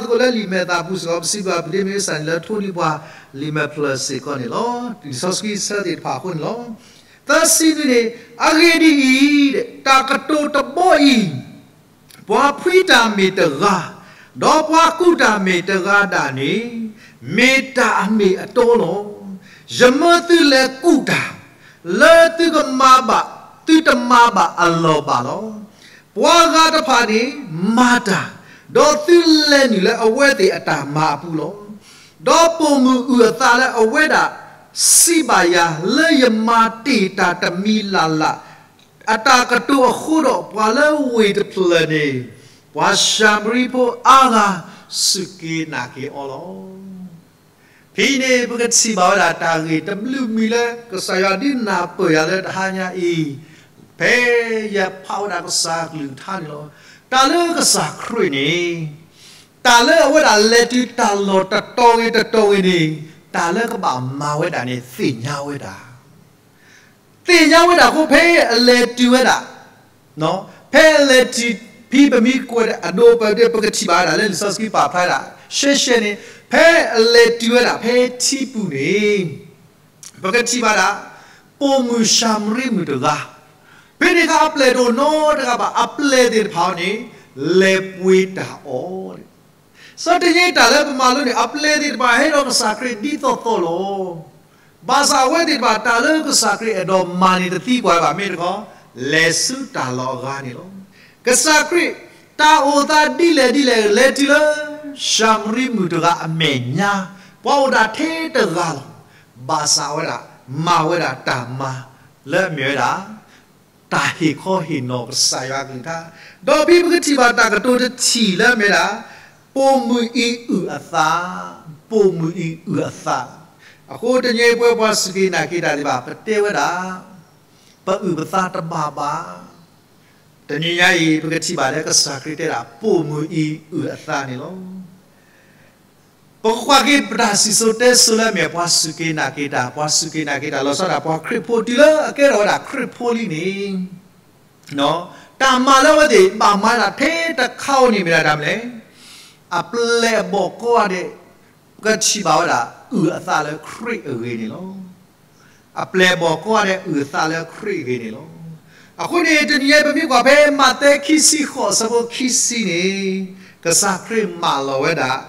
ပမ့ၢ်ကွၢ်သကိးလၢလံာ်မဲာ်သးပူၤစ့ၢ်ကီး ပစံးဘျုးဘၣ်ပဒ့မ့ၢ်စၢ်န့ၣ်လၢထိးန့ၢ်ပှၤလံာ်မဲာ်ဖျၢၣ်စ့ၢ်ကီးန့ၣ်လီၤ. လံာ်စီဆှံဆၢသ့ၣ်တဖၣ်အဃိန့ၣ်လီၤ. သၢဆံနွံန့ၣ် အဂ့ၢ်ဒ်အံၤ, တၢ်ကတိၤတဘီအံၤ ပှၤဖှံတၢ်မ့ၢ်တဂၤ, ဒီးပှၤကူၣ်တၢ်မ့ၢ်တဂၤဒၣ်န့ၣ် မ့ၢ်တၢ်အမ့ၢ်အတီလီၤ. ယမၢသုလဲၤကူၣ်တၢ် လၢသုကမၤဘၣ်, သုတမၤဘၣ်အလီၢ်ဘၣ်လီၤ. ပှၤဂၤတဖၣ်န့ၣ်မၤတၢ်, ဒီးသုလဲၤနုာ်လၢအဝဲသ့ၣ်အတၢ်မၤအပူၤလီၤ. ဒီးပိာ်မုၣ်အုၣ်အသးလၢအဝဲဒၣ်စံးဘၣ်ယၤ လၢယမၤတ့ၢ်တၢ်တမံၤလၢ်လၢ် အတၢ်ကတိၤအဃိဒီး ပှၤလၢဝ့ၢ်တဖျၢၣ်န့ၣ် ပှၤၡၤမရံဖိအါဂၤစူၢ်က့ၤနာ်က့ၤအီၤလီၤ. ဖဲအံၤန့ၣ် ပကထံၣ်ဘၣ်ဝဲဒၣ်တၢ်ဂ့ၢ်တဘျုးမံၤလၢ ကစၢ်ယွၤဒုးနၢ်ပၢၢ်ယၤလၢတဟါညါအံၤ, ဖဲယဖးဝဲဒၣ်ကစၢ်အကလုၢ်ကထါန့ၣ်လီၤ. တၢ်လၢကစၢ်ခရံာ်န့ၣ် တၢ်လၢအဝဲဒၣ်လဲၤတုၤတၢ်လီၢ်တတီၤဂ့ၤတတီၤဂ့ၤန့ၣ် တၢ်လၢကဘၣ်မၤဝဲဒၣ်န့ၣ် သ့ၣ်ညါဝဲဒၣ် သ့ၣ်ညါဝဲဒၣ်အဃိ ဖဲအလဲၤတုၤဝဲဒၣ်, ဖဲအလဲၤတုၤ ဖဲပမ့ၢ်ကွၢ်အဒိပဒိ ပကထံၣ်ဘၣ်ဝဲဒၣ်လၢလံာ်စီဆှံပာ်ဖျါဒၣ် ရှဲရှဲန့ၣ် ဖဲအလဲၤတုၤဝဲဒၣ်ဖဲထံပူၤန့ၣ် ပကထံၣ်ဘၣ်ဒၣ် ပိာ်မုၣ်ၡၤမရံမုၣ်တဂၤ, ဖဲန့ၣ်အခါအပျဲၢ်တအိၣ်နီတဂၤဘၣ်, အပျဲၢ်သ့ၣ်တဖၣ်န့ၣ် လဲၤပှ့ၤတၢ်အီၣ် စီၤတယ့တၢ်လၢပမၤလိန့ၣ် အပျဲၢ်သ့ၣ်တဖၣ်ဟဲဒီးကစၢ်ခရံာ်ဒ်သိးသိးလီၤ. ဘၣ်ဆၣ်အဝဲသ့ၣ်တဖၣ် တၢ်လၢကစၢ်ခရံာ်အဲၣ်ဒိးမၤန့ၣ် တသံကွၢ်ဘၣ်မ့ၢ်တခီ, လဲၤဆူတၢ်လီၢ်အဂၤန့ၣ်လီၤ. ကစၢ်ခရံာ် တၢ်အိၣ်သးဒ်လဲၣ်ဒ်လဲၣ် လဲၤတုၤလၢ ၡၤမရံမုၣ်တဂၤအမဲာ်ညါ, ပှၤအိၣ်ဒၣ်ထဲတဂၤလီၤ. ဘၣ်ဆၣ်ဝဲဒၣ် မၤဝဲဒၣ်တၢ်မၤ လၢအမ့ၢ်ဝဲဒၣ် တၢ်ဟ့ၣ်ခီဟ့ၣ်နီၤကစၢ်ယွၤအကလုၢ်ကထါ, ဒီးဖဲပကထံၣ်ဘၣ်တၢ်ကတိၤတထံၣ်လၢအမ့ၢ်ဒၣ် ပိာ်မုၣ်အံၤအုၣ်အသး, ပိာ်မုၣ်အံၤအုၣ်အသး, အဃိတနံၤအံၤပဝဲပှၤစူၢ်က့ၤနာ်က့ၤတၢ်သ့ၣ်တဖၣ် ပတဲဝဲဒၣ် ပအုၣ်ပသးတဘၣ်ဘၣ်. တနံၤညါအံၤ ပကထံၣ်ဘၣ်လၢကစၢ်ခရံာ်တဲဒၣ် ပိာ်မုၣ်အံၤအုၣ်အသးန့ၣ်လီၤ. ပကကွၢ်က့ၤပတၢ်စံၣ်စိၤတဲစိၤလၢအမ့ၢ်ပှၤစူၢ်က့ၤနာ်က့ၤတၢ်, ပှၤစူၢ်က့ၤနာ်က့ၤတၢ်လီၤဆီဒၣ်တၢ် ပှၤခရံာ်ဖိတုၤလၢအကဲထီၣ်ဝဲဒၣ်ခရံာ်ဖိလံန့ၣ်, တၢ်မၤလၢအဝဲသ့ၣ်ဘၣ်မၤဒၣ်ထဲတခါဧိၤန့ၣ်မ့ၢ်ဒၣ်တၢ်မနုၤလဲၣ်, အပျဲၢ်အဘီၣ်ကိးဂၤဒဲး ပကထံၣ်ဘၣ်ဝဲဒၣ် အုၣ်အသးလၢခရံာ်အဂ့ၢ်န့ၣ်လီၤ. အပျဲၢ်အဘီၣ်ကိးဂၤဒဲး အုၣ်အသးလၢခရံာ်အဂ့ၢ်န့ၣ်လီၤ. အဃိန့ၣ် တနံၤညါအံၤ ပမ့ၢ်ကွၢ်ဖဲမးသဲခံဆံဃိးအဆၢဖိခံဆံန့ၣ်, ကစၢ်ခရံာ်မၢလီၤဝဲဒၣ်,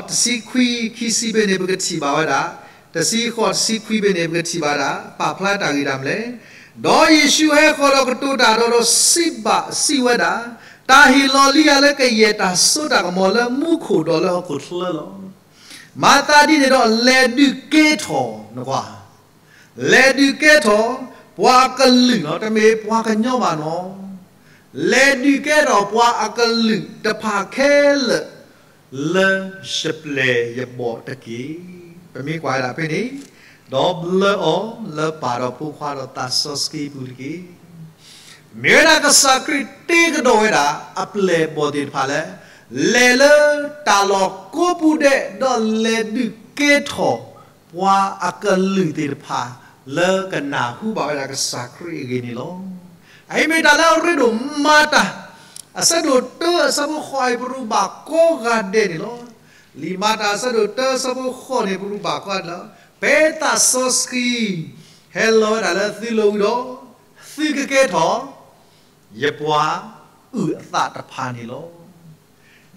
တဆံခွံခံဆံဖဲန့ၣ် ပကထံၣ်ဘၣ်ဝဲဒၣ်, တဆံဃိးတဆံခွံဖဲန့ၣ် ပကထံၣ်ဘၣ်ဝဲဒၣ် ပာ်ဖျါတၢ်ဂ့ၢ်ဒ်လဲၣ်. ဒီးယ့ၣ်ၡူးဟဲဃီၤဒီးကတိၤတၢ်ဒီး ဒီးစံးဘၣ်စံးဝဲဒၣ်, တၢ်ဟ့ၣ်လီၤလံယၤလၢကယဲၢ်တၢ်စိတၢ်ကမီၤလၢမူခိၣ်ဒီးလၢဟီၣ်ခိၣ်ချၢလီၤ. မၤသးဒ်န့ၣ်ဒီး လဲၤဒုးကဲထီၣ်, နကွၢ် လဲၤဒုးကဲထီၣ် ပှၤအကလုာ်လီၤ, တမ့ၢ်ပှၤကညီဘၣ်နီၤ, လဲၤဒုးကဲထီၣ်ပှၤအကလုာ်တဖၣ်ခဲလၢာ် လၢယပျဲၢ်ယဘီၣ်တက့ၢ်. ပမ့ၢ်ကွၢ်ဝဲဒၣ်ဖဲန့ၣ်, ဒီးဘျၢအီၤလၢပၢ်ဒီးဖိခွါဒီးသးစီဆှံပူၤတက့ၢ်. မ့ၢ်ဝဲဒၣ်ကစၢ်ခရံာ်တ့ကဒီးဝဲဒၣ် အပျဲၢ်အဘီၣ်သ့ၣ်တဖၣ်လၢ လဲၤလၢတၢ်လီၢ်ကိးပူၤဒဲး ဒီးလဲၤဒုးကဲထီၣ် ပှၤအကလုာ်သ့ၣ်တဖၣ် လၢကနၢ်ဟူဘၣ်ဝဲဒၣ်ကစၢ်ခရံာ်အဂ့ၢ်န့ၣ်လီၤ. အအံၤမ့ၢ်တၢ်လၢအရ့ဒိၣ်မၤတၢ် အဆၢဒိၣ်တၢအဆၢဖိဃိးအံၤ ပရူးဘၣ်ကိးဂၤဒဲးန့ၣ်လီၤ. လံာ်မၤတၢ်အဆၢဒိၣ်တၢအဆၢဖိဃိးန့ၣ် ပရူးဘၣ်ကိးဂၤဒဲးလီၤ. ဖဲသးစီဆှံ ဟဲလီၤဝဲဒၣ်လၢသုလိၤဝံၤဒီး သုကကဲထီၣ် ယပှၤအုၣ်အသးတဖၣ်န့ၣ်လီၤ.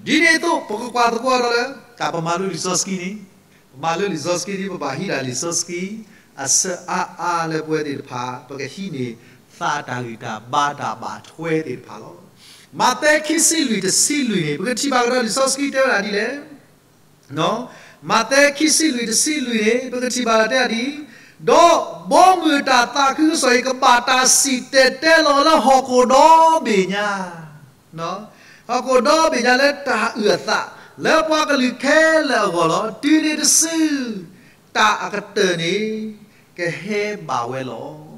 ဒ်န့ၣ်အသိး ပကကွၢ်သကိးဒီးလၢ တၢ်ပမၤလိလံာ်စီဆှံန့ၣ်, ပမၤလိလံာ်စီဆှံဒ်ပဘၣ်ဟံးဒၣ်လံာ်စီဆှံ အဆၢအါအါလၢပဝဲသ့ၣ်တဖၣ် ပကဟံးန့ၢ် သးတၢ်ဂံၢ်တၢ်ဘါတၢ်ဘၣ်ထွဲသ့ၣ်တဖၣ်လီၤ. မးသဲခံဆံလွံၢ်တဆံလွံၢ်န့ၣ် ပကထံၣ်ဘၣ်ကဒီးလံာ်စီဆှံတဲဝဲဒၣ်ဒ်လဲၣ် မးသဲခံဆံလွံၢ်တဆံလွံၢ်န့ၣ် ပကထံၣ်ဘၣ်တဲဒ်အံၤ, ဒီးဘီမုၢ်တၢ်သးခုကစီၣ်အံၤ ကဘၣ်တၢ်စံၣ်တဲၤတဲလီၤလၢဟီၣ်ခိၣ်ဒီဘ့ၣ်ညါ, ဟီၣ်ခိၣ်ဒီဘ့ၣ်ညါလၢတၢ်အုၣ်အသး လၢပှၤကလုာ်ခဲလၢာ်အဂီၢ်လီၤ. တုၤန့ၣ်တစု တၢ်အကတၢၢ်န့ၣ် ကဟဲဘၣ်ဝဲလီၤ.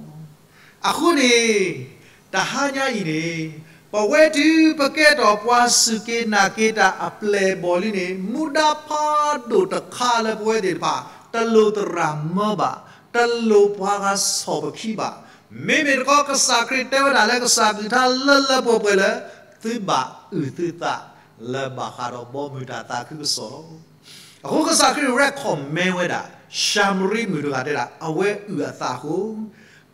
အဃိန့ၣ် တဟါညါအံၤန့ၣ် ပဝဲတုၤပကဲထီၣ်ပှၤစူၢ်က့ၤနာ်က့ၤတၢ်အပျဲၢ်အဘီၣ်လံန့ၣ် မူဒါဖးဒိၣ်တခါလၢပဝဲသ့ၣ်တဖၣ် တလိၣ်သရၣ်မၢဘၣ်, တလိၣ်ပှၤဂၤဆီၣ်ပခံဘၣ်. မ့မ့ၢ်တခီ ကစၢ်ခရံာ်တဲဝဲဒၣ်လၢကစၢ်ကလုၢ်ကထါလၢလၢပှဲၤပှဲၤလၢ သုဘၣ်အုၣ်သုသး လၢဘၣ်ဃးဒီးဘီမုၢ်တၢ်သးခုကစီၣ်လီၤ. အဃိကစၢ်ခရံာ် recommend ဝဲဒၣ် ၡၤမရံမုၣ်တဂၤတဲဒၣ် အဝဲအုၣ်အသးအဃိ,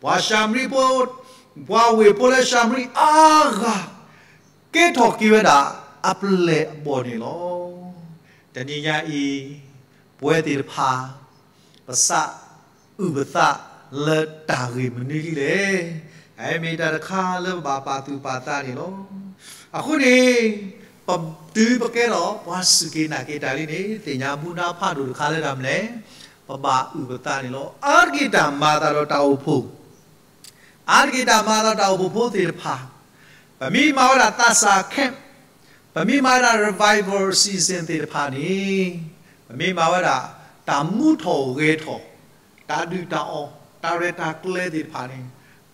ပှၤၡၤမရံဖိ, ပှၤဝ့ၢ်ဖိလၢၡၤမရံအါဂၤ ကဲထီၣ်က့ၤဝဲဒၣ်အပျဲၢ်အဘီၣ်န့ၣ်လီၤ. တနံၤညါအံၤ ပဝဲသ့ၣ်တဖၣ် ပသးအုၣ်ပသးလၢတၢ်ဂ့ၢ်မနုၤဒ်လဲၣ်. အမ့ၢ်တၢ်တခါလၢပဘၣ်ပာ်သူၣ်ပာ်သးန့ၣ်လီၤ. အဃိန့ၣ် ပတုၤပကဲထီၣ်ပှၤစူၢ်က့ၤနာ်က့ၤတၢ်လံန့ၣ် သ့ၣ်ညါမူဒါဖးဒိၣ်တခါလၢတၢ်မနုၤလဲၣ်, ပဘၣ်အုၣ်ပသးန့ၣ်လီၤ. အါတက့ၢ်တၢ်မၤအသးဒီးတၢ်အိၣ်ဖှိၣ် အါတက့ၢ်တၢ်မၤအသးဒီးတၢ်အိၣ်ဖှိၣ်ဖိသ့ၣ်တဖၣ်, ပမ့ၢ်မၤဝဲဒၣ်သးစၢ် camp, ပမ့ၢ်မၤဝဲဒၣ် revival season သ့ၣ်တဖၣ်န့ၣ်, ပမ့ၢ်မၤဝဲဒၣ် တၢ်မူထီၣ်ဂဲၤထီၣ်, တၢ်ဒုၣ်တၢ်အီၣ်, တၢ်ရဲၣ်တၢ်ကျဲၤသ့ၣ်တဖၣ်န့ၣ်,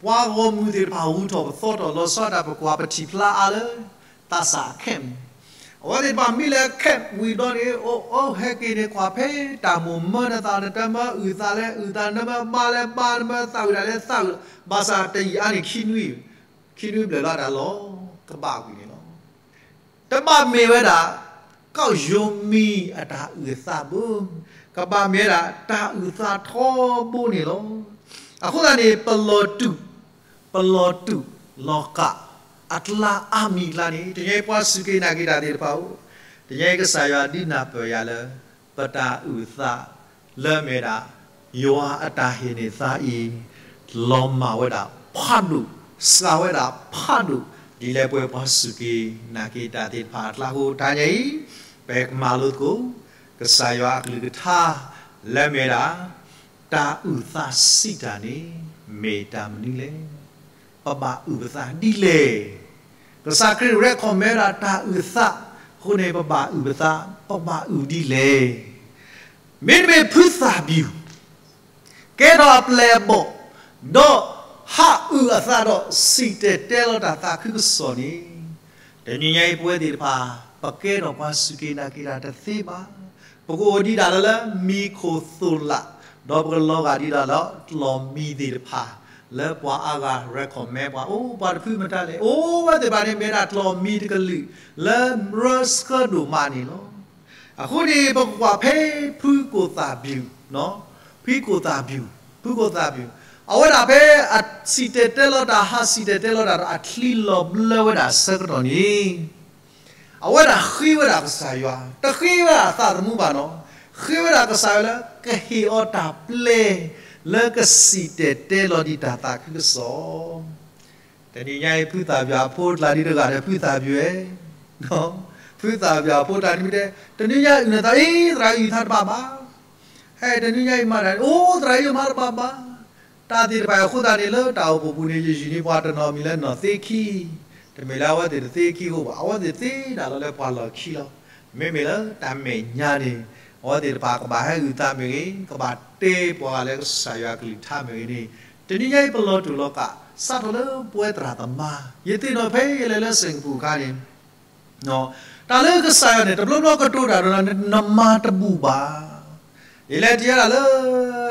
ပှၤဂီၢ်မုၢ်သ့ၣ်တဖၣ်ဟူထီၣ်ပသီထီၣ်လီၤဆီဒၣ်တၢ် ပကွၢ်ပထံၣ်ဖျါအါလၢ သးစၢ် camp န့ၣ်, အဝဲသ့ၣ်တဖၣ်မ့ၢ်လဲၤ camp ဝံၤဒီးန့ၣ် အိၣ်အိၣ်ဟဲက့ၤန့ၣ် ကွၢ်ဖဲတၢ်မိၣ်မၢနသး နတမၢအုၣ်သးလဲၣ်အုၣ်သး, နမၢဘါလဲၣ်ဘါ, နမၢသးအုၣ်ဒၣ်လဲၣ်သးအုၣ်, ဘၣ်ဆၣ်တယံာ်အါန့ၣ် ခံနွံ, ခံနွံဘျဲၣ်လီၤတၢ်လီၤကဘၣ်ဝံၤန့ၣ်လီၤ. တဘၣ်မ့ၢ်ဝဲဒၣ် ကီၢ်ယိၤမံၤအတၢ်အုၣ်အသးဘၣ်, ကဘၣ်မ့ၢ်ဝဲဒၣ်တၢ်အုၣ်သးထီဘိန့ၣ်လီၤ. အဃိသတးန့ၣ် ပလီၤတူာ်, ပလီၤတူာ်လီၤကာ်အကျါအါမံၤအကျါန့ၣ် တနံၤအံၤပှၤစူၢ်က့ၤနာ်က့ၤတၢ်သ့ၣ်တဖၣ်အိၣ်, တနံၤအံၤကစၢ်ယွၤဒုးနၢ်ပၢၢ်ယၤလၢ ပတၢ်အုၣ်အသးလၢအမ့ၢ်ဒၣ် ယွၤအတၢ်ဟ့ၣ်န့ၢ်သါအံၤ လီၤမၢ်ဝဲဒၣ်ဖးဒိၣ်, စှၤဝဲဒၣ်ဖးဒိၣ် ဒ်လဲၣ်ပဝဲပှၤစူၢ်က့ၤနာ်က့ၤတၢ်သ့ၣ်တဖၣ်အကျါအဃိ တနံၤအံၤ ပကမၤလိသကိး ကစၢ်ယွၤအကလုၢ်ကထါ လၢအမ့ၢ်ဒၣ် တၢ်အုၣ်သးစံးတၢ်န့ၣ် မ့ၢ်တၢ်မနုၤလဲၣ်. ပဘၣ်အုၣ်ပသးဒ်လဲၣ်. ကစၢ်ခရံာ် recommend ဒၣ်တၢ်အုၣ်သးအဃိန့ၣ် ပဘၣ်အုၣ်ပသး, ပဘၣ်အုၣ်ဒ်လဲၣ်. မ့တမ့ၢ်ဖုသၣ်ဘံၣ် ကဲထီၣ်အပျဲၢ်အဘီၣ် ဒီးဟးအုၣ်အသးဒီးစံၣ်တဲၤတဲလီၤတၢ်သးခုကစီၣ်န့ၣ်, တနံၤညါအံၤပဝဲသ့ၣ်တဖၣ် ပကဲထီၣ်ပှၤစူၢ်က့ၤနာ်က့ၤတၢ်တသ့ဘၣ်. ပကအိၣ်ဒံးဒၣ်လၢလၢမံၤခိၣ်သိၣ်လာ်, ဒီးပကလီၤဂာ်ဒံးဒၣ်လၢကျီၢ်မံၤသ့ၣ်တဖၣ် လၢပှၤအါဂၤ recommend ပှၤ အိၣ်ပှၤတဖုမတၤလဲၣ်, အိၣ်ဝဲသ့ၣ်တဖၣ်န့ၣ် မ့ၢ်ဒၣ်ကျီၢ်မံၤတကလုာ် လၢရၢဆှၢဒိၣ်မးန့ၣ်လီၤ. အဃိန့ၣ် ပကကွၢ်ဖဲဖုကိၣ်သၣ်ဘံၣ်, ဖုကိၣ်သၣ်ဘံၣ်, ဖုကိၣ်သၣ်ဘံၣ်, အဝဲဒၣ်ဖဲအစံၣ်တဲၤတဲလီၤတၢ် ဟးစံၣ်တဲၤတဲလီၤတၢ်ဒီး အချံလီၤဘျၢဝဲဒၣ်အဆၢကတီၢ်န့ၣ် အဝဲဒၣ်ဃ့ဝဲဒၣ်ကစၢ်ယွၤ, တဃ့ဝဲဒၣ်သးသမူဘၣ်နီၤ, ဃ့ဝဲဒၣ်ကစၢ်ယွၤလၢ ကဟ့ၣ်အီၤတၢ်ပျဲ လၢကစံၣ်တဲၤတဲလီၤဒံးတၢ်သးခုကစီၣ် တနံၤညါအံၤ ဖုသၣ်ဘံၣ်အဖိတလၢ်ဒံးတဂၤဒီး ဖုသၣ်ဘံၣ်ဧၢ, ဖုသၣ်ဘံၣ်အဖိတလၢ်ဒံးမ့ၢ်တဲ တနံၤညါအံၤနသးအံၤ သရၣ်အံၤသးတဘၣ်ဘၣ်, ဟဲတနံၤညါအံၤမၤတၢ် အိၣ်သရၣ်အံၤမၤတဘၣ်ဘၣ်, တၢ်သ့ၣ်တဖၣ်အံၤအဃိသတးန့ၣ် လၢတၢ်အိၣ်ဖှိၣ်ပူၤန့ၣ် ယယုၢ်န့ၢ်ပှၤတနီၤမံၤလၢနီၢ်သ့ခံ, တမ့ၢ်လၢအဝဲသ့ၣ်တသ့ခံအဃိဘၣ်, အဝဲသ့ၣ်သ့ဒၣ်လီၤလၢပှၤလီၢ်ခံလီၤ. မ့မ့ၢ်လၢတၢ်မဲာ်ညါန့ၣ် အဝဲသ့ၣ်တဖၣ်ကဘၣ်ဟဲအုၣ်သးမ့ၢ်ဂ့ၤ, ကဘၣ်တဲပှၤဂၤလၢကစၢ်ယွၤကလုၢ်ကထါမ့ၢ်ဂ့ၤန့ၣ်, တနံၤညါအံၤပလီၤတူာ်လီၤကာ် စးထီၣ်လၢပဝဲသရၣ်သမါ, ယသ့ၣ်နီၣ်ဖဲယလဲၤလၢစ့ၣ်ကပူၤအခါန့ၣ် တၢ်လၢကစၢ်ယွၤန့ၣ် တဘျီဘျီကတိၤတၢ်ဒီးနမၤတဘူၣ်ဘၣ်. ယလဲၤတံၢ်ဝဲဒၣ်လၢ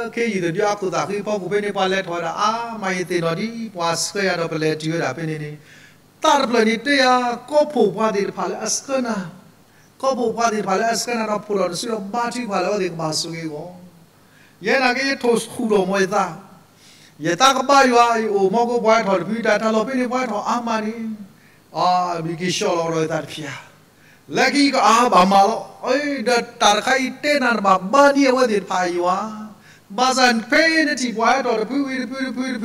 ခ့ယုၢ်တဒုအခိၣ်သးဃံဖီခိၣ်ဖဲန့ၣ် ပှၤလဲၤထီၣ်ဝဲဒၣ်အါမး ယသ့ၣ်နီၣ်ဒ် ပှၤဆှၢယၤဒီးပလဲၤတုၤဝဲဒၣ်ဖဲန့ၣ်န့ၣ်, သးတဖျၢၣ်န့ၣ်တဲယၤ ကီၢ်ဖှိၣ်ပှၤသ့ၣ်တဖၣ်လၢအဆှၢနၤ, ကီၢ်ဖှိၣ်ပှၤသ့ၣ်တဖၣ်လၢအဆှၢနၤဒီး ဖှိၣ်လီၤနစုဒီးဘါထုကဖၣ်လၢအဝဲသ့ၣ်ကဘၣ်ဆိၣ်ဂ့ၤအဂီၢ် ယဲနာ်က့ယထိၣ်ဆူၣ်ထီၣ်မီၤယသး, ယသးကဘၣ်ယွၤ ယအိၣ်မီၢ်ကိပှၤဟဲထီၣ်တဖု တၢ်တၢ်လီၢ်ဖဲန့ၣ်ပှၤဟဲထီၣ်အါမးန့ၣ်, အဘံက့ၤဆှီလီၤဒီးယသးတဖျၢၣ်, လၢခံကအါဘၣ်မးလီၤ. ဒီးတၢ်တခါအံၤတဲနၤတဘၣ်ဘၣ်န့ၣ် အဝဲသ့ၣ်တဖၣ်ယွၤ, ဘၣ်ဆၣ်ဖဲနထံၣ်ပှၤဟဲထီၣ်တဖုဝံၤတဖုတဖုတဖုလီၤ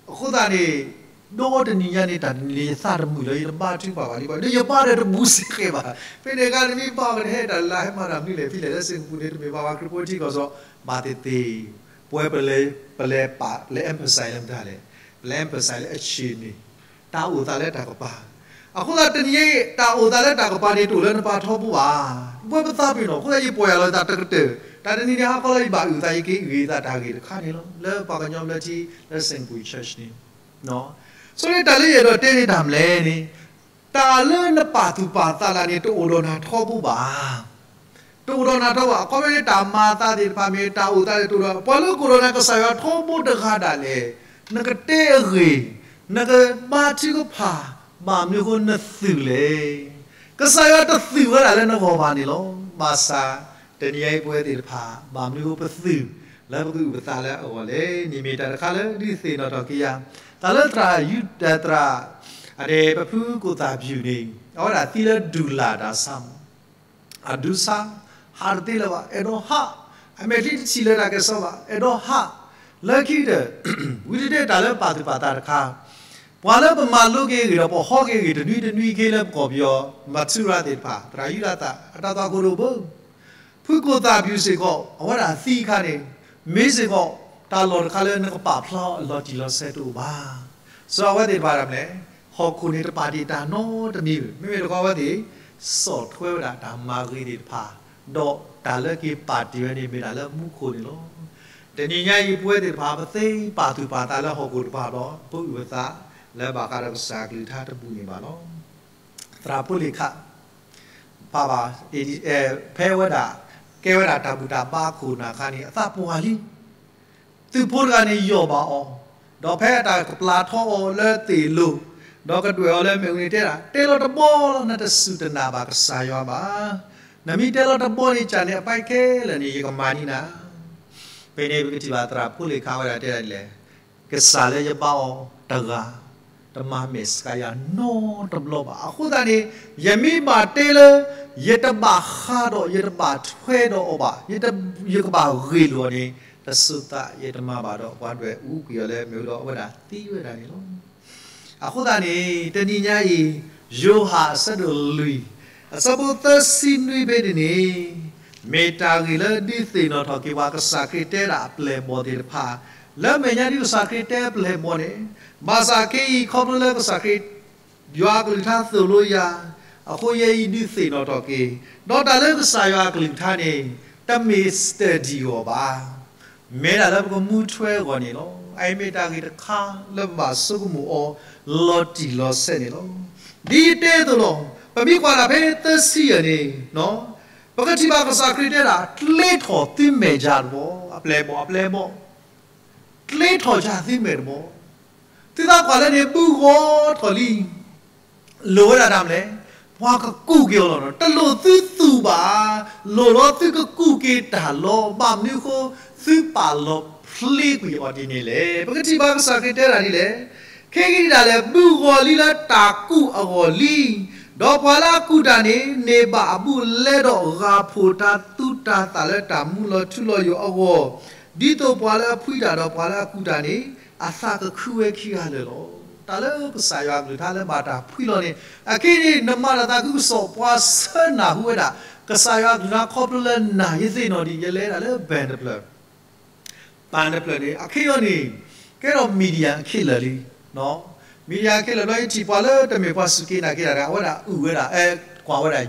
အဃိသတးန့ၣ် ဒီတနံၤညါန့ၣ် တၢ်တနံၤန့ၣ် ယသးတမုာ်လၢၤ ယတဘါထုကဖၣ်ဘၣ်လံဘၣ်, ဒီးယဘါဒီးတဘူးစ့ၢ်ကီးဘၣ်. ဖဲန့ၣ်အခါန့ၣ် မ့ၢ်ဘၣ်ကနဟဲတၢ်လၢဟဲမၤတၢ်မနုၤလဲၣ် ဖဲလဲၣ်လၢစ့ၣ်ကပူၤန့ၣ် တမ့ၢ်ဘၣ်ဝဲခရံာ်ဖိထံကီၢ်စီ ဘၣ်သ့ၣ်သ့ၣ် ပဝဲပလဲၤ ပလဲၤပာ် ပလဲၤ emphasize လၢမတၤလဲၣ်, ပလဲၤ emphasize လၢအဆံးန့ၣ် တၢ်အိၣ်သးလၢတၢ်ကပၤ, အဃိသတးတနံၤညါအံၤ တၢ်အိၣ်သးလၢတၢ်ကပၤန့ၣ် တအိၣ်လၢနပာ်ထီဘိဘၣ်. ပဝဲပသးပ့ၤနီၣ် အဃိသတးယပီၢ်ယၢ်လီၤသးတကတၢၢ်, တၢ်တနံၤန့ၣ် ဟါခီလၢယဘၣ်အုၣ်သး ယက့ၤအုၣ်ယသးတၢ်ဂ့ၢ်တခါန့ၣ်လီၤ. လၢပှၤကညီဘျၢထံ လၢစ့ၣ်ကပူၤ church န့ၣ် ဆိလၢတၢ်လၢယအဲၣ်ဒိးတဲန့ၣ်တၢ်မနုၤလဲၣ်န့ၣ်, တၢ်လၢနပာ်သူၣ်ပာ်သးလၢ်န့ၣ် တအိၣ်ဒီးနၤထီဘိဘၣ်. တအိၣ်ဒီးနၤထီဘိဘၣ်. အခီပညီန့ၣ်တၢ်မၤအသးသ့ၣ်တဖၣ်မ့ၢ်တၢ်အိၣ်သးလၢတအိၣ်ဒီး ပှၤလၢကအိၣ်ဒီးနၤကစၢ်ယွၤထီဘိတဂၤဒၣ်လဲာ်, နကတဲအဂ့ၢ်, နကဘါထုကဖၣ် ဘၣ်မနုၤအဃိနသုးလဲၣ်. ကစၢ်ယွၤတသုးဝဲဒၣ်လၢနဂီၢ်ဘၣ်န့ၣ်လီၤ. ဘၣ်ဆၣ် တနံၤအံၤပဝဲသ့ၣ်တဖၣ် ဘၣ်မနုၤဃိပသုးလၢပကအုၣ်ပသးလၢအဂီၢ်လဲၣ်န့ၣ် မ့ၢ်တၢ်တခါလၢဒုးသ့ၣ်နီၣ်ထီၣ်က့ၤယၤ, တၢ်လၢသရၣ်ယူဒၤသရၣ် အဒဲပဖုကိၣ်သၣ်ပျူၣ်န့ၣ် အဝဲဒၣ်သံလၢဒူၣ်လၢ်တၢ်ဆါမး အဒူဆါ, ဟးတသ့လၢၤဘၣ် အဲၣ်ဒိးဟး, အမဲာ်ချံတထံၣ်လၢတၢ်ကဲစီဘၣ် အဲၣ်ဒိးဟး, လၢခံဒီး ဝံၤတတဲတၢ်လၢပာ်သူၣ်ပာ်သးတခါ, ပှၤလၢပမၤလိက့ၤအဂ့ၢ်ဒီးပဟီက့ၤအဂ့ၢ် တနွံတနွံခ့လၢပကီၢ်ပယီၤ မၤထူရၤသ့ၣ်တဖၣ် သရၣ်ယူဒၤသရၣ် အတၢ်သွၣ်ခိၣ်ဒိၣ်ဘၣ် ဖုကိၣ်သၣ်ပျူၣ်စ့ၢ်ကီး အဝဲဒၣ်သံအခါန့ၣ် မ့ၢ်စ့ၢ်ကီး တၢ်လီၢ်တခါလၢနကပာ်ဖျါအီၤလီၤတံၢ်လီၤဆဲးတအိၣ်ဘၣ်. စီၤအဝဲသ့ၣ်တဖၣ်ဒၣ်မလဲၣ်, ဟီၣ်ခိၣ်န့ၣ်တပာ်တ့ၢ်တၢ်နီတမံၤဘၣ်. မ့မ့ၢ်တခီအဝဲသ့ၣ် စိာ်ထွဲဝဲဒၣ်တၢ်မၤဂ့ၤသ့ၣ်တဖၣ်, ဒီးတၢ်လၢက့ၤပာ်တ့ၢ်ဝဲန့ၣ်မ့ၢ်တၢ်လၢမူခိၣ်န့ၣ်လီၤ. တနံၤညါအံၤပဝဲသ့ၣ်တဖၣ် ပသ့ပာ်သူၣ်ပာ်သးလၢဟီၣ်ခိၣ်တပၤဘၣ်ဒီး ပအုၣ်ပသးလၢဘၣ်ဃးဒီးကစၢ်အကလုၢ်ကထါတဘူၣ်န့ၣ်ဘၣ်လီၤ. သရၣ်ဖိလ့ၣ်ခၣ် ဖးဘၣ် ဖဲဝဲဒၣ် ကဲဝဲဒၣ်တၢ်ဘူၣ်တၢ်ဘါခိၣ်နၢ်ခါန့ၣ် အသးပှၢ်လံ. သုးဖိတဂၤန့ၣ်ယီၢ်ဘၣ်အီၤ, ဒီးဖဲအတၢ်ကပျၢ်ထီအီၤလၢသ့ၣ်လိၤ, ဒီးကဒွဲၣ်အီၤလၢမ့ၣ်အူန့ၣ်တဲဒၣ်, တဲလီၤတဘီလီၤ နတစူၢ်တနာ်ဘၣ်ကစၢ်ယွၤဘၣ်. နမ့ၢ်တဲလီၤတဘီန့ၣ် ကၢ်န့ၣ်အပၢ်ခဲလၢာ်န့ၣ် ယကမၤန့ၢ်နၤ ဖဲန့ၣ်ပကထံၣ်ဘၣ်သရၣ်ဖိလ့ၣ်ခၣ်ဝဲဒၣ်တဲဒၣ်ဒ်လဲၣ်, ကစၢ်လၢယဘါအီၤတဂၤ တမၤမဲာ်ဆှးယၤနီတဘျီဘၣ်. အဃိသတးန့ၣ် ယမ့ၢ်ဘၣ်တဲလၢ ယတဘၣ်ဃးဒီး ယတဘၣ်ထွဲဒီးအီၤဘၣ်, ယကဘၣ်ဂ့ၢ်လိာ်အီၤန့ၣ် တစိၤသးယတမၤဘၣ်ဒီး ပှၤဒွဲၣ်အူကွံာ်အီၤလၢမ့ၣ်အူဒီးအဝဲဒၣ်သံဝဲဒၣ်န့ၣ်လီၤ. အဃိသတးန့ၣ် တနံၤညါအံၤ ယိၤဟၣ်အဆၢဒိၣ်လွံၢ် အဆၢဖိသၢဆံနွံဖဲန့ၣ်န့ၣ် မ့ၢ်တၢ်ဂ့ၢ်လၢဒုးသ့ၣ်နီၣ်ထီၣ်က့ၤပှၤကစၢ်ခရံာ်တဲဒၣ်အပျဲၢ်အဘီၣ်သ့ၣ်တဖၣ်, လၢမဲာ်ညါဒ်ကစၢ်ခရံာ်တဲအပျဲၢ်အဘီၣ်န့ၣ်, ဘၣ်ဆၣ်ခဲအံၤခီဖျိလၢကစၢ်ခရံာ် ယွၤအကလုၢ်ကထါသိၣ်လိယၤ, အဃိယဲအံၤဒုးသ့ၣ်နီၣ်ထီၣ်က့ၤ, ဒီးတၢ်လၢကစၢ်ယွၤအကလုၢ်ကထါန့ၣ် တမ့ၢ် study အဂီၢ်ဘၣ်. မ့ၢ်ဒၣ်လၢပကမူထွဲအဂီၢ်န့ၣ်လီၤ. အအံၤမ့ၢ်တၢ်ဂ့ၢ်တခါလၢပဘၣ်ဆိကမိၣ်အီၤလီၤတံၢ်လီၤဆဲးန့ၣ်လီၤ. ဒ်ယတဲအသိးလီၤ. ပမ့ၢ်ကွၢ်ဒၣ်ဖဲသၢဆံယဲၢ်န့ၣ်, ပကထံၣ်ဘၣ်ကစၢ်ခရံာ်တဲဒၣ် ကျ့ထီၣ်သုမဲာ်ယၤတဘီ, အပျဲၢ်အဘီၣ်, အပျဲၢ်အဘီၣ် ကျ့ထီၣ်ယၤသုမဲာ်တဘီ, သုသးကွၢ်လၢန့ၣ် ဘုဂီၤထီၣ်လံ. လိၣ်ဝဲဒၣ်တၢ်မနုၤလဲၣ်, ပှၤကကူၣ်က့ၤအီၤလီၤ. တလိၣ်သုသူၣ်ဘၣ်, လိၣ်လီၤသုကကူၣ်က့ၤတၢ်လီၤ. ဘၣ်မနုၤအဃိ သုပာ်လီၤဖျ့ကွံာ်အီၤဒ်န့ၣ်လဲၣ်. ပကထံၣ်ဘၣ်ကစၢ်ခရံာ်တဲဒၣ်ဒ်လဲၣ်, ခဲကနံၣ်ဒၣ်လဲာ် ဘုဂီၤလံလၢတၢ်ကူၣ်အဂီၢ်လံ. ဒီးပှၤလၢအကူၣ်တၢ်န့ၣ် န့ၢ်ဘၣ်အဘူးအလဲဒီးဂၢ်ဖှိၣ်တၢ်သူတၢ်သၣ်လၢတၢ်မူလီၤထူလီၤယိာ်အဂီၢ်, ဒ်သိးပှၤလၢအဖှံတၢ်ဒီးပှၤလၢအကူၣ်တၢ်န့ၣ် အသးကခုဝဲခံဂၤလၢာ်လီၤ. တၢ်လၢကစၢ်ယွၤအကလုၢ်ကထါလၢဘၣ်တၢ်ဖှံလီၤန့ၣ်, အခဲအံၤန့ၣ် နမၤတၢ်သးခုကစီၣ် ပှၤဆၢနၢ်ဟူဝဲဒၣ် ကစၢ်ယွၤအကလုၢ်ကထါခီဖျိလၢနၤ ယသ့ၣ်နီၣ်ဒံး ယလဲၤဒၣ်လၢ ဘၣ်တဖျၢၣ် ဘၣ်တဖျၢၣ်န့ၣ် အခဲအံၤန့ၣ် ကဲထီၣ် media ခဲလၢာ်လံ. media ခဲလၢာ်ဘျီ ယထံၣ်ပှၤလၢတမ့ၢ်ပှၤစူၢ်က့ၤနာ်က့ၤတၢ်တဂၤ အဝဲဒၣ်အုၣ်ဝဲဒၣ် အဲ ကွၢ်ဝဲဒၣ်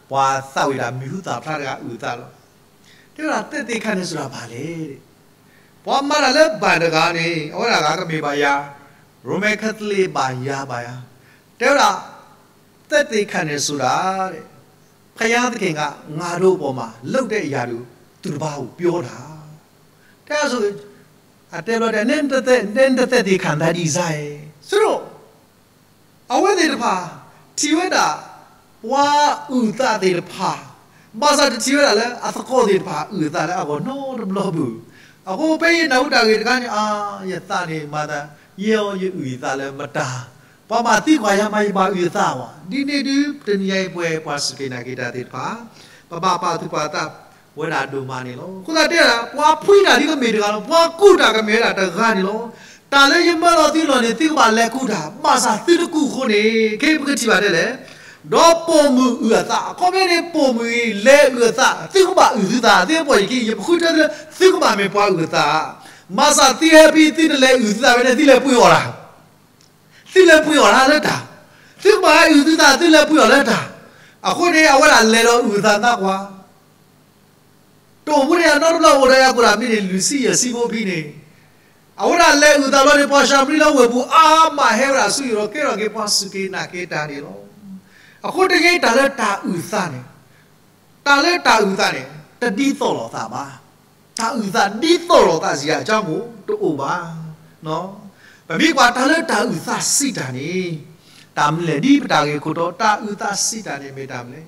ပှၤသးဝံၣ်တၢ်မံၤဟူသၣ်ဖျါတဂၤအုၣ်အသးလီၤ. တဲဝဲဒၣ် သက်သေခံတယ်ဆိုတာ ဘာလဲ ပှၤမၤတၢ်လၢဘၣ်တဂၤန့ၣ် အဝဲဒၣ်ဂၤကမ့ၢ်ဘၣ်ယၤ ရိမ့ၤခဲသလံးဘၣ်ယၤဘၣ်ယၤ တဲဝဲဒၣ် သက်သေခံတယ်ဆိုတာ ဘုရားသခင်က ငါတို့အပေါ်မှာ လုပ်တဲ့အရာတွေကို သူတစ်ပါးကို ပြောတာ တဲဆို အတဲဘျီတဲ နင်းတသက် နင်းတသက်သေခံ တတ်ဒံးစဲ ဆိုတော့ အဝဲသ့ၣ်တဖၣ် ထံၣ်ဝဲဒၣ် ပှၤအုၣ်သးသ့ၣ်တဖၣ် ဘၣ်ဆၣ်တထံၣ်ဝဲဒၣ်လၢ အသကိးသ့ၣ်တဖၣ် အုၣ်အသးလၢအဂီၢ်နီတဘျီဘၣ်. အဃိဖဲယနၢ်ဟူတၢ်ဂ့ၢ်တခါန့ၣ် အါ ယသးန့ၣ်မၤသး ယဲအီၤယအုၣ်ယသးလၢမတၤ ပှၤမၤသံကွၢ်ယၤမး ယဘၣ်အုၣ်အသးဝဲ ဒ်န့ၣ်ဒုး တနံၤညါအံၤပဝဲပှၤစူၢ်က့ၤနာ်က့ၤတၢ်သ့ၣ်တဖၣ် ပဘၣ်ပာ်သူၣ်ပာ်သးဝဲဒၣ်ဒိၣ်မးန့ၣ်လီၤ. အဃိသတးတဲဒၣ် ပှၤဖှံတၢ်ဒ်ကမ့ၢ်တဂၤလီၤ. ပှၤကူၣ်တၢ်ကမ့ၢ်ဝဲဒၣ်တဂၤန့ၣ်လီၤ. တၢ်လၢယမၢလီၤသုလီၢ်န့ၣ် သုကဘၣ်လဲၤကူၣ်တၢ် ဘၣ်ဆၣ်သုတကူၣ်အဃိန့ၣ် ခဲအံၤပကထံၣ်ဘၣ်ဒ်လဲၣ် ဒီးပိာ်မုၣ်အုၣ်အသး အခီပညီန့ၣ် ပိာ်မုၣ်အံၤ လဲၤအုၣ်အသး သုကဘၣ်အုၣ်သုသး သုကပီၢ်ယခံ ယပဃုထၢသုလၢ သုကဘၣ်မ့ၢ်ပှၤအုၣ်အသး ဘၣ်ဆၣ်သုဟဲဖဲသုတလဲၤအုၣ်သုသးဝဲန့ၣ် သုလဲၤပှ့ၤအီၣ်တၢ် သုလဲၤပှ့ၤအီၣ်တၢ်လၢတၢ် သုကဘၣ်အုၣ်သုသး သုလဲၤပှ့ၤအီၣ်လၢတၢ် အဃိန့ၣ် အဝဲဒၣ်လဲၤဒီးအုၣ်အသးသးကွၢ် တအိၣ်ဘူးန့ၣ် အနီတဘျီအိၣ်ဒီးယၤကိးဒၣ်မ့ၢ်န့ၣ် လွံၢ်ဆံယဲၢ်ဆံဖိဖဲန့ၣ် အဝဲဒၣ်လဲၤအုၣ်သးလီၤန့ၣ် ပှၤၡၤမရံလၢဝ့ၢ်ပူၤအါမးဟဲဝဲဒၣ်ဆူယအိၣ်ဒီးကဲထီၣ်က့ၤပှၤစူၢ်က့ၤနာ်က့ၤတၢ်န့ၣ်လီၤ. အဃိတဂ့ၤ တၢ်လၢတၢ်အုၣ်သးန့ၣ် တၢ်လၢတၢ်အုၣ်သးန့ၣ် တဒ်သိးလိာ်သးဘၣ်. တၢ်အုၣ်သးဒ်သိးလိာ်သးစ့ၢ်ကီးအကြောင်းကို တအိၣ်ဘၣ်. ပမ့ၢ်ကွၢ်တၢ်လၢတၢ်အုၣ်သးစံးတၢ်န့ၣ် မ့ၢ်တၢ်မနုၤလဲၣ် ဒ်ပတၢ်ဂ့ၢ်ခိၣ်တီ တၢ်အုၣ်သးစံးတၢ်န့ၣ်မ့ၢ်တၢ်မနုၤလဲၣ်.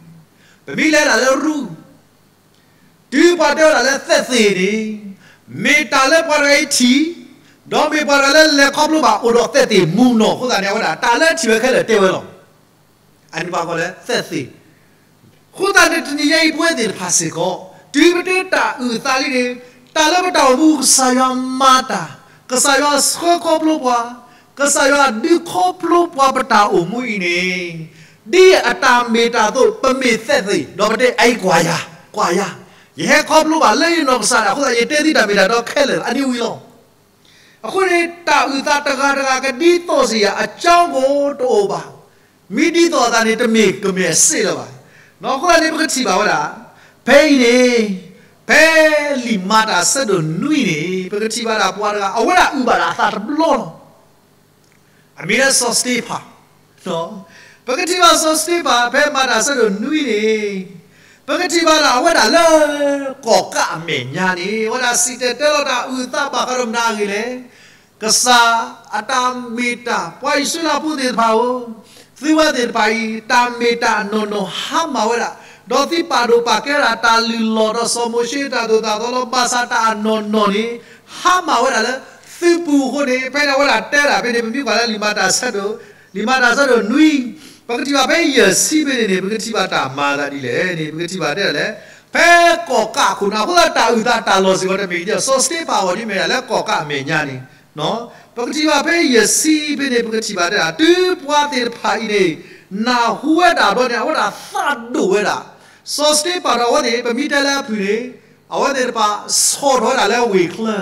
ပမ့ၢ်လဲၤဒၣ်လၢရူၢ် တုၤပှၤတဲဝဲဒၣ်လၢသက်သေန့ၣ် မ့ၢ်တၢ်လၢပှၤတဂၤအံၤထံၣ်, ဒီးမ့ၢ်ပှၤတဂၤလၢလဲၤခီဖျိဘၣ်အိၣ်ဒီးသက်သေမူနီၢ်အဃိသတးန့ၣ် အဝဲဒၣ်တၢ်လၢထံၣ်ဝဲခဲလၢာ်တဲဝဲလီၤ. အန့ၣ်ပှၤကိးလၢသက်သေ အဃိသတးန့ၣ်တနံၤညါအံၤပဝဲသ့ၣ်တဖၣ်စ့ၢ်ကီး တုၤပတဲတၢ်အုၣ်သးလံန့ၣ် တၢ်လၢပတၢ်အိၣ်မူကစၢ်ယွၤမၤတၢ်, ကစၢ်ယွၤဆှၢခီဖျိပှၤ, ကစၢ်ယွၤဒုးခီဖျိပှၤပတၢ်အိၣ်မူအံၤန့ၣ် ဒ်အတၢ်မ့ၢ်တၢ်အသိး ပမ့ၢ်သက်သေ ဒီးပတဲအံၤကွၢ်ယၤ, ကွၢ်ယၤ, ယဟဲခီဖျိဘၣ်လၢယနီၢ်ကစၢ်ဒၣ်အဃိသတး ယတဲသုတၢ်မ့ၢ်တၢ်တီခဲလၢာ် အန့ၣ်ဝံၤလီၤ. အဃိန့ၣ် တၢ်အုၣ်သးတဂၤတဂၤကဒ်သိးစ့ၢ်ယၤ အကၠီကိးတအိၣ်ဘၣ်. မ့ၢ်ဒ်သိးအသးန့ၣ် တမ့ၢ်ကမ့ၢ်အစ့လၢၤဘၣ်. အဃိသတးန့ၣ် ပကထံၣ်ဘၣ်ဝဲဒၣ် ဖဲအံၤန့ၣ် ဖဲလံာ်မၤတၢ်အဆၢဒိၣ်နွံန့ၣ် ပကထံၣ်ဘၣ်ဒၣ်ပှၤတဂၤ အဝဲဒၣ်အုၣ်ဘၣ်ဒၣ်အသးတဘျီလီၤ. အမံၤလၢစီၤစတ့ဖၣ် ပကထံၣ်ဘၣ်စီၤစတ့ဖၣ် ဖဲမၤတၢ်ဆၢဒိၣ်နွံန့ၣ် ပကထံၣ်ဘၣ်ဒၣ်အဝဲဒၣ်လၢ ကီၣ်ကးအမဲာ်ညါန့ၣ် အဝဲဒၣ်စံၣ်တဲၤတဲလီၤတၢ်အုၣ်သးဘၣ်ဃးဒီးမနုၤအဂ့ၢ်လဲၣ်. ကစၢ်အတၢ်မ့ၢ်တၢ် ပှၤအံၣ်စရ့လးဖိသ့ၣ်တဖၣ်ဧၢ, သုဝဲသ့ၣ်တဖၣ်အံၤ တၢ်မ့ၢ်တၢ်အနီၢ်နီၢ်ဟါမၢ်ဝဲဒၣ်, ဒီးသုပာ်ဒိၣ်ပာ်ကဲဒၣ်တၢ်လုၢ်လီၢ်ဒီးစီၤမိၤၡ့တၢ်သိၣ်တၢ်သီလီၤ. ဘၣ်ဆၣ်တၢ်အနီၢ်နီၢ်န့ၣ် ဟါမၢ်ဝဲဒၣ်လၢ သုပူၤအဃိန့ၣ် ဖဲန့ၣ်အဝဲဒၣ်တဲဒၣ်ဖဲန့ၣ် ပမ့ၢ်ကွၢ်လၢလံာ်မၤတၢ်ဆၢဒိၣ်, လံာ်မၤတၢ်ဆၢဒိၣ်နွံ, ပကထံၣ်ဘၣ်ဖဲယဲၢ်ဆံဖဲန့ၣ်န့ၣ် ပကထံၣ်ဘၣ်တၢ်မၤအသးဒ်လဲၣ်န့ၣ် ပကထံၣ်ဘၣ်တဲဒၣ်လဲၣ်, ဖဲကီၣ်ကးခိၣ်နၢ် အဃိသတးတၢ်အုၣ်သးတၢ်လီၢ်စ့ၢ်ကီးတမ့ၢ်ဒ် စီၤစတ့ဖၣ်အဂီၢ်ဒ်မ့ၢ်ဒၣ်လၢကီၣ်ကးအမဲာ်ညါန့ၣ် ပကထံၣ်ဘၣ်ဖဲယဲၢ်ဆံဖဲန့ၣ် ပကထံၣ်ဘၣ်တဲဒၣ် တုၤပှၤသ့ၣ်တဖၣ်အံၤန့ၣ် နၢ်ဟူဝဲဒၣ်ဘျီန့ၣ် အဝဲဒၣ်သးဒိၣ်ဝဲဒၣ်, စီၤစတ့ဖၣ်ဒီးအဝဲသ့ၣ် ပမ့ၢ်တဲလၢအဖုၣ်န့ၣ် အဝဲသ့ၣ်တဖၣ်ဆီၣ်ထွဲဒၣ်လၢဝ့ၢ်ချၢ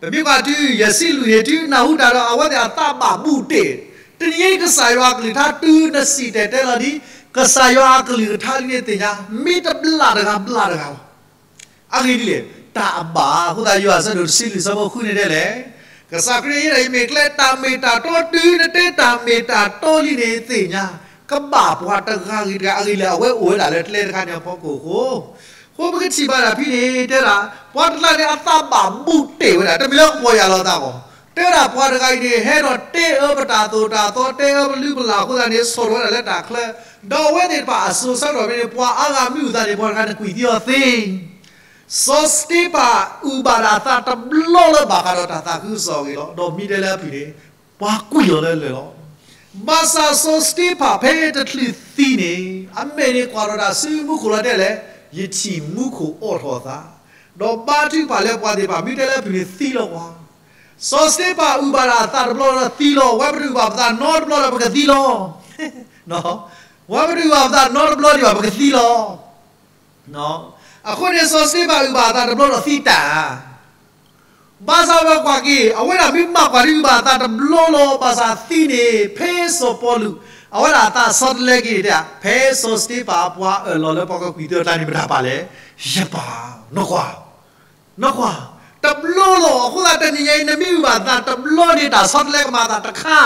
ပမ့ၢ်ကွၢ်တုၤယဲၢ်ဆံလွံၢ်န့ၣ် တုၤနၢ်ဟူတၢ်ဒီး အဝဲသ့ၣ်အသးဘၣ်ဘူးတ့ၢ်, တနံၤအံၤကစၢ်ယွၤအကလုၢ်ကထါတုၤနစံၣ်တဲၤတဲလီၤဒ် ကစၢ်ယွၤအကလုၢ်ကထါလံန့ၣ်သ့ၣ်ညါ မ့ၢ်တဘျီတဂၤဘျီတဂၤလီၤ. အဂ့ၢ်ဒ်လဲၣ်, တၢ်အဘၣ် အဃိသတးယိၤဟၣ်အဆၢဒိၣ်တဆံလွံၢ်ဆၢဖိဃုန့ၣ်ဒ်လဲၣ်, ကစၢ်ခရံာ်ယဲဒၣ်အံၤမ့ၢ်ကျဲတၢ်မ့ၢ်တၢ်တီ တုၤနတဲတၢ်မ့ၢ်တၢ်တီလံန့ၣ်သ့ၣ်ညါ, ကဘၣ်ပှၤတဂၤဂ့ၤတဂၤ အဂ့ၢ်လၢအဝဲအိၣ်ဝဲဒၣ်လၢကျဲတခါန့ၣ်အဖီခိၣ်အဃိ အဃိပကထံၣ်ဘၣ်ဒၣ်ဖဲန့ၣ် တဲဒၣ် ပှၤတကျါန့ၣ် အသးဘၣ်ဘူးတ့ၢ်ဝဲဒၣ် တမ့ၢ်လၢကပီၢ်ယၢ်လီၤသးဘၣ်, တဲဒၣ်ပှၤတဂၤအံၤန့ၣ် ဟဲဒီးတဲအၢပတၢ်သိၣ်တၢ်သီ တဲအၢပလုၢ်ပလၢ်အဃိသတးန့ၣ် ဆီၣ်ထွဲဒၣ်လၢတၢ်ချၢ, ဒီးအဝဲသ့ၣ်တဖၣ်အစိၤဆၢကတီၢ်ဖဲန့ၣ် ပှၤအါဂၤမ့ၢ်အုၣ်သးန့ၣ် ပှၤတဂၤန့ၣ်ကွံာ်သံအီၤသ့ စီၤစတ့ဖၣ်အုၣ်ဘၣ်ဒၣ်အသးတဘျီလၢဘၣ်ဃးဒီးတၢ်သးခုကစီၣ်အဂ့ၢ်လီၤ. ဒီးမ့ၢ်တဲလၢအဖုၣ်န့ၣ် ပှၤကွံာ်အီၤလၢလၢာ်လီၤ. ဘၣ်ဆၣ်စီၤစတ့ဖၣ်ဖဲတချုးသံန့ၣ် အမဲာ်န့ၣ်ကွၢ်ထီၣ်တၢ်ဆူမူခိၣ်လီၤတဲလဲၣ်, ယထံၣ်မူခိၣ်အိးထီၣ်အသး, ဒီးဘါထုကဖၣ်လၢပှၤသ့ၣ်တဖၣ် မ့ၢ်တဲလၢအဖုၣ်န့ၣ်သံလီၤပှၤ စီၤစတ့ဖၣ်အုၣ်ဘၣ်ဒၣ်အသးတဘျီလၢသံလီၤ. ဝဲပတအုၣ်ဘၣ်ပသးနီတဘျီဒီးပကသံလီၤ. ဝဲပတအုၣ်ဘၣ်ပသးနီတဘျီဒံးဘၣ်ပကသံလီၤ. အဃိန့ၣ် စီၤစတ့ဖၣ်အုၣ်ဘၣ်အသးတဘျီဒီးသံတၢ်, ဘၣ်ဆၣ်ဝဲကွၢ်က့ၤ အဝဲဒၣ်မ့ၢ်မၤကွၢ်ဒ်အုၣ်ဘၣ်အသးတဘျီလီၤ. ဘၣ်ဆၣ်သံန့ၣ် ဖဲစီၤပီလူး အဝဲဒၣ်အသးဆီတလဲက့ၤန့ၣ်တဲ ဖဲစီၤစတ့ဖၣ်အပှၤအၢၣ်လီၤလၢပှၤကကွံာ်သံအကျါန့ၣ် မတၤပာ်လဲၣ်, ယပၢ်, နကွၢ် နကွၢ်, တဘျီလီၤ. အဃိသတးတနံၤညါအံၤ နမ့ၢ်အုၣ်ဘၣ်သးတဘျီန့ၣ် တၢ်ဆီတလဲကမၤအသးတခါ,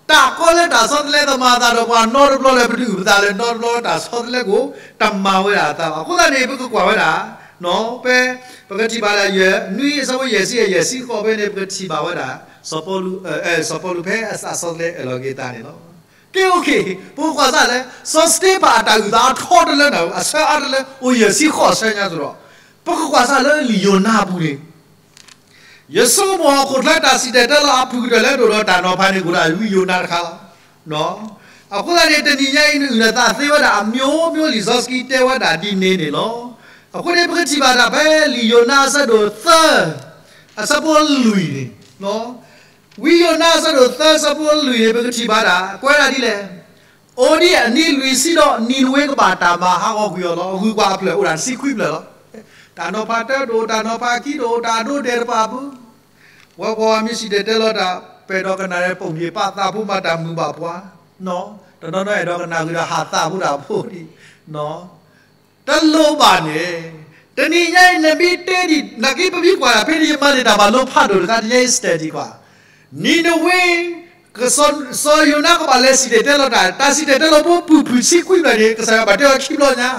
တၢ်ကီလၢတၢ်ဆီတလဲကမၤအသးဒီးပှၤနီတဘျီလၢပတအုၣ်ပသးလၢနီတဘျီ တၢ်ဆီတလဲကအိၣ် တမၤဝဲဒၣ်အသးဘၣ်. အဃိသတးန့ၣ် ပကကွၢ်ဝဲဒၣ် ဖဲ ပကထံၣ်ဘၣ်ဒၣ်ယဲၢ် နွံအဆၢဖိယဲၢ်ဆံယဲၢ်ဆံဃိးဖဲန့ၣ် ပကထံၣ်ဘၣ်ဝဲဒၣ် စီၤပီလူး စီၤပီလူးဖဲအသးဆီတလဲအၢၣ်လီၤက့ၤအသးန့ၣ်လီၤ. ကဲ okay, ပကကွၢ်စၢ်လၢ စီၤစတ့ဖၣ်အတၢ်အုၣ်သးအထီတလၢနၤ အဆၢအါတလၢ အိၣ်ယဲၢ်ဆံဃိးအဆၢညါသိးဒီး ပကကွၢ်စၢ်လၢလံာ်ယိၤနါအပူၤန့ၣ် ယဆိကမိၣ်အခိၣ်ချၢတၢ်စံၣ်တဲၤတဲလီၤအဖုၣ်ကတၢၢ်လၢဒိၣ်ဒီးတၢ်နီၤဖးန့ၣ် ကအိၣ်ဒၣ်ဝံယိၤနါတခါလီၤ. အဃိသတးန့ၣ် တနံၤညါအံၤ နအုၣ်နသးသ့ဝဲဒၣ်အမျိုးမျိုး လံာ်စီဆှံတဲဝဲဒၣ်ဒ်န့ၣ်န့ၣ်လီၤ. အဃိန့ၣ် ပကထံၣ်ဘၣ်ဒၣ်ဖဲလံာ်ယိၤနါအဆၢဒိၣ်သၢ အဆၢဖိလွံၢ်န့ၣ် ဝံယိၤနါအဆၢဒိၣ်သၢ အဆၢဖိလွံၢ်န့ၣ် ပကထံၣ်ဘၣ်ဒၣ် ကွဲးဒၣ်ဒ်လဲၣ်, အိၣ်ဒံးအနံၤလွံၢ်ဆံဒီး နံၤနဝ့ကဘၣ်တၢ်မၤဟးဂီၤကွံာ်အီၤလီၤ. အဂုၤအဂၤအဖျၢၣ်အိၣ်ဒၣ်တဆံခွံဖျၢၣ်လီၤ. တၢ်နီၤဖးတၢ်ဒိၣ် တၢ်နီၤဖးခံဒိၣ် တၢ်ဒိၣ်ဒဲးတဖၣ်အပူၤ ဝဲပှၤမ့ၢ်စံၣ်တဲၤတဲလီၤတၢ် ပအဲၣ်ဒိးကနၣ်ဒီး ပိာ်မုၣ်ပာ်သးဖိမၤတၢ်မုာ်ဘၣ်ပှၤ, တနီၤနီၤအဲၣ်ဒိးကနၣ်ဂ့ၤဒီးဟးသးဖိတၢ်ဖိဒံး, တလိၣ်ဘၣ်န့ၣ်, တနံၤညါအံၤ နမ့ၢ်တဲဒ် နာ်က့ ပမ့ၢ်ကွၢ်ဒၣ်ဖဲန့ၣ် ယမၤန့ၢ်တၢ်မၤလိဖးဒိၣ်တခါ တနံၤညါအံၤ study ကွၢ်, နံၤနဝ့ စီၤယိၤနါကဘၣ်လဲၤစံၣ်တဲၤတဲလီၤတၢ် တၢ်စံၣ်တဲၤတဲလီၤဖိပူၤဖုၣ်ဆံခွံဖျၢၣ်န့ၣ် ကစၢ်ယွၤဘၣ်တဲဝဲခံဘျီညါ,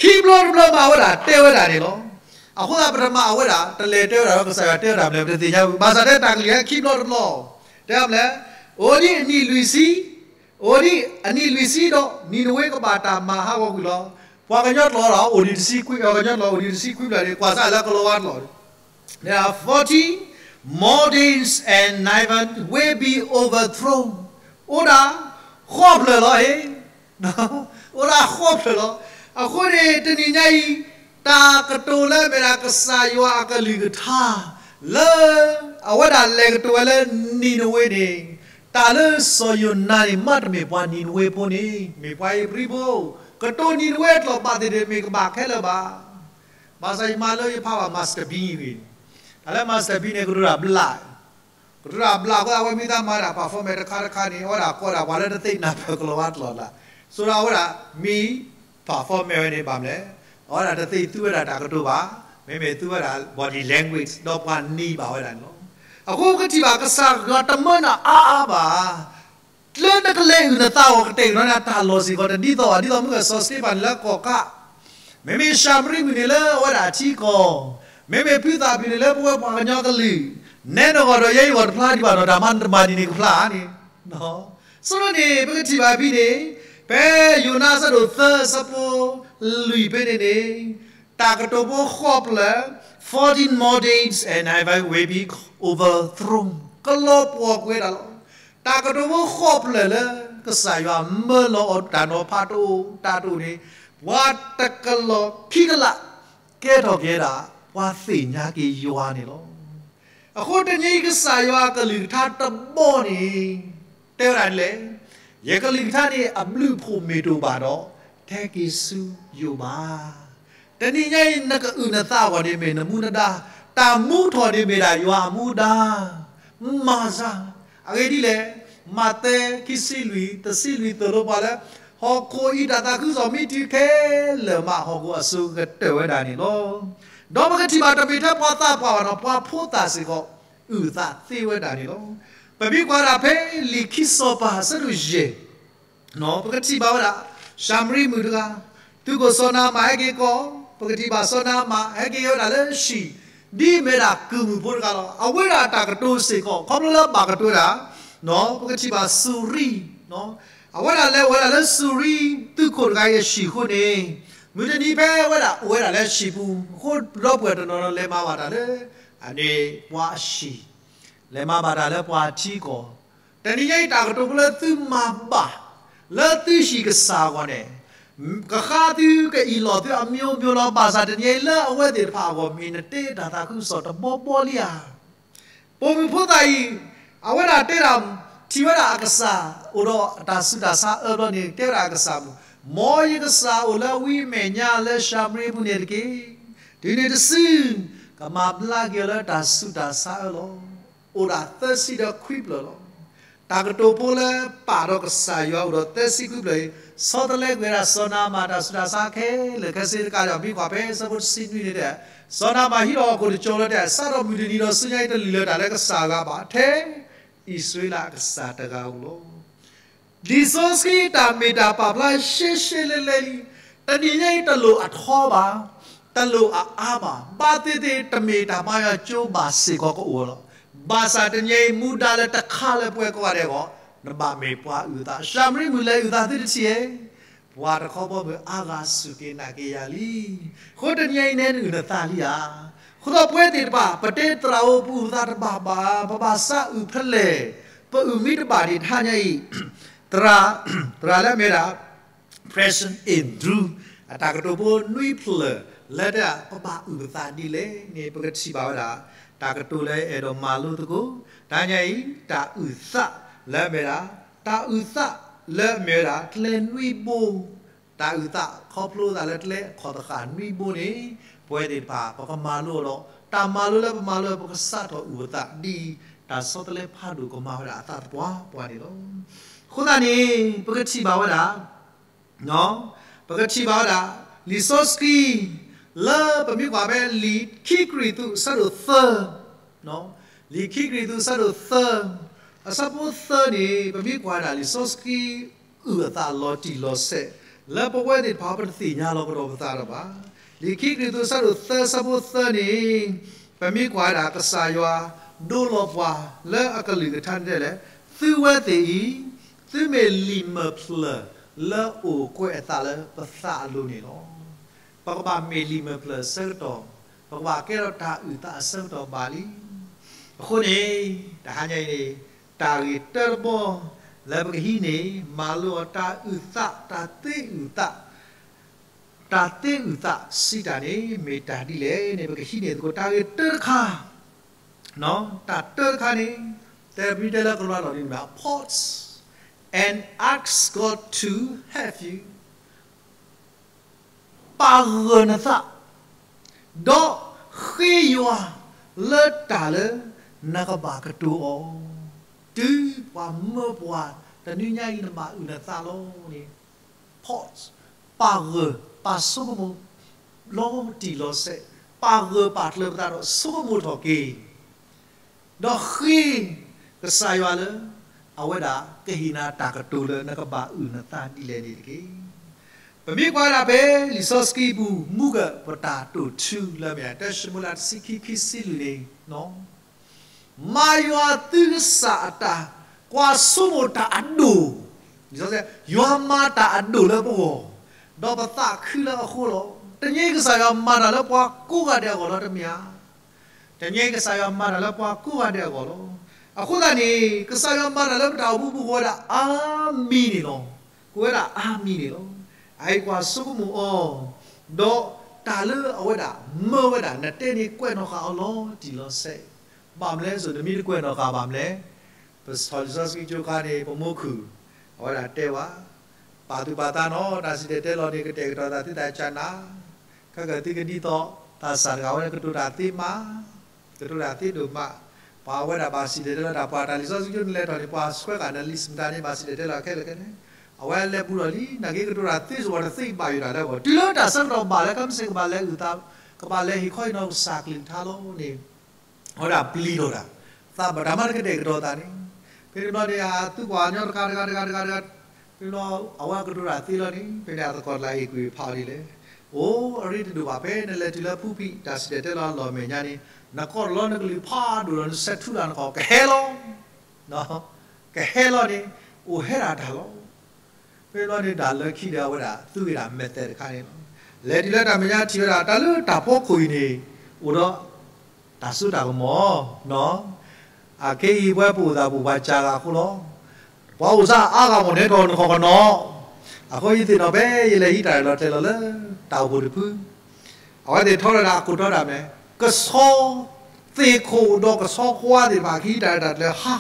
ခံဘျီတဘျီမၤဝဲဒၣ် တဲဝဲဒၣ်န့ၣ်လီၤ. အဃိသတးပထမအဝဲဒၣ် တလဲၤတဲဝဲဒၣ်ဒီးကစၢ်ယွၤတဲဝဲဒၣ်မလဲၣ် ပတသ့ၣ်ညါဝံၤ ဘၣ်ဆၣ်တဲတၢ်ကလုၢ်ဟဲခံဘျီတဘျီ, တဲမလဲၣ်, အိၣ်ဒံးအနံၣ်လွံၢ်ဆံ, အိၣ်ဒံးအနံၣ်လွံၢ်ဆံဒီး နံၤနဝ့ကဘၣ်တၢ်မၤဟးဂီၤကွံာ်လီၤ. ပှၤကညီကျိာ်ဒီး အိၣ်ဒံးတဆံခွံ, ပှၤကညီကျိာ်အိၣ်ဒံးတဆံခွံဘျီန့ၣ် ကွၢ်စၢ်လၢကလီၤဝါကျိာ် There are forty more days and Nineveh will be overthrown. အိၣ်ဒၣ်ဃိးဖျၢၣ်လီၤဟ့ၣ်, အိၣ်ဒၣ်ဃိးဖျၢၣ်လီၤ. အဃိန့ၣ် တနံၤညါအံၤ တၢ်ကတိၤလၢမ့ၢ်ဒၣ်ကစၢ်ယွၤအကလုၢ်ကထါ လၢအဝဲဒၣ်လဲၤကတိၤဝဲလၢနံၤနဝ့န့ၣ်, တၢ်လၢစီၤယိၤနါန့ၣ် မ့တမ့ၢ်ပှၤနံၤနဝ့ဖိန့ၣ် မ့ၢ်ပှၤဧ့ၤဘြံၤဖိ, ကတိၤနံၤနဝ့အကျိာ်ဘၣ်သ့ၣ်သ့ၣ် မ့ၢ်ကဘၣ်ခဲလၢာ်ဘၣ်. ဘၣ်ဆၣ်ယမၤလၢယဖးဘၣ် Master Bean အံၤ, တၢ်လၢ Master Bean န့ၣ် ကတိၤတၢ်ဘျး, ကတိၤတၢ်ဘျးအဃိသတး အဝဲမ့ၢ်သးမၤဒၣ် performance တခါတခါန့ၣ် အဝဲဒၣ်ကိးဒၣ်ပှၤလၢတသ့ၣ်ညါပၢၢ်ကလီၤဝါကျိာ်လၢ်, ဆိဒၣ်အဝဲဒၣ်မ့ၢ် performance ဝဲန့ၣ်ဘၣ်မလဲၣ်, အဝဲဒၣ်တသ့သူဝဲဒၣ်တၢ်ကတိၤဘၣ်, မ့မ့ၢ်သူဝဲဒၣ် body language ဒီးပှၤနံၤဘၣ်ဝဲဒၣ်န့ၣ်လီၤ. အဃိပကထံၣ်ဘၣ်ကစၢ်ယွၤတမၢနၤအါအါဘၣ် လၢနကလဲၤအုၣ်နသးအဂီၢ် ကတဲာ်ကတီၤန့ၣ် တၢ်လီၢ်စ့ၢ်ကီးတဒ်သိးဘၣ် ဒ်သိးမုၢ်ကစီၤစတ့ဖၣ်န့ၣ်လၢကီၢ်ကး, မ့မ့ၢ်ၡၤမရံမုၣ်န့ၣ်လၢအဝဲဒၣ်အထံကီၢ်, မ့မ့ၢ်ဖုသၣ်ဖုၣ်န့ၣ်လၢပဝဲပှၤကညီကလုာ်, နဲနဂီၢ်ဒီးယဲယဂီၢ်တဖျါဒံးဘၣ်နီၤ တၢ်မၤတမၤဒ်န့ၣ်ကဖျါန့ၣ်, ဆိန့ၣ် ပကထံၣ်ဘၣ်ဖဲန့ၣ်, ဖဲယိၤနါအဆၢဒိၣ်သၢအဆၢဖိလွံၢ်ဖဲန့ၣ်န့ၣ်, တၢ်ကတိၤဖိဃိးဖျၢၣ်, fourteen more days and Nineveh will be overthrown ကလီၤပှီၢ်ကွံာ်ဝဲဒၣ်လီၤ. တၢ်ကတိၤဖိဃိးဖျၢၣ်လၢ ကစၢ်ယွၤမၢလီၤအီၤတၢ်နီၤဖးတအိၣ်တၢ်တအိၣ်န့ၣ်, ပှၤတကလီၢ်ခံကလး ကဲထီၣ်က့ၤဝဲဒၣ် ပှၤသ့ၣ်ညါက့ၤယွၤန့ၣ်လီၤ. အဃိတနံၤအံၤကစၢ်ယွၤအကလုၢ်ကထါတဘီန့ၣ် တဲဝဲဒၣ်ဒ်လဲၣ်, ယကလုၢ်ကထါန့ၣ် အဘျုးအဖှိၣ်မ့ၢ်တအိၣ်ဘၣ်ဒီး ထဲက့ၤဆူယိာ်ဘၣ်. တနံၤညါအံၤ နကအုၣ်နသးအဂီၢ်န့ၣ်မ့ၢ်နမူနဒါ, တၢ်မူထီၣ်န့ၣ်မ့ၢ်ဒၣ်ယွၤအမူဒါ, မၤစၢ်, အဂ့ၢ်ဒ်လဲၣ်, မးသဲခံဆံလွံၢ် တဆံလွံၢ်သိၣ်လိပှၤလၢ ဟီၣ်ခိၣ်အံၤတၢ်သးခုကစီၣ်မ့ၢ်တုၤခဲလၢာ်မး ဟီၣ်ခိၣ်အစိၤကတၢၢ်ဝဲဒၣ်န့ၣ်လီၤ. ဒီးပကထံၣ်ဘၣ်တမ့ၢ်ထဲပှၤသးပှၢ်ဘၣ်နီၤ ပှၤဖိသၣ်စ့ၢ်ကီး အုၣ်သးသ့ဝဲဒၣ်န့ၣ်လီၤ. ပမ့ၢ်ကွၢ်ဒၣ်ဖဲလံာ်ခံစီၤပၤအဆၢဒိၣ်ယဲၢ် ပကထံၣ်ဘၣ်ဝဲဒၣ် ၡၤမရံမုၣ်တဂၤ, သုးခိၣ်စီၤနၤအမၣ်ဟဲက့ၤကီၢ်, ပကထံၣ်ဘၣ်စီၤနၤအမၣ်ဟဲက့ၤဝဲဒၣ်လၢဟံၣ်, ဒ်အမ့ၢ်ဒၣ်ကုၢ်မုၣ်ဖိတဂၤလီၤ. အဝဲဒၣ်တၢ်ကတိၤစ့ၢ်ကီး ခီဖျိလၢဘၣ်ကတိၤဝဲဒၣ်, ပကထံၣ်ဘၣ်စူၤရံ, အဝဲဒၣ်လဲၤအိၣ်ဝဲဒၣ်လၢစူၤရံသုးခိၣ်တဂၤအံၤအဟံၣ်အဃိန့ၣ်, မုၢ်တနံၤဖဲအဝဲဒၣ်အိၣ်ဝဲဒၣ်လၢဟံၣ်ပူၤအဃိ ဒီပုၢ်ဝဲၢ်တနီၤနီၤလဲၤမၤဘၣ်တၢ်လၢ အန့ၣ်ပှၤအဟံၣ်, လဲၤမၤဘၣ်တၢ်လၢပှၤထံကီၢ်, တနံၤညါအံၤတၢ်ကတိၤဖိလၢသုမၤဘၣ် လၢသုဟံၣ်ကစၢ်အဂီၢ်န့ၣ်, ကဃါသုကအံၣ်လီၤသုအမျိုးမျိုးလီၤ. ဘၣ်ဆၣ်တနံၤညါအံၤလၢအဝဲသ့ၣ်တဖၣ်အဂီၢ် မ့ၢ်နတဲတၢ်သးခုကစီၣ်တဘီဘီလံဧါ. ပိာ်မုၣ်ဖိသၣ်အံၤ, အဝဲဒၣ်တဲဒၣ်, ထံၣ်ဝဲဒၣ်အကစၢ် အိၣ်ဒီးတၢ်ဆူးတၢ်ဆါအၢဘျီန့ၣ် တဲဝဲဒၣ်အကစၢ်မုၣ်, မ်ယကစၢ်အိၣ်လၢဝံအမဲာ်ညါလၢၡၤမရံပူၤန့ၣ်တက့ၢ်. တုၤနုၤတစု ကမၤဘျါက့ၤအီၤလၢတၢ်ဆူးတၢ်ဆါအၢလီၤ. အိၣ်ဒၣ်သၢဆံဒီးခွံဖျၢၣ်လီၤ. တၢ်ကတိၤဖိလၢပာ်ဒီးကစၢ်ယွၤအိၣ်ဒီးသၢဆံခွံဖျၢၣ်အံၤ, ဆီတလဲကွံာ်ဝဲဒၣ်စီၤနၤအမၣ်တၢ်ဆူးတၢ်ဆါခဲလၢာ်ခဲဆ့တကးဒီး မ့ၢ်ကွၢ်ဖဲအဆၢဖိတဆံနွံန့ၣ်ဒီး, စီၤနၤအမၣ်ဟံးထီၣ်ဟီၣ်ခိၣ်တကၠီၤလၢတဲ စးထီၣ်မုၢ်တနံၤဒီးဆူညါအံၤ တလုၢ်လၢ်တၢ်လၢကစၢ်အဂၤဘၣ် ထဲအံၣ်စရ့လးအကစၢ်တဂၤဧိၤလီၤ. လံာ်စီဆှံတၢ်မ့ၢ်တၢ်ပာ်ဖျါရှဲရှဲလဲလဲလံ. တနံၤညါအံၤတလိၣ်အထီဘၣ်, တလိၣ်အအါဘၣ်, ဘၣ်သ့ၣ်သ့ၣ်တမ့ၢ်တၢ်မၤယွၤကၠိဘၣ်စ့ၢ်ကီးကအိၣ်လီၤ. ဘၣ်ဆၣ်တနံၤညါအံၤ မူဒါလၢတခါလၢပဝဲကိးဂၤဒဲးအဂီၢ်, နဘၣ်မ့ၢ်ပှၤအုၣ်သး, ၡၤမရံမုၣ်လဲၤအုၣ်သးသုတထံၣ်ဧါ. ပှၤတခီဘီမုၢ်အါဂၤစူၢ်က့ၤနာ်က့ၤယၤလံ. အဃိတနံၤညါအံၤ နဲနအုၣ်နသးလံဧါ. အဃိသတးပဝဲသ့ၣ်တဖၣ် ပတဲသရၣ်ဧိၤ ပအုၣ်သးတဘၣ်ဘၣ်, ပဘၣ်စးအုၣ်ဖဲလဲၣ်, ပအုၣ်မ့ၢ်တဘၣ်ဒံးတဟါညါအံၤ, သရၣ်, သရၣ်လၢအမ့ၢ်ဒၣ် President Andrew အတၢ်ကတိၤဖိနွံဖျၢၣ်လၢတၢ်ပဘၣ်အုၣ်ပသးဒ်လဲၣ်န့ၣ် ပကထံၣ်ဘၣ်ဝဲဒၣ် တၢ်ကတိၤလၢအဲၣ်ဒိးမၤလိသကိး, တဟါညါအံၤ တၢ်အုၣ်သးလၢအမ့ၢ်ဒၣ်, တၢ်အုၣ်သးလၢအမ့ၢ်ဝဲဒၣ် ကျဲနွံဘိ တၢ်အုၣ်သးခီဖျိသးလၢကျဲအခီၣ်သဃာ်နွံဘိန့ၣ်, ပဝဲသ့ၣ်တဖၣ် ပကမၤလိအီၤဒီး တၢ်မၤလိလၢပမၤလိ ပကစးထီၣ်အုၣ်အသးဒ်တၢ်ဆီတလဲဖးဒိၣ်ကမၤဝဲဒၣ်အသးသပှၢ်ပှၢ်န့ၣ်လီၤ. အဃိသတးန့ၣ် ပကထံၣ်ဘၣ်ဝဲဒၣ်, ပကထံၣ်ဘၣ်ဝဲဒၣ် လံာ်စီဆှံ လၢပမ့ၢ်ကွၢ်ဖဲလံာ်ခံကရံၣ်သူးအဆၢဒိၣ်သၢ, လံာ်ခံကရံၣ်သူးအဆၢဒိၣ်သၢ အဆၢဖိသၢန့ၣ် ပမ့ၢ်ကွၢ်ဒၣ်လံာ်စီဆှံ အုၣ်အသးလီၤတံၢ်လီၤဆဲး လၢပဝဲသ့ၣ်တဖၣ်ပတသ့ၣ်ညါလီၤကဒီးပသးဒီးဘၣ်. လံာ်ခံကရံၣ်သူး အဆၢဒိၣ်သၢ အဆၢဖိသၢန့ၣ်, ပမ့ၢ်ကွၢ်ဝဲဒၣ် ကစၢ်ယွၤဒိလီၤပှၤလၢအကလုၢ်ကထါန့ၣ်တဲလဲၣ်, သုဝဲသ့ၣ်အံၤ, သုမ့ၢ်လံာ်မၢၢ်ဖျၢၣ်လၢအအိၣ်ကွဲးအသးလၢပသးအလိၤန့ၣ်လီၤ. ပကဘၣ်မ့ၢ်လံာ်မၢၢ်ဖျၢၣ်အဆၢကတီၢ်, ပကဘၣ်ကဲထီၣ်တၢ်အုၣ်သးအဆၢကတီၢ်ဘၣ်လံ. အဃိန့ၣ်, တဟါညါအံၤန့ၣ်, တၢ်ဂ့ၢ်တၢတဘီလၢပကဟံးန့ၢ် မၤလိအီၤတၢ်အုၣ်သး, တၢ်သ့အုၣ်သး, တၢ်သ့အုၣ်သးစံးတၢ်န့ၣ် မ့ၢ်တၢ်ဒ်လဲၣ်န့ၣ် ပကဟံးန့ၢ်သကိးတၢ်ဂ့ၢ်တၢတခါ, တၢ်တၢတခါန့ၣ်, တဲပမ့ၢ်တဲလၢကလၤလီၤဒ်န့ၣ် pause and ask God to help you. ပာ်ဂၢၢ်နသး, ဒီးဃ့ယွၤလၢတၢ်လၢ နကဘၣ်ကတိၤအီၤ, တုၤပှၤမၢပှၤတနွံညါအံၤ နဘၣ်အုၣ်နသးလီၤန့ၣ်, pause, ပာ်ဂၢၢ်, ပာ်ဆိကမိၣ်, လီၤတံၢ်လီၤဆဲး, ပာ်ဂၢၢ်ပာ်ကျၢၤပသးဒီးဆိကမိၣ်ထီၣ်က့ၤ ဒီးဃ့ကစၢ်ယွၤလၢ အဝဲဒၣ်ကဟ့ၣ်နၤတၢ်ကတိၤလၢနကဘၣ်အုၣ်နသးဒ်လဲၣ်န့ၣ်တက့ၢ်. ပမ့ၢ်ကွၢ်ဒၣ်ဖဲလံာ်စီဆှံပူၤ မူကၣ်ပတၢ်တိာ်ထူလၢမ့ၢ် တၢၡမူၤအ့လး တဆံခံ ခံဆံလွံၢ်န့ၣ်, မၤယွၤသုကစၢ်အတၢ်, ကွၢ်ဆိကမိၣ်တၢ်အဒိၣ်, ယွၤမၤတၢ်အဒိၣ်လၢပဂီၢ်, ဒီးပသးခုလၢအဃိလီၤ. တနံၤကစၢ်ယွၤမၤတၢ်လၢပှၤကိးဂၤဒဲးအဂီၢ်လီၤတမ့ၢ်ဧါ. တနံၤကစၢ်ယွၤမၤတၢ်လၢပှၤကိးဂၤဒဲးအဂီၢ်လီၤ. အဃိသတးန့ၣ် ကစၢ်ယွၤမၤတၢ်လၢပတၢ်အိၣ်မူပူၤ ကိးဝဲဒၣ်အါမံၤန့ၣ်လီၤ. ကိးဝဲဒၣ်အါမံၤန့ၣ်လီၤ. အအံၤကွၢ်ဆိကမိၣ်အီၤ, ဒီးတၢ်လၢအဝဲဒၣ်မၢဝဲဒၣ် နတဲန့ၣ်ကွဲးနီၣ်ဃာ်အီၤလီၤတံၢ်လီၤဆဲး, ဘၣ်မနုၤလဲၣ် စိၤနမ့ၢ်တကွဲးနီၣ်ဃာ်ဘၣ်မနုၤလဲၣ်. ပဆီၣ်လံာ်စီဆှံကၠိခါန့ၣ် ပမိၢ်ခုၣ်, အဝဲဒၣ်တဲဝဲ, ပာ်သူၣ်ပာ်သးနီၤ, တၢ်စံၣ်တဲၤတဲလီၤန့ၣ် ကတဲာ်ကတီၤသးသုသးကၢ်နၤ, ခဲကသုကဒ်သိး သးစၢ်တဂၤဝဲန့ၣ် ကတိၤတၢ်သ့မး, ကတိၤတၢ်သ့ဒိၣ်မး, ပှၤဝဲဒၣ်ဘၣ်စံၣ်တဲၤတဲလီၤတၢ် ပှၤတၢ်လံာ်စီဆှံကၠိနလဲၤထီၣ်န့ၣ် ပှၤဆှၢဃာ်နလံာ်စံးမတၤန့ၣ် ဘၣ်စံၣ်တဲၤတဲလီၤခဲလၢာ်ခဲဆ့, အဝဲလဲၤဘူးထီၣ်လံ, နာ်က့ကတိၤတၢ်သ့စ့ၢ်ကီး တသ့ဘၣ်ယိၣ်တၢ်လၢအဂီၢ်, တုၤလၢတၢ်ဆၢကတီၢ်ဘၣ်လၢ ခဲမုၢ်ဆ့ၣ်ကဘၣ်လဲၤအုၣ်သး, ကဘၣ်လဲၤဟ့ၣ်ခီဟ့ၣ်နီၤကစၢ်ကလုၢ်ကထါလီၤန့ၣ် အဝဲဒၣ်ပျံၤထီၣ်တၢ်, သးဘၣ်တၢ်မၤတကတဲာ်ကတီၤသးန့ၣ်, ဖဲန့ၣ်ဘျီန့ၣ် အသုပှၤကညီတဂၤတဂၤတဂၤတဂၤတဂၤ, ဖဲန့ၣ်ဘျီ အဝဲကတိၤတၢ်သ့လီၤန့ၣ် ဖဲန့ၣ်အသကိးတလၢဟ့ၣ်ကွံာ်ဖးအီၤဒ်လဲၣ်, အိၣ်အရ့တဒိၣ်ဘၣ် ဖဲနလဲၤတုၤလၢဖူဖံး တၢ်စံၣ်တဲၤတဲလီၤအလီၢ်မဲာ်ညါန့ၣ် နကိးလီၤနကလုၢ်ဖးဒိၣ်ဒီး နဆဲးထူတၢ်နကိး ကဟဲလီၤ ကဟဲလီၤန့ၣ် အိၣ်ဟဲဒၣ်တၢ်လီၤ. ဖဲန့ၣ်ဘျီန့ၣ် တၢ်လၢခံဒီးအဝဲဒၣ် သူဝဲဒၣ် method တခါန့ၣ်လီၤ. လဲၤတုၤလၢတၢ်မဲာ်ညါထံၣ်ဝဲဒၣ် တၢ်လၢတၢ်ဖီခိၣ်အံၤန့ၣ် အိၣ်ဒီး တၢ်စိတၢ်ကမီၤ, အခဲအံၤပဝဲပအိၣ်သးပူၤ ပှၤစှၤဂၤအဃိလီၤ. ပှၤအိၣ်စၢ်အါဂၤမ့ၢ်န့ၣ် ထီၣ်နခီၣ်ကနီၤ, အဃိယသ့ၣ်နီၣ်ဖဲယလဲၤဟံးတၢ်လီၤတဲာ်လီၤလၢ တၢ်အိၣ်ဖှိၣ်တဖု အဝဲသ့ၣ်ထီထီၣ်ဒၣ်အခိၣ်တီတၢ်မ့ၢ် ကဆီ, သ့ၣ်ခိၣ်ဒီးကဆီကွါသ့ၣ်တဖၣ် ကဟံးတၢ်လီၤတဲာ်လီၤဟါ,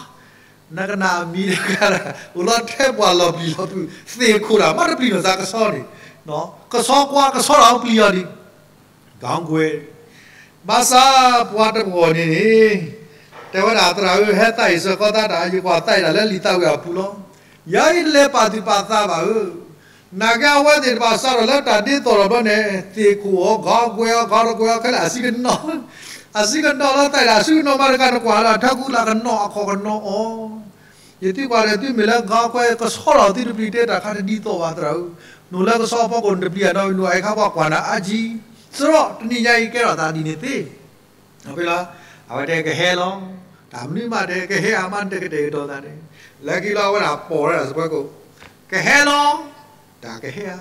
နကနၣ်အမံၤတဂၤ အိၣ်လီၤထဲပှၤလီၢ်ပျံၤလီၤဖုး, သ့ၣ်ခိၣ်တၢ် မ့ၢ်တပျံၤနီၢ်သးကဆီန့ၣ်, ကဆီကွါကဆီတၢ်ပျံၤအီၤဒံး, ဂီၤကွဲး, ဘၣ်ဆၣ်ပှၤတပှီၤန့ၣ်န့ၣ် တဲဝဲဒၣ်သရၣ်ဧၢ ဟဲသးအံၤဆၢကတီၢ်တၢ် ယကွၢ်သးအံၤဒၣ်လၢလံာ်သးဝံၣ်အပူၤလီၤ. ယၤအံၤတလဲၤပာ်သူၣ်ပာ်သးဘၣ်ဧၢ နာ်က့အဝဲသ့ၣ်တဖၣ်စးထီၣ်လၢတၢ်ဒ်သိးဒီးဘျီန့ၣ် သ့ၣ်ခိၣ်အီၤ ဂီၤကွဲးအီၤ ဂီၤတကွဲးအီၤ ခဲလၢာ်အဆံကနီၤ, အဆံကနီၤလီၤသးဒၣ် အဆံကနီၤမးတကး နကွၢ်လၢအထၢကူလၢကနီၤအခီၣ်ကနီၤအီၤ, ယသံကွၢ်ဒီး သုမ့ၢ်လၢဂီၤကွဲးကဆီလီၤ သုတပျံၤတဲတၢ်ခါတဒ်သိးဘၣ်သရၣ်ဧၢ, နအိၣ်လၢကဆီဖီခိၣ် နတပျံၤအနီၣ် နအိၣ်အံၤခါပှၤကွၢ်နၤအါကံ, စရီတနံၤညါအံၤကဲထီၣ်သးဒ်န့ၣ်သ့ ဖဲလီၤ, အဝဲတဲကဟဲလီၤ, တၢ်မနုၤမးတဲကဟဲအါမး နတကတဲာ်ကတီၤသးန့ၣ်, လၢခံလီၤအဝဲဒၣ်ပိာ်ဝဲဒၣ်စပွဲကိး, ကဟဲလီၤ, တၢ်ကဟဲဧါ,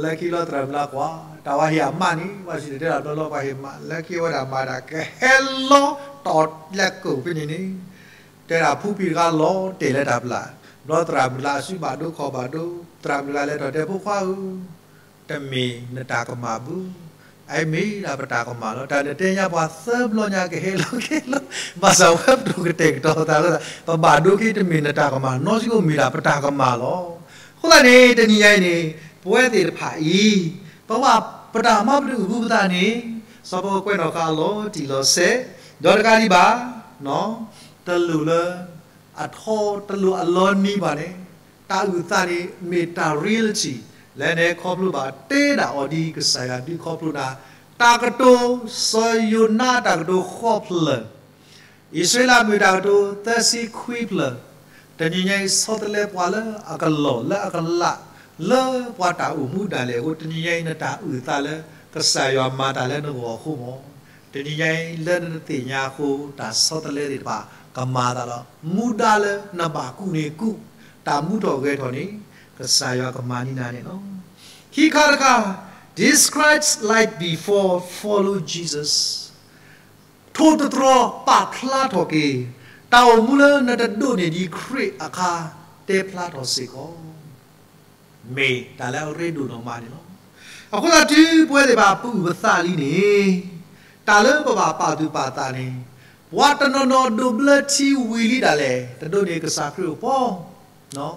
လၢခံလီၤသရၣ်မုၢ်လၢကွၢ်, တၢ်ဝဲဟ့ၣ်အမးန့ၣ် ပှၤစံၣ်တဲၤတဲလီၤဘျီလီၤပှၤဟ့ၣ်မး, လၢခံဝဲဒၣ်မၤဒၣ်ကဟဲလီၤ, တီၤလဲကိးဖဲန့ၣ်န့ၣ်, တဲဒၣ်ဖူဖံးတဂၤလီၤတဲာ်လၢတၢ်ပျၢ်, ဘျီသရၣ်မုၢ်လၢအစုဘၣ်ဒိခီၣ်ဘၣ်ဒိ, သရၣ်မုၢ်လၢလဲၤထီၣ်တဲ ဖိခွါဧၢ တမ့ၢ်နတၢ်ကမၣ်ဘၣ်, အအံၤမ့ၢ်ဒၣ်ပတၢ်ကမၣ်လီၤ. တၢ်နတဲညါပှၤသၢဘျီညါကဟဲလီၤကဟဲလီၤ, ဘၣ်ဆၣ်ဝဲပဒိၣ်ကတဲာ်ကတီၤသးလၢ ပဘၣ်ဒိက့ၤ တမ့ၢ်နတၢ်ကမၣ်, နီၢ်စံကိၣ်မ့ၢ်ဒၣ်ပတၢ်ကမၣ်လီၤ. အဃိသတးန့ၣ် တနံၤညါအံၤန့ၣ် ပဝဲသ့ၣ်တဖၣ်အံၤ ပဝဲပတၢ်မၤပတုာ်အုၣ်ပသးန့ၣ် စီၤပီကကွဲးနီၣ်ဃာ်အလီၤတံၢ်လီၤဆဲး, ဒီးတကးဒံးဘၣ် တလိၣ်လၢ အထီတလိၣ်အလီၤနံၤဘၣ်န့ၣ်, တၢ်အုၣ်သးန့ၣ် မ့ၢ်တၢ် reality လၢနဟဲခီဖျိဘၣ် တဲဒၣ်အီၤဒ်ကစၢ်ယွၤဒုးခီဖျိနၤ, တၢ်ကတိၤ စီၤယိၤနါတၢ်ကတိၤဃိးဖျၢၣ်, အံၣ်စရ့လးမုၣ်တၢ်ကတိၤသၢဆံခွံဖျၢၣ်, တနံၤညါအံၤ ဆီတလဲပှၤလၢအကလီၢ်လၢအကလး လၢပှၤတၢ်အိၣ်မူဒၣ်လဲာ်အဃိ တနံၤညါအံၤ နတၢ်အုၣ်သးလၢ ကစၢ်ယွၤမၤတၢ်လၢနဂီၢ်အဃိမး, တနံၤညါအံၤလၢနတသ့ၣ်ညါအဃိ တၢ်ဆီတလဲသ့ၣ်တဖၣ်ကမၤသးလီၤ. မူဒါလၢနဘၣ်ကူၣ်န့ၣ်ကူၣ်, တၢ်မူထီၣ်ဂဲၤထီၣ်န့ၣ် ကစၢ်ယွၤကမၤန့ၢ်နၤန့ၣ်လီၤ. ခံခါတခါ, describe life before follow Jesus. ထိၣ်သတြီၤ ပာ်ဖျါထီၣ်က့ၤ တၢ်အိၣ်မူလၢနတဒိးန့ၢ်ဒံးခရံာ်အခါ တဲဖျါထီၣ်စ့ၢ်ကီး မ့ၢ်တၢ်လၢအရ့ဒိၣ်နီၢ်မးန့ၣ်လီၤ. အဃိသတးတုၤပဝဲသ့ၣ်တဖၣ်ပူၣ်ပသးလံန့ၣ်, တၢ်လၢပဘၣ်ပာ်သူၣ်ပာ်သးန့ၣ်, ပှၤတနီၤနီၤဒိးဘျၢထံဝံၤလံဒၣ်လဲာ် တဒိးန့ၢ်ကစၢ်ခရံာ်အိၣ်ဖီ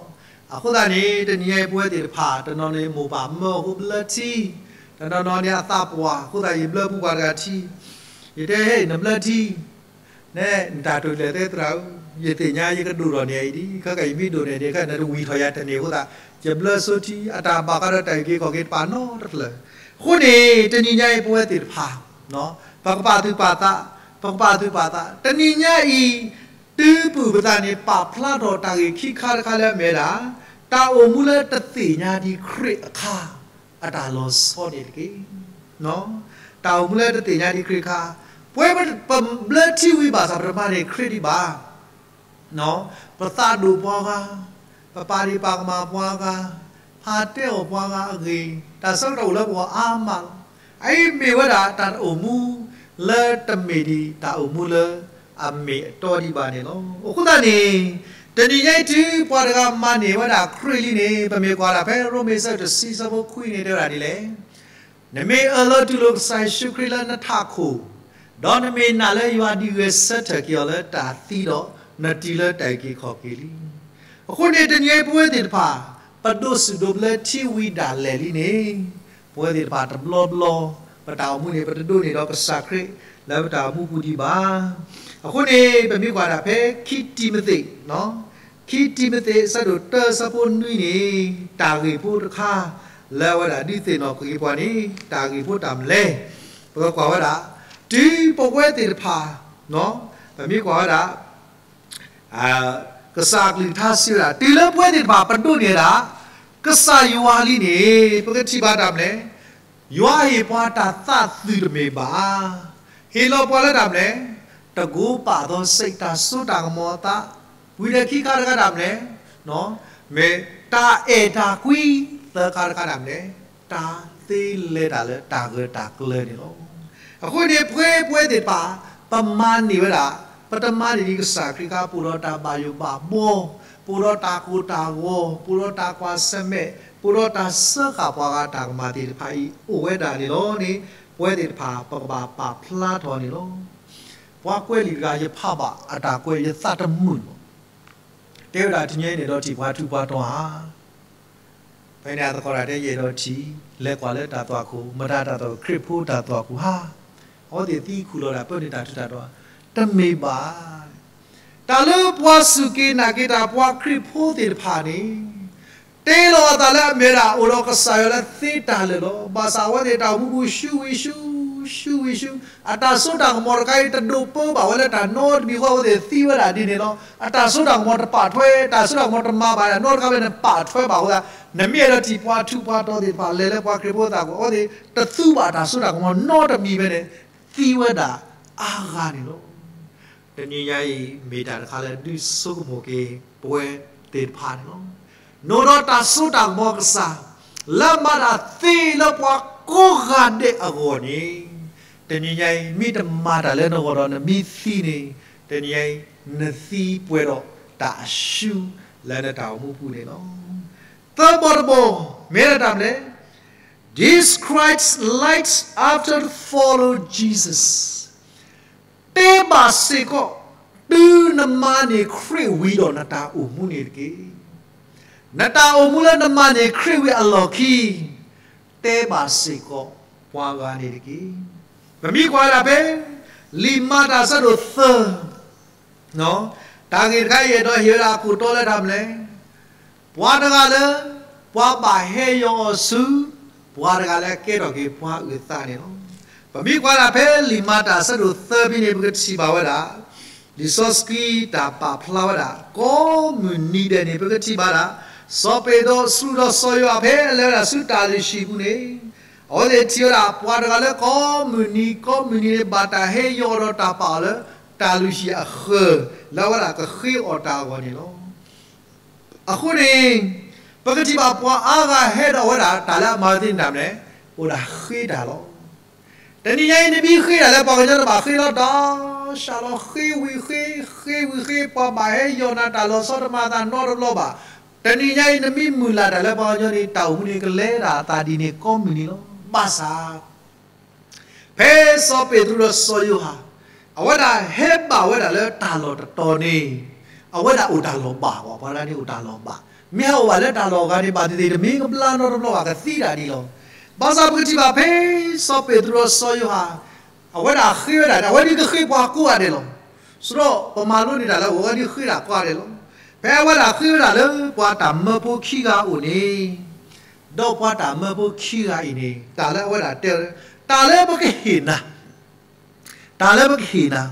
အဃိသတးန့ၣ် တနံၤညါအံၤပဝဲသ့ၣ်တဖၣ် တနီၤန့ၣ်မိၢ်ပၢ်မၢအဃိဘျၢထံ, တနီၤနီၤန့ၣ်အသးပှၢ်အဃိသတး ယဘျၢပူၤပှၤတဂၤထံ, ယတဲဟဲအံၤနဘျၢထံ, နဲနတၢ်တိာ်လဲၣ်သဲသရၣ်ဧၢ, ယသ့ၣ်ညါယကဒိၣ်ထီၣ်န့ၢ်အံၤဒ် ခဲကနံၣ်ယမ့ၢ်ဒိၣ်န့ၢ်ဒ် ခဲကနံၣ်နတဝံၤထီၣ်ယၤတန့ၢ်အဃိသတး ယဘျၢဆိထံ အတၢ်ဘၣ်ဃးဒီးတၢ်အုၣ်က့ၤခီၣ်က့ၤတဖၣ်နီတဖျၢၣ်. အဃိန့ၣ် တနံၤညါအံၤပဝဲသ့ၣ်တဖၣ် ပကပာ်သူၣ်ပာ်သး, ပကပာ်သူၣ်ပာ်သး တနံၤညါအံၤ တုၤပူၣ်ပသးန့ၣ် ပာ်ဖျါထီၣ်တၢ်ဂ့ၢ်ခံခါတခါလၢအမ့ၢ်ဝဲဒၣ် တၢ်အိၣ်မူလၢတသ့ၣ်ညါဒံးခရံာ်အခါ အတၢ်လီၤဆီန့ၣ်တက့ၢ်. တၢ်အိၣ်မူလၢတသ့ၣ်ညါဒံးခရံာ်အခါ, ပဝဲပဘျၢထံဝံၤဘၣ်ဆၣ် ပတမၤန့ၢ်ခရံာ်ဒံးဘၣ် ပသးဒိၣ်ပှၤဂၤ, ပပာ်ဒ့ၣ်ပာ်ကမၣ်ပှၤဂၤ, ဖးတဲအီၣ်ပှၤဂၤအဂ့ၢ်, တၢ်ဆၢကတီၢ်အိၣ်လၢပဂီၢ်အါမးလီၤ. အအံၤမ့ၢ်ဝဲဒၣ်တၢ်အိၣ်မူလၢတမ့ၢ်ဒံးတၢ်အိၣ်မူလၢအမ့ၢ်အတီဒံးဘၣ်န့ၣ်လီၤ. အဃိသတးန့ၣ် တနံၤညါအံၤတုၤပှၤတဂၤမၤန့ၢ်ဝဲဒၣ်ခရံာ်လံန့ၣ် ပမ့ၢ်ကွၢ်ဒၣ်ဖဲရိမ့ၤဆၢဒိၣ်တဆံဆၢဖိခွံန့ၣ်တဲဝဲဒၣ်ဒ်လဲၣ် နမ့ၢ်အၢၣ်လီၤတူၢ်လိာ်ကစၢ်ယ့ၣ်ၡူးခရံာ်လၢနထးခိၣ်, ဒီးနမ့ၢ်နာ်လၢယွၤဒုးဂဲၤဆၢထၢၣ်က့ၤအီၤလၢတၢ်သံဒီး, နတုၤလၢတၢ်အုၣ်က့ၤခီၣ်က့ၤလံ. အဃိန့ၣ် တနံၤအံၤပဝဲသ့ၣ်တဖၣ် ပဒိးစူၣ်ဒိးဘျၢထံဝံၤဒၣ်လဲာ်လံန့ၣ်, ပဝဲသ့ၣ်တဖၣ်တဘျီဘျီ ပတၢ်အိၣ်မူန့ၣ် ပတဒိးန့ၢ်ဒီးကစၢ်ခရံာ် လၢပတၢ်အိၣ်မူပူၤဒံးဘၣ်. အဃိန့ၣ် ပမ့ၢ်ကွၢ်ဒၣ်ဖဲခံတံၤမသ့း ခံတံၤမသ့း အဆၢဒိၣ်တၢအဆၢဖိနွံန့ၣ် တၢ်ဂ့ၢ်ဖိတခါ လၢအဝဲဒၣ်ဒုးသ့ၣ်နီၣ်က့ၤပှၤန့ၣ် တၢ်ဂ့ၢ်ဖိတၢ်မနုၤလဲၣ်. ပကကွၢ်ဝဲဒၣ် တုၤပဝဲသ့ၣ်တဖၣ် ပမ့ၢ်ကွၢ်ဝဲဒၣ် ကစၢ်အကလုၢ်ကထါစံးဝဲဒၣ် တုၤလၢပဝဲသ့ၣ်တဖၣ်ပဒိးန့ၢ်ဝဲဒၣ် ကစၢ်ယွၤလံန့ၣ် ပကထံၣ်ဘၣ်တၢ်မနုၤလဲၣ်. ယွၤဟ့ၣ်ပှၤတၢ်သးသုးတမ့ၢ်ဘၣ်. ဟ့ၣ်လီၤပှၤလၢတၢ်မနုၤလဲၣ်, တၢ်ကိးပာ်သီစ့ၢ် တၢ်စိတၢ်ကမီၤအသး, ဝံၤဒီးခံခါတခါတၢ်မနုၤလဲၣ်, မ့ၢ်တၢ်အဲၣ်တၢ်ကွံ, သၢခါတခါတၢ်မနုၤလဲၣ်, တၢ်သ့လဲၤတၢ်လၢတၢ်ဂၢၢ်တၢ်ကျၢၤန့ၣ်လီၤ. အဃိန့ၣ် ပဝဲပဝဲသ့ၣ်တဖၣ် ပမၤန့ၢ်ဝဲဒၣ်, ပတမၤန့ၢ်ဒံးကစၢ်ခရံာ်အခါ ပအိၣ်ဒီးတၢ်ဘၣ်ယိၣ်ဘၣ်ဘှီ, ပအိၣ်ဒီးတၢ်ကိၢ်တၢ်ဂီၤ, ပအိၣ်ဒီးတၢ်ကွၢ်ဆၢၣ်မဲာ်, ပအိၣ်ဒီးတၢ်စၢဃာ်ပှၤဂၤတၢ်ကမၣ်သ့ၣ်တဖၣ်အံၤ အိၣ်ဝဲဒၣ်န့ၣ်လီၤန့ၣ် ပဝဲသ့ၣ်တဖၣ် ပကဘၣ်ပာ်ဖျါထီၣ်န့ၣ်လီၤ. ပှၤကွဲးလံာ်တဂၤ ယဖးဘၣ်အတၢ်ကွဲး ယသးတမုာ်ဘၣ်. တဲဝဲဒၣ် တနံၤအံၤန့ၣ်ဒီးထံၣ်ပှၤထူးပှၤတီၤဧါ. ဖဲန့ၣ်အသကိးတၢ်တဲ ယအဲၣ်ဒိးထံၣ်, လဲၤကွၢ်လၢတၢ်သွၣ်ခိၣ်, မတၤတၢ်သွၣ်ခိၣ်, ခရံာ်ဖိတၢ်သွၣ်ခိၣ်ဧါ. အဝဲသ့ၣ်သံခူၣ်လီၤဒၣ် ပၢနုာ်တၢ်ထူးတၢ်တီၤ, တမ့ၢ်ဘၣ်. တၢ်လၢပှၤစူၢ်က့ၤနာ်က့ၤတၢ် ပှၤခရံာ်ဖိသ့ၣ်တဖၣ်န့ၣ် တ့လီၤအသးလၢအမ့ၢ်ဝဲဒၣ် အိၣ်ဒီးကစၢ်ယွၤလၢသ့တၢ်လၢာ်လီၤ. ဘၣ်ဆၣ်အဝဲသ့ၣ်တၢ်အိၣ်မူပူၤ ဆူဝံၤဆူ, ဆူဝံၤဆူ, အတၢ်စိတၢ်ကမီၤတခါအံၤ တဒိးပၢဘၣ်ဝဲလၢတၢ်နီတမံၤအဃိ အဝဲသ့ၣ်သံဝဲဒၣ်ဒ်န့ၣ်လီၤ. အတၢ်စိတၢ်ကမီၤတပာ်ထွဲ, တၢ်စိတၢ်ကမီၤတမၤဘၣ်နီတခါဖဲန့ၣ် ပာ်ထွဲဘၣ်အဃိသတး နမ့ၢ်အဲၣ်ဒိးထံၣ်ပှၤထူးပှၤတီၤသ့ၣ်တဖၣ် လဲၤလၢပှၤခရံာ်ဖိသးကွံာ် အဝဲသ့ၣ်တသူဘၣ်တၢ်စိတၢ်ကမီၤနီတမံၤဖဲန့ၣ် သံဝဲဒၣ်အါဂၤန့ၣ်လီၤ. တနံၤညါအံၤ မ့ၢ်တၢ်တခါလၢဒုးဆိကမိၣ်က့ၤပဝဲသ့ၣ်တဖၣ်န့ၣ်လီၤ. နအိၣ်ဒီးတၢ်စိတၢ်ကမီၤကစၢ် လၢမၤတၢ်သ့လၢပှၤကိးဂၤဒဲးအဂီၢ်န့ၣ် တနံၤညါအံၤ မ့ၢ်တမၤတၢ်လၢနဂီၢ်ဒီးနမ့ၢ်သံန့ၣ် တနံၤညါအံၤ နသံပှဲၤဒီးတၢ်အၡူလၢနတၢ်အိၣ်မူပူၤန့ၣ်လီၤ. သၢဘီတဘီ မ့ၢ်ဒၣ်တၢ်မနုၤလဲၣ်, describes life after follow Jesus. တဲဘၣ်စ့ၢ်ကီး တုၤနမၤန့ၢ်ခရံာ်ဝံၤဒီးနတၢ်အိၣ်မူန့ၣ်တက့ၢ်. နတၢ်အိၣ်မူလၢနမၤန့ၢ်ခရံာ်ဝံၤအလီၢ်ခံ တဲဘၣ်စ့ၢ်ကီးပှၤဂၤန့ၣ်တက့ၢ်. ပမ့ၢ်ကွၢ်ဒၣ်ဖဲ လံာ်မၤတၢ်အဆၢဒိၣ်သၢ တၢ်ဂ့ၢ်တခါအံၤ အဲၣ်ဒိးဟ့ၣ်ဝဲဒၣ်အခိၣ်တီလၢတၢ်မနုၤလဲၣ်, ပှၤတဂၤလၢ ပှၤဘၣ်ဟဲယီၤအီၤဆူ ပှၤတဂၤလၢအကဲထီၣ်က့ၤပှၤအုၣ်သးန့ၣ်လီၤ. ပမ့ၢ်ကွၢ်ဒၣ်ဖဲလံာ်မၤတၢ်အဆၢဒိၣ်သၢဖဲန့ၣ် ပကထံၣ်ဘၣ်ဝဲဒၣ် လံာ်စီဆှံတၢ်ပာ်ဖျါဝဲဒၣ် ကိးမုၢ်နံၤဒဲးန့ၣ် ပကထံၣ်ဘၣ်ဒၣ် စီၤပ့းတရူးစရူးဒီးစီၤယိၤဟၣ်ဖဲအလဲၤဝဲဒၣ်ဆူတၢ်လုၢ်ဟံၣ်ပူၤန့ၣ် အဝဲသ့ၣ်ထံၣ်ဝဲဒၣ် ပှၤတဂၤလၢကိးမုၢ်နံၤကိးမုၢ်နံၤန့ၣ် ဘၣ်တၢ်ဟဲယီၤဒီးတၢ်ပာ်အီၤလၢ တၢ်လုၢ်ဟံၣ်အဃၢၤ လၢအဝဲဒၣ်ကဃ့အီၣ်တၢ်အဂီၢ်န့ၣ်လီၤ. အဃိန့ၣ် ပကထံၣ်ဘၣ်ပှၤအါဂၤဟဲဒီးအဝဲဒၣ်တၢ်လၢအမၤဝဲသ့ၣ်န့ၣ်မနုၤလဲၣ်, အိၣ်ဒၣ်ဃ့တၢ်လီၤ. တနံၤညါအံၤ နမ့ၢ်ဃ့တၢ်လၢပှၤကညီတဘၣ်ဃ့လီၤ ဒီးရှးလီၤဃ့ဝံၤဃ့, ဃ့ဝံၤဃ့, ပှၤဘၣ်ဟဲယီၤနၤ တၢ်လီၤဆီတမၤအသးနီတဘျီဘၣ်. တနံၤညါအံၤ နမ့ၢ်မုၢ်လၢ်တၢ်လၢပှၤကညီန့ၣ် တၢ်အိၣ်မူန့ၣ် ကလဲၤဒၣ်အသးဒ်န့ၣ် ကိးမုၢ်နံၤလီၤ. ဘၣ်ဆၣ် ဖဲစီၤပ့းတရူးဒီးစီၤယိၤဟၣ် အဝဲဒၣ်ဟဲဘၣ်ဝဲဒၣ်လၢတၢ်လီၢ်တတီၤန့ၣ် အဝဲဒၣ်အိၣ်တၢ်လီၢ်ဘၣ်, ပှၤတဂၤန့ၣ်အိၣ်တၢ်လီၢ်ဘၣ်. မ့ၢ်ဟဲအိၣ်ဘၣ်လၢတၢ်လီၢ်အဂၤန့ၣ် ဘၣ်သ့ၣ်သ့ၣ် တမ့ၢ်ကဘျါနီတဘျီဘၣ် ကသံဒၣ်ဒ်လီၤ. ဘၣ်ဆၣ်ပကထံၣ်ဘၣ်ဖဲ စီၤပ့းတရူးဒီးစီၤယိၤဟၣ် အဝဲဒၣ်ဃ့ဝဲဒၣ်န့ၣ် အဝဲဒၣ်ကဃ့ပှၤကိးဂၤဒဲးလီၤ. ဆိုတော့ ပမၤလိန့ၢ်တၢ်လၢအဝဲဒၣ်ဃ့ဒၣ်ကိးဂၤဒဲးလီၤ. ဖဲအဝဲဒၣ်ဃ့ဝဲဒၣ်လၢပှၤတၢ်မၢဖိခံဂၤအအိၣ်န့ၣ် ဒီးပှၤတၢ်မၢဖိခံဂၤအံၤန့ၣ် တၢ်လၢအဝဲဒၣ်တဲ တၢ်လၢပကဟ့ၣ်နၤ တၢ်လၢပကဟ့ၣ်နၤ,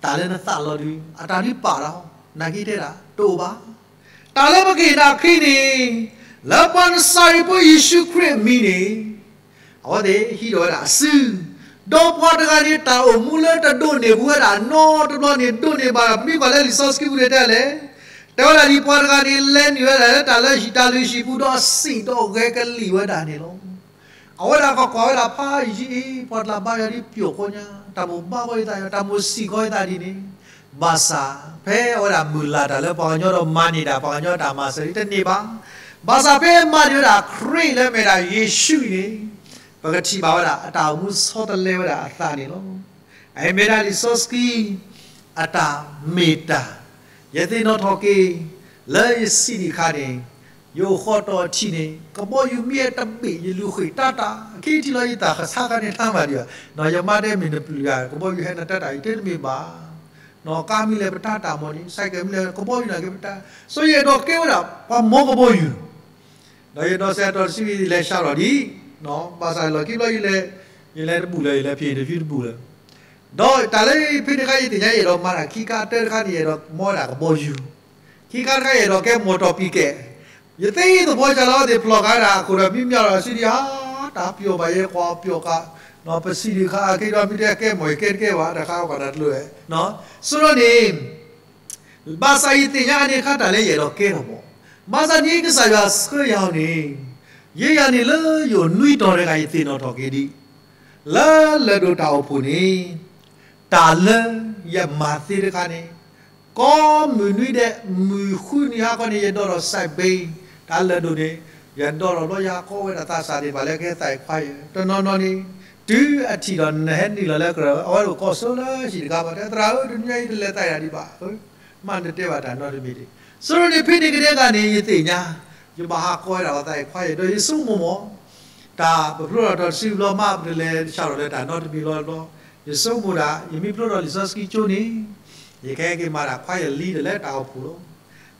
တၢ်လၢနသးလီၤဒုး အတၢ်ဒုးပာ်ဒီး နာ်က့တဲဒၣ် တအိၣ်ဘၣ်. တၢ်လၢပကဟ့ၣ်နၤအခံန့ၣ် လၢပှၤနစၤရ့းဖိယ့ၣ်ၡူးခရံာ်အမံၤန့ၣ် အဝဲသ့ၣ်ဟံးဒီးဝဲဒၣ်အစု, ဒီးပှၤတဂၤန့ၣ် တၢ်အိၣ်မူလၢတဒိးန့ၢ်ဘူးဝဲဒၣ်နီတဘျီန့ၣ် ဒိးန့ၢ်ဘၣ် မ့ၢ်ကွၢ်လၢလံာ်စီဆှံပူၤန့ၣ်တဲလဲၣ်, တဲဝဲဒၣ်ဒ်ပှၤတဂၤန့ၣ် လဲၤနုာ်ဝဲဒၣ်လၢတၢ်လၢဟံၣ် တၢ်လုၢ်ဟံၣ်ပူၤဒီးစံၣ်ဒီးဂဲၤကလံၣ်ဝဲဒၣ်န့ၣ်လီၤ. အဝဲဒၣ်ကကွၢ်ဝဲဒၣ်ဖးယံာ်အံၤ ပှၤတလၢဘါယွၤဒ်ပျိာ်ကိညါ တၢ်မိၣ်ဘါကီယသးယွၤ တၢ်မိၣ်စံၣ်ကီယသးဒ်န့ၣ်, ဘၣ်ဆၣ် ဖဲအဝဲဒၣ်မုၢ်လၢ်တၢ်လၢပှၤကညီဒီးမၤန့ၢ်တၢ်ပှၤကညီတၢ်မၤစၢၤန့ၣ်တန့ၢ်ဘၣ်. ဘၣ်ဆၣ်ဖဲမၤန့ၢ်ဝဲဒၣ်ခရံာ်လၢအမ့ၢ်ဒၣ်ယ့ၣ်ၡူးအံၤန့ၣ် ပကထံၣ်ဘၣ်ဝဲဒၣ် အတၢ်အိၣ်မူဆီတလဲဝဲဒၣ်အသးန့ၣ်လီၤ. အမ့ၢ်ဒၣ်လံာ်စီဆှံ အတၢ်မ့ၢ်တၢ်, ယသ့ၣ်နီၣ်ထီၣ်က့ၤ လၢယစံးဒံးအခါန့ၣ် ယအိၣ်ဃီတီၤအထံးန့ၣ် ကဘီယူၤမ့ၢ်တဘ့ၣ် ယလူၤဃ့ၢ်တၢ်တၢ် အခံထံၣ်လီၤယသးဆါခါန့ၣ် တၢ်မၤဒံးဘၣ်, ယမါတဲမ့ၢ်နပျုၤဂၤ ကဘီယူၤဟဲနတၢ်တၢ်အံၤ တမ့ၢ်ဘၣ်, ကါမ့ၢ်လဲၣ်ပတၢ်တၢ်မီၤန့ၣ် စဲးကဲးမ့ၢ်လဲၣ် ကဘီယူၤနာ်က့ပတၢ်, စီၤယအဲၣ်ဒိးကဲဝဲဒၣ် ပှၤမီၤကဘီယူၤ ဒီးယဒိးစဲးတီၤတဆံ ယလဲၤစးထီၣ်ဒံး, ဘၣ်ဆၣ်လီၢ်ခံဘျီ ယလဲၤတဘူၣ်လၢၤ ယလဲၤဖံး interview တဘူၣ်လၢၤ, ဒီးတၢ်လၢဖဲန့ၣ်အခါ ယသ့ၣ်ညါ ယအဲၣ်ဒိးမၤတၢ်ခံခါတၢတခါန့ၣ် ယအဲၣ်ဒိးမီဝဲဒၣ်ကဘီယူၤ, ခံခါတခါ ယအဲၣ်ဒိးကဲ မော်တော်ဘုတ် ကဲ, ယသ့ၣ်ညါသပှၢ်ကၢ်လီၤ သ့ၣ်ဖျိၣ်ဃာ်ဝဲဒၣ်အခိၣ်ဒီး မံမီၢ်ဒီးစံးဒံးဧါ, တၢ်ပျီၢ်ဘၣ်ယဲ ကွၢ်ပျီၢ်ဃာ်, ပစံးဒံးခါအက့ဒီး မ့ၢ်တဲကဲမီၢ် ယကဲတကဲဘၣ် တခါပှၤတၢ်တလိၣ်ဝဲ, ဆိဒီးန့ၣ် ဘၣ်ဆၣ်ယသ့ၣ်ညါအန့ၣ်အခါ တၢ်လၢယအဲၣ်ဒိးကဲထီၣ်မီၢ်, ဘၣ်ဆၣ်န့ၣ်ကစၢ်ယွၤဆှၢယၤအီၤန့ၣ်, ယဲယၤန့ၣ်လၢယအိၣ်နွံတီၤတဂၤ ယသ့ၣ်နီၣ်ထီၣ်က့ၤဒံး, လၢလၢၢ်ဒိၣ်တၢ်အိၣ်ဖှိၣ်န့ၣ်, တၢ်လၢယမၤသ့တခါန့ၣ်, ကိးမုၢ်နွံဒဲး မုၢ်ဃုနံၤဟါခီန့ၣ် ယဒိးထီၣ် စဲးဘ့, တၢ်လၢၢ်ဒိၣ်န့ၣ်, ယဒိးထီၣ်ဘျီ ယဟးကိးဝဲဒၣ်သးစၢ်သ့ၣ်တဖၣ်လၢကဟဲသးအံၤခွါယဲ, တနီၤနီၤန့ၣ်, တုၤအထံၣ်ဒီးနဟဲနုာ်လီၤလၢကရၢ, အဝဲဒၣ်ကိးစိလၢဟံၣ်တဂၤဘၣ် တဲသရၣ်ဧၢ တနံၤညါအံၤတလဲၤသးဒံးဘၣ်, မ့ၢ်နတဲဘၣ်တၢ်နီတမံၤဒံး, ဆိဒီးန့ၣ်ဖဲန့ၣ်ကဒဲကန့ၣ် ယသ့ၣ်ညါ, ယဘၣ်ဟးကိးဝဲဒၣ်အသးအံၤခွါယဲ ဒီးယဆိကမိၣ်မီၢ် တၢ်ပဖျိထီၣ်တၢ်တစုဘျီ မ့ၢ်ပတလဲၤစးထီၣ်လၢတၢ်နီတမံၤလီၤဘျီ, ယဆိကမိၣ်ဒၣ် ယမ့ၢ်ဖျိထီၣ်လံာ်စီဆှံကၠိန့ၣ်, ယကဟဲက့ၤမၤတၢ်ခွါယလံဒီးလၢတၢ်အိၣ်ဖှိၣ်လီၤ.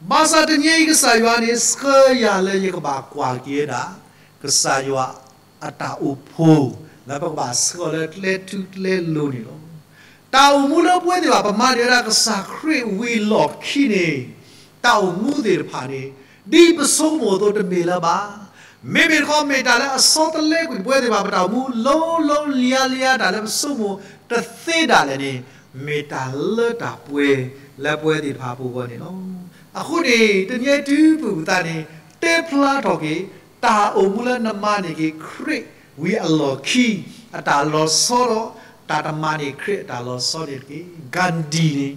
ဘၣ်ဆၣ်တနံၤအံၤကစၢ်ယွၤန့ၣ် ဆှၢယၤလၢယကဘၣ်ကွၢ်က့ၤဝဲဒၣ် ကစၢ်ယွၤအတၢ်အိၣ်ဖှိၣ် လၢပကဘၣ်ဆှၢအီၤလၢကျဲထူကျဲလိၤန့ၣ်လီၤ. တၢ်အိၣ်မူလၢပဝဲသ့ၣ်တဖၣ် ပမၤန့ၢ်ဝဲဒၣ်ကစၢ်ခရံာ်ဝံၤအလီၢ်ခံန့ၣ်, တၢ်အိၣ်မူသ့ၣ်တဖၣ်န့ၣ်, ဒ်ပဆိကမိၣ်အသိးတမ့ၢ်လၢၤဘၣ်. မ့မ့ၢ်တခီ မ့ၢ်တၢ်လၢအဆီတလဲကွံာ်ပဝဲသ့ၣ်တဖၣ် ပတၢ်အိၣ်မူလိၤလိၤလံၤလံၤ တၢ်လၢပဆိကမိၣ်တသ့ဒၣ်လဲာ်န့ၣ်, မ့ၢ်တၢ်လၢတၢ်ပှဲၤလၢပဝဲသ့ၣ်တဖၣ်အပူၤအဂီၢ်န့ၣ်လီၤ. အဃိန့ၣ် တနံၤအံၤတုၤပပုၢ်သးန့ၣ် တဲဖျါထီၣ်က့ၤ တၢ်အိၣ်မူလၢနမၤန့ၢ်က့ၤခရံာ်ဝံၤအလီၢ်ခံ အတၢ်လီၤဆီဒီး တၢ်တမၤန့ၢ်ခရံာ်အတၢ်လီၤဆီန့ၣ်တက့ၢ်. ဂၤဒံၤန့ၣ်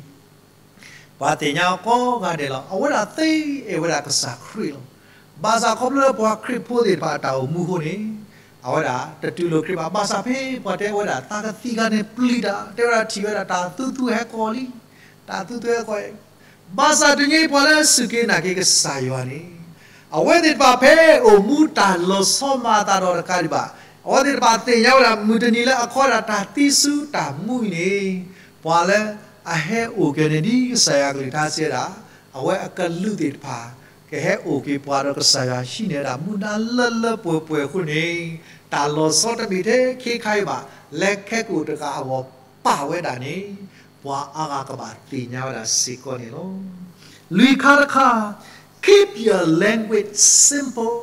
ပှၤသ့ၣ်ညါအီၤကိးဂၤဒဲးလီၤ. အဝဲဒၣ်သ့အဲၣ်ဝဲဒၣ်ကစၢ်ခရံာ်လီၤ. ဘၣ်ဆၣ်ခီဖျိလၢပှၤခရံာ်ဖိသ့ၣ်တဖၣ်အတၢ်အိၣ်မူအဃိန့ၣ်, အဝဲဒၣ်တတုၤလီၤခရံာ်ဘၣ်. ဘၣ်ဆၣ်ဖဲပှၤတဲဝဲဒၣ်သးကသံၣ်အခါန့ၣ်ပျံၤတၢ်, တဲဝဲဒၣ်ထံၣ်ဝဲဒၣ်တၢ်သူသူဟဲကီၢ်လံ, တၢ်သူသူဟဲကီၢ်, ဘၣ်ဆၣ်တနံၤအံၤပှၤလၢအစူၢ်က့ၤနာ်က့ၤကစၢ်ယွၤန့ၣ်, အဝဲသ့ၣ်တဖၣ်ဖဲအိၣ်မူတၢ်လီၤဆီမၤအသးဒီးတကးဒံးဘၣ်, အဝဲသ့ၣ်တဖၣ်သ့ၣ်ညါဝဲဒၣ် မုၢ်တနံၤလၢအခီဒၣ်တၢ်သံဆူတၢ်မူအံၤန့ၣ်, ပှၤလၢအဟဲအိၣ်က့ၤန့ၣ် ဒ်ကစၢ်ယွၤကလုၢ်ကထါစံးဝဲဒၣ်, အဝဲအကလူးသ့ၣ်တဖၣ် ကဟဲအိၣ်က့ၤပှၤဒီးကစၢ်ယွၤဟံးန့ၢ်ဝဲဒၣ်မူဒါလၢလၢပှဲၤပှဲၤအဃိန့ၣ်, တၢ်လီၤဆီတမ့ၢ်ထဲခဲခါအံၤဘၣ်, လၢခဲကိာ်တဂၤအဂီၢ်ပာ်ဝဲဒၣ်န့ၣ်, ပှၤအါဂၤကဘၣ်သ့ၣ်ညါဝဲဒၣ်စ့ၢ်ကီးန့ၣ်လီၤ. လွံၢ်ခါတခါ, keep your language simple,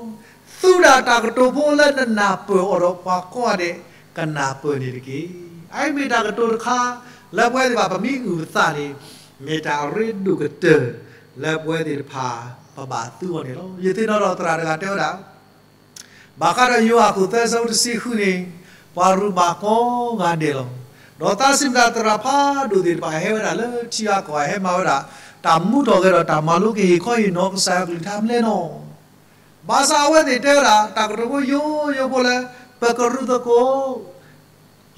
သူၣ်ဒၣ်တၢ်ကတိၤဖိလၢနနၢ်ပၢၢ်အီၤဒီးပှၤကိးဂၤဒဲးကနၢ်ပၢၢ်န့ၣ်တက့ၢ်. အအံၤမ့ၢ်တၢ်ကတိၤတခါ လၢပဝဲသ့ၣ်တဖၣ်ပမ့ၢ်အုၣ်ပသးန့ၣ် မ့ၢ်တၢ်အရ့ဒိၣ်ကတၢၢ် လၢပဝဲသ့ၣ်တဖၣ်ပဘၣ်သူအီၤန့ၣ်လီၤ. ယသ့ၣ်နီၣ်ဒီးသရၣ်တဂၤတဲဝဲဒၣ် ဘၣ်ဃးဒီးယိၤဟၣ်အခိၣ်သၢဆၢဖိတဆံဃုန့ၣ် ပှၤရူးဘၣ်ကိးဂၤဒဲးလီၤ. ဒီးသးစံးမတၤသရၣ်ဖးဒိၣ်သ့ၣ်တဖၣ်ဟဲဝဲဒၣ်လၢထံအကီၢ် ဟဲမၤဝဲဒၣ် တၢ်မူထီၣ်ဂဲၤဒီးတၢ်မၤလိကဟ့ၣ်ခီဟ့ၣ်နီၤကစၢ်ယွၤကလုၢ်ကထါမနုၤလဲၣ်နီၤ. ဘၣ်ဆၣ်အဝဲသ့ၣ်တဲဝဲဒၣ် တၢ်ကတိၤဖိယိယိဖိလၢ ပကရူးသကိး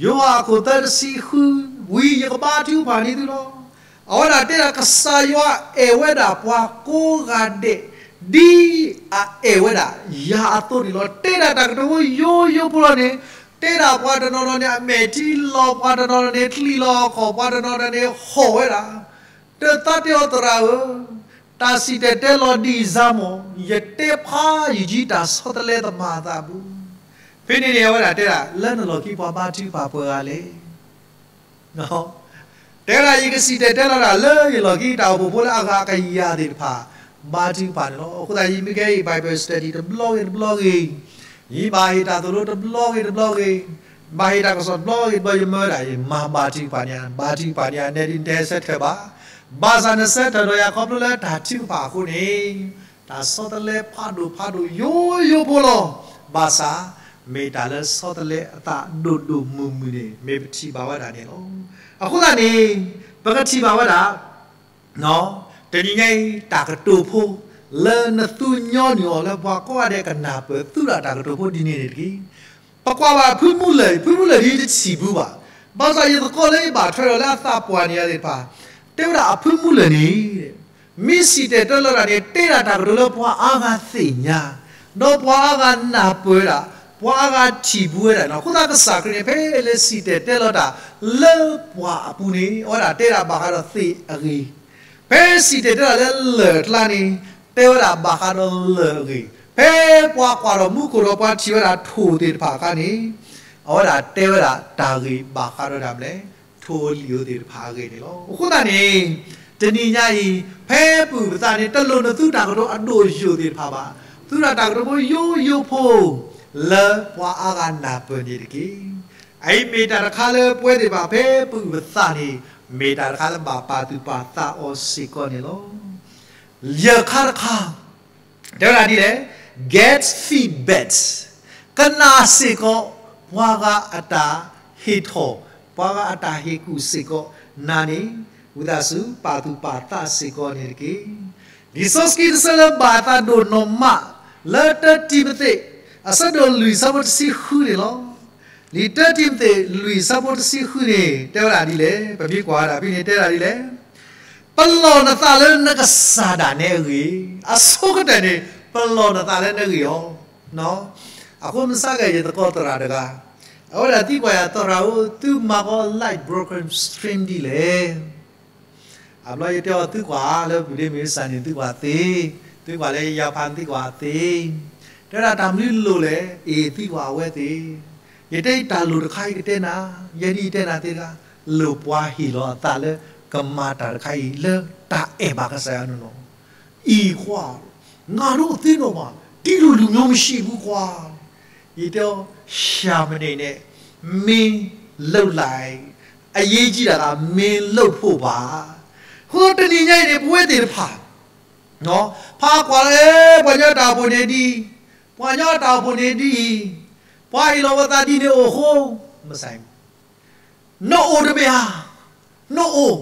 ယိၤဟၣ်အခိၣ်သၢတဆံဃု ဝံၤယကဘါထုကဖၣ်န့ၢ်သုလီၤ. အဝဲဒၣ်တဲဒၣ်ကစၢ်ယွၤအဲၣ်ဝဲဒၣ်ပှၤကိးဂၤဒဲး ဒ်အအဲၣ်ဝဲဒၣ်ယၤအသိးန့ၣ်လီၤ. တဲဒၣ်တၢ်ကတိၤဖိယိယိဖိလီၤန့ၣ် တဲဒၣ်ပှၤတနီၤနီၤန့ၣ် အမဲာ်ထံလီၤ ပှၤတနီၤနီၤန့ၣ် ချံးလီၤအခီၣ် ပှၤတနီၤနီၤန့ၣ် ဟီၣ်ဝဲဒၣ် ဒီးသးတဲအီၤသရၣ်ဧၢ, တၢ်စံၣ်တဲၤတဲလီၤဒ်အံၤစၢ်မး, ယတဲဖးယုၢ်ကံတၢ်ဆီတလဲသမၢ်အသးအပူၤ, ဖဲန့ၣ်န့ၣ် အဝဲဒၣ်တဲဒၣ် လၢနလီၢ်ခံပှၤဘါထုကဖၣ်ပှဲၤဂၤလဲၣ်. တဲဒၣ်ယကစံၣ်တဲၤတဲလီၤဒၣ်လၢယလီၢ်ခံတၢ်အိၣ်ဖှိၣ်ဖိလၢအဂၤကယၤသ့ၣ်တဖၣ် ဘါထုကဖၣ်န့ၣ်လီၤ. အဃိသတး ယမ့ၢ်ကဲအံၤ Bible study တဘျီဂ့ၤတဘျီဂ့ၤ, ယဘၣ်ဟ့ၣ်တၢ်သိၣ်လိတဘျီဂ့ၤတဘျီဂ့ၤ, ဘၣ်ဟ့ၣ်တၢ်ကစီၣ်တဘျီဂ့ၤတဘျီ ယမၢဒၣ် ယမၤဘါထုကဖၣ်န့ၣ်, ဘါထုကဖၣ်န့ၣ် နဲဒ်နတဟဲဆၢထၢၣ်ဘၣ်. ဘၣ်ဆၣ်နဆၢထၢၣ်ဒီးယၤခီဖျိလၢတၢ်ထုကဖၣ်အဃိန့ၣ်, တၢ်ဆီတလဲဖးဒိၣ်ဖးဒိၣ်ယိယိဖိလီၤ. ဘၣ်ဆၣ် မ့ၢ်တၢ်လၢဆီတလဲအသးဒိၣ်ဒိၣ်မုၢ်မုၢ်န့ၣ် မ့ၢ်ပထံၣ်ဘၣ်ဝဲဒၣ်န့ၣ်လီၤ. အဃိသတးန့ၣ် ပကထံၣ်ဘၣ်ဝဲဒၣ် တနံၤညါအံၤ တၢ်ကတိၤဖိ လၢနသူညီနုၢ်အီၤလၢပှၤကိးဂၤဒဲးကနၢ်ပၢၢ် သူၣ်ဒၣ်တၢ်ကတိၤဖိဒ်န့ၣ်န့ၣ်တက့ၢ်. ပကွၢ်ဘၣ်ဖုမုၢ်လၢၢ်အံၤ, ဖုမုၢ်လၢၢ်ဒ်တထံၣ်ဘူးဘၣ်. ဘၣ်ဆၣ်ယသကိးလၢယဘၣ်ထွဲဒီးလၢအသးပှၢ်န့ၢ်ယၤသ့ၣ်တဖၣ် တဲဝဲဒၣ်အဖုမုၢ်လၢၢ်န့ၣ် မ့ၢ်စံၣ်တဲၤတဲလီၤတၢ်န့ၣ် တဲဒၣ်တၢ်ကတိၤလၢပှၤအါဂၤသ့ၣ်ညါ, ဒီးပှၤအါဂၤနၢ်ပၢၢ်ဝဲဒၣ်, ပှၤအါဂၤထံၣ်ဘူးဝဲဒၣ်န့ၣ်လီၤ. အဃိသတးကစၢ်ခရံာ်န့ၣ် ဖဲလၢစံၣ်တဲၤတဲလီၤတၢ်လၢပှၤအပူၤန့ၣ် အဝဲဒၣ်တဲဒၣ်ဘၣ်ဃးဒီးသ့ၣ်အဂ့ၢ်, ဖဲစံၣ်တဲၤတဲဒၣ်လၢလၢၢ်အကျါန့ၣ် တဲဝဲဒၣ်ဘၣ်ဃးဒီးလၢၢ်အဂ့ၢ်, ဖဲပှၤကွၢ်ထီၣ်မူခိၣ်ဒီးပှၤထံၣ်ဝဲဒၣ်ထိၣ်သ့ၣ်တဖၣ်အခါန့ၣ် အဝဲဒၣ်တဲဝဲဒၣ်တၢ်ဂ့ၢ်ဘၣ်ဃးဒီးဒၣ်မလဲၣ်, ထိၣ်ဧိၤလံၣ်ဧိၤသ့ၣ်တဖၣ်အဂ့ၢ်န့ၣ်လီၤ. အဃိသတးန့ၣ် တနံၤညါအံၤ ဖဲပအုၣ်ပသးန့ၣ် တလိၣ်နသူတၢ်ကတိၤအဒိၣ်ယိာ်သ့ၣ်တဖၣ်ဘၣ်. သူတၢ်ကတိၤဖိယိယိဖိ လၢပှၤအါဂၤနၢ်ပၢၢ်န့ၣ်တက့ၢ်. အအံၤမ့ၢ်တၢ်တခါလၢပဝဲသ့ၣ်တဖၣ်ဖဲပအုၣ်ပသးန့ၣ် မ့ၢ်တၢ်တခါလၢဘၣ်ပာ်သူၣ်ပာ်သးအီၤစ့ၢ်ကီးန့ၣ်လီၤ. ယဲၢ်ခါတခါ တဲဝဲဒၣ်ဒ်လဲၣ်, get feedback, ကနၣ်စ့ၢ်ကီး ပှၤဂၤအတၢ်ဟ့ၣ်ထီၣ်, ပှၤဂၤအတၢ်ဟ့ၣ်ကူၣ်စ့ၢ်ကီး, နၤန့ၣ် ဝံသးစူၤ ပာ်သူၣ်ပာ်သးစ့ၢ်ကီးန့ၣ်တက့ၢ်. လံာ်စီဆှံတဆၢလၢဘၣ်အသးဒိၣ်နီၢ်မး လၢတၢတံၤမသ့း အဆၢဒိၣ်လွံၢ်ဆၢဖိတဆံဃုန့ၣ်လီၤ. လံာ်တၢတံၤမသ့းလွံၢ်ဆၢဖိတဆံဃုန့ၣ် တဲဝဲဒၣ်ဒ်လဲၣ်, ပမ့ၢ်ကွၢ်ဝဲဒၣ်ဖဲန့ၣ် တဲဝဲဒၣ်ဒ်လဲၣ်, ပလီၢ်နသးလၢနကစၢ်ဒၣ်နဲအဂ့ၢ်, အဆိကတၢၢ်န့ၣ် ပလီၢ်နသးလၢနဂ့ၢ်အီၤ. အဃိမုၢ်ဆါကဲ ယသကိးသရၣ်တဂၤ, အဝဲဒၣ်သံကွၢ်ယၤ သရၣ်ဧၢ, သုမၤကီး live broadcast stream ဒ်လဲၣ်. အဘျီယတဲအီၤ သုကွၢ်လၢ ပူၤဒ့မ့ၢ်စၢ်န့ၣ် သုကွၢ်သ့, သုကွၢ်လၢယဖး သုကွၢ်သ့, တဲဝဲဒၣ်တၢ်မနုၤလိၣ်လဲၣ်, အ့ၣ် သုကွၢ်အဝဲသ့ၣ်. ယတဲအံၤတၢ်လိၣ်တခါအံၤကတဲနၤ, ယဲဒ်ယတဲနၤသ့တဂၤ, လိၣ်ပှၤဟ့ၣ်လီၤအသးလၢ ကမၤတၢ်တခါအံၤ လၢတၢ်အဲၣ်ဘၣ်ကစၢ်ယွၤန့ၣ်လီၤ. အံၤကွၢ်, ငါတို့အသင်းတော်မှာ ဒီလိုလူမျိုးမရှိဘူးကွၢ်. ယတဲအီၤ ရှာမနေနဲ့, မင်းလုပ်လိုက်, အရေးကြီးတာက မင်းလုပ်ဖို့ပါ. အဃိတနံၤညါအံၤန့ၣ် ပဝဲသ့ၣ်တဖၣ် ဖးကွၢ်လၢ ပှၤကညီတၢ်အိၣ်ဖှိၣ်န့ၣ်ဒ်အံၤ, ပှၤကညီတၢ်အိၣ်ဖှိၣ်န့ၣ်ဒ်အံၤ, ပှၤဟ့ၣ်လီၤပသးဒ်န့ၣ်အိၣ်အဃိ, မုၢ်ဆါ နအိၣ်တမ့ၢ်ဧါ, နအိၣ်,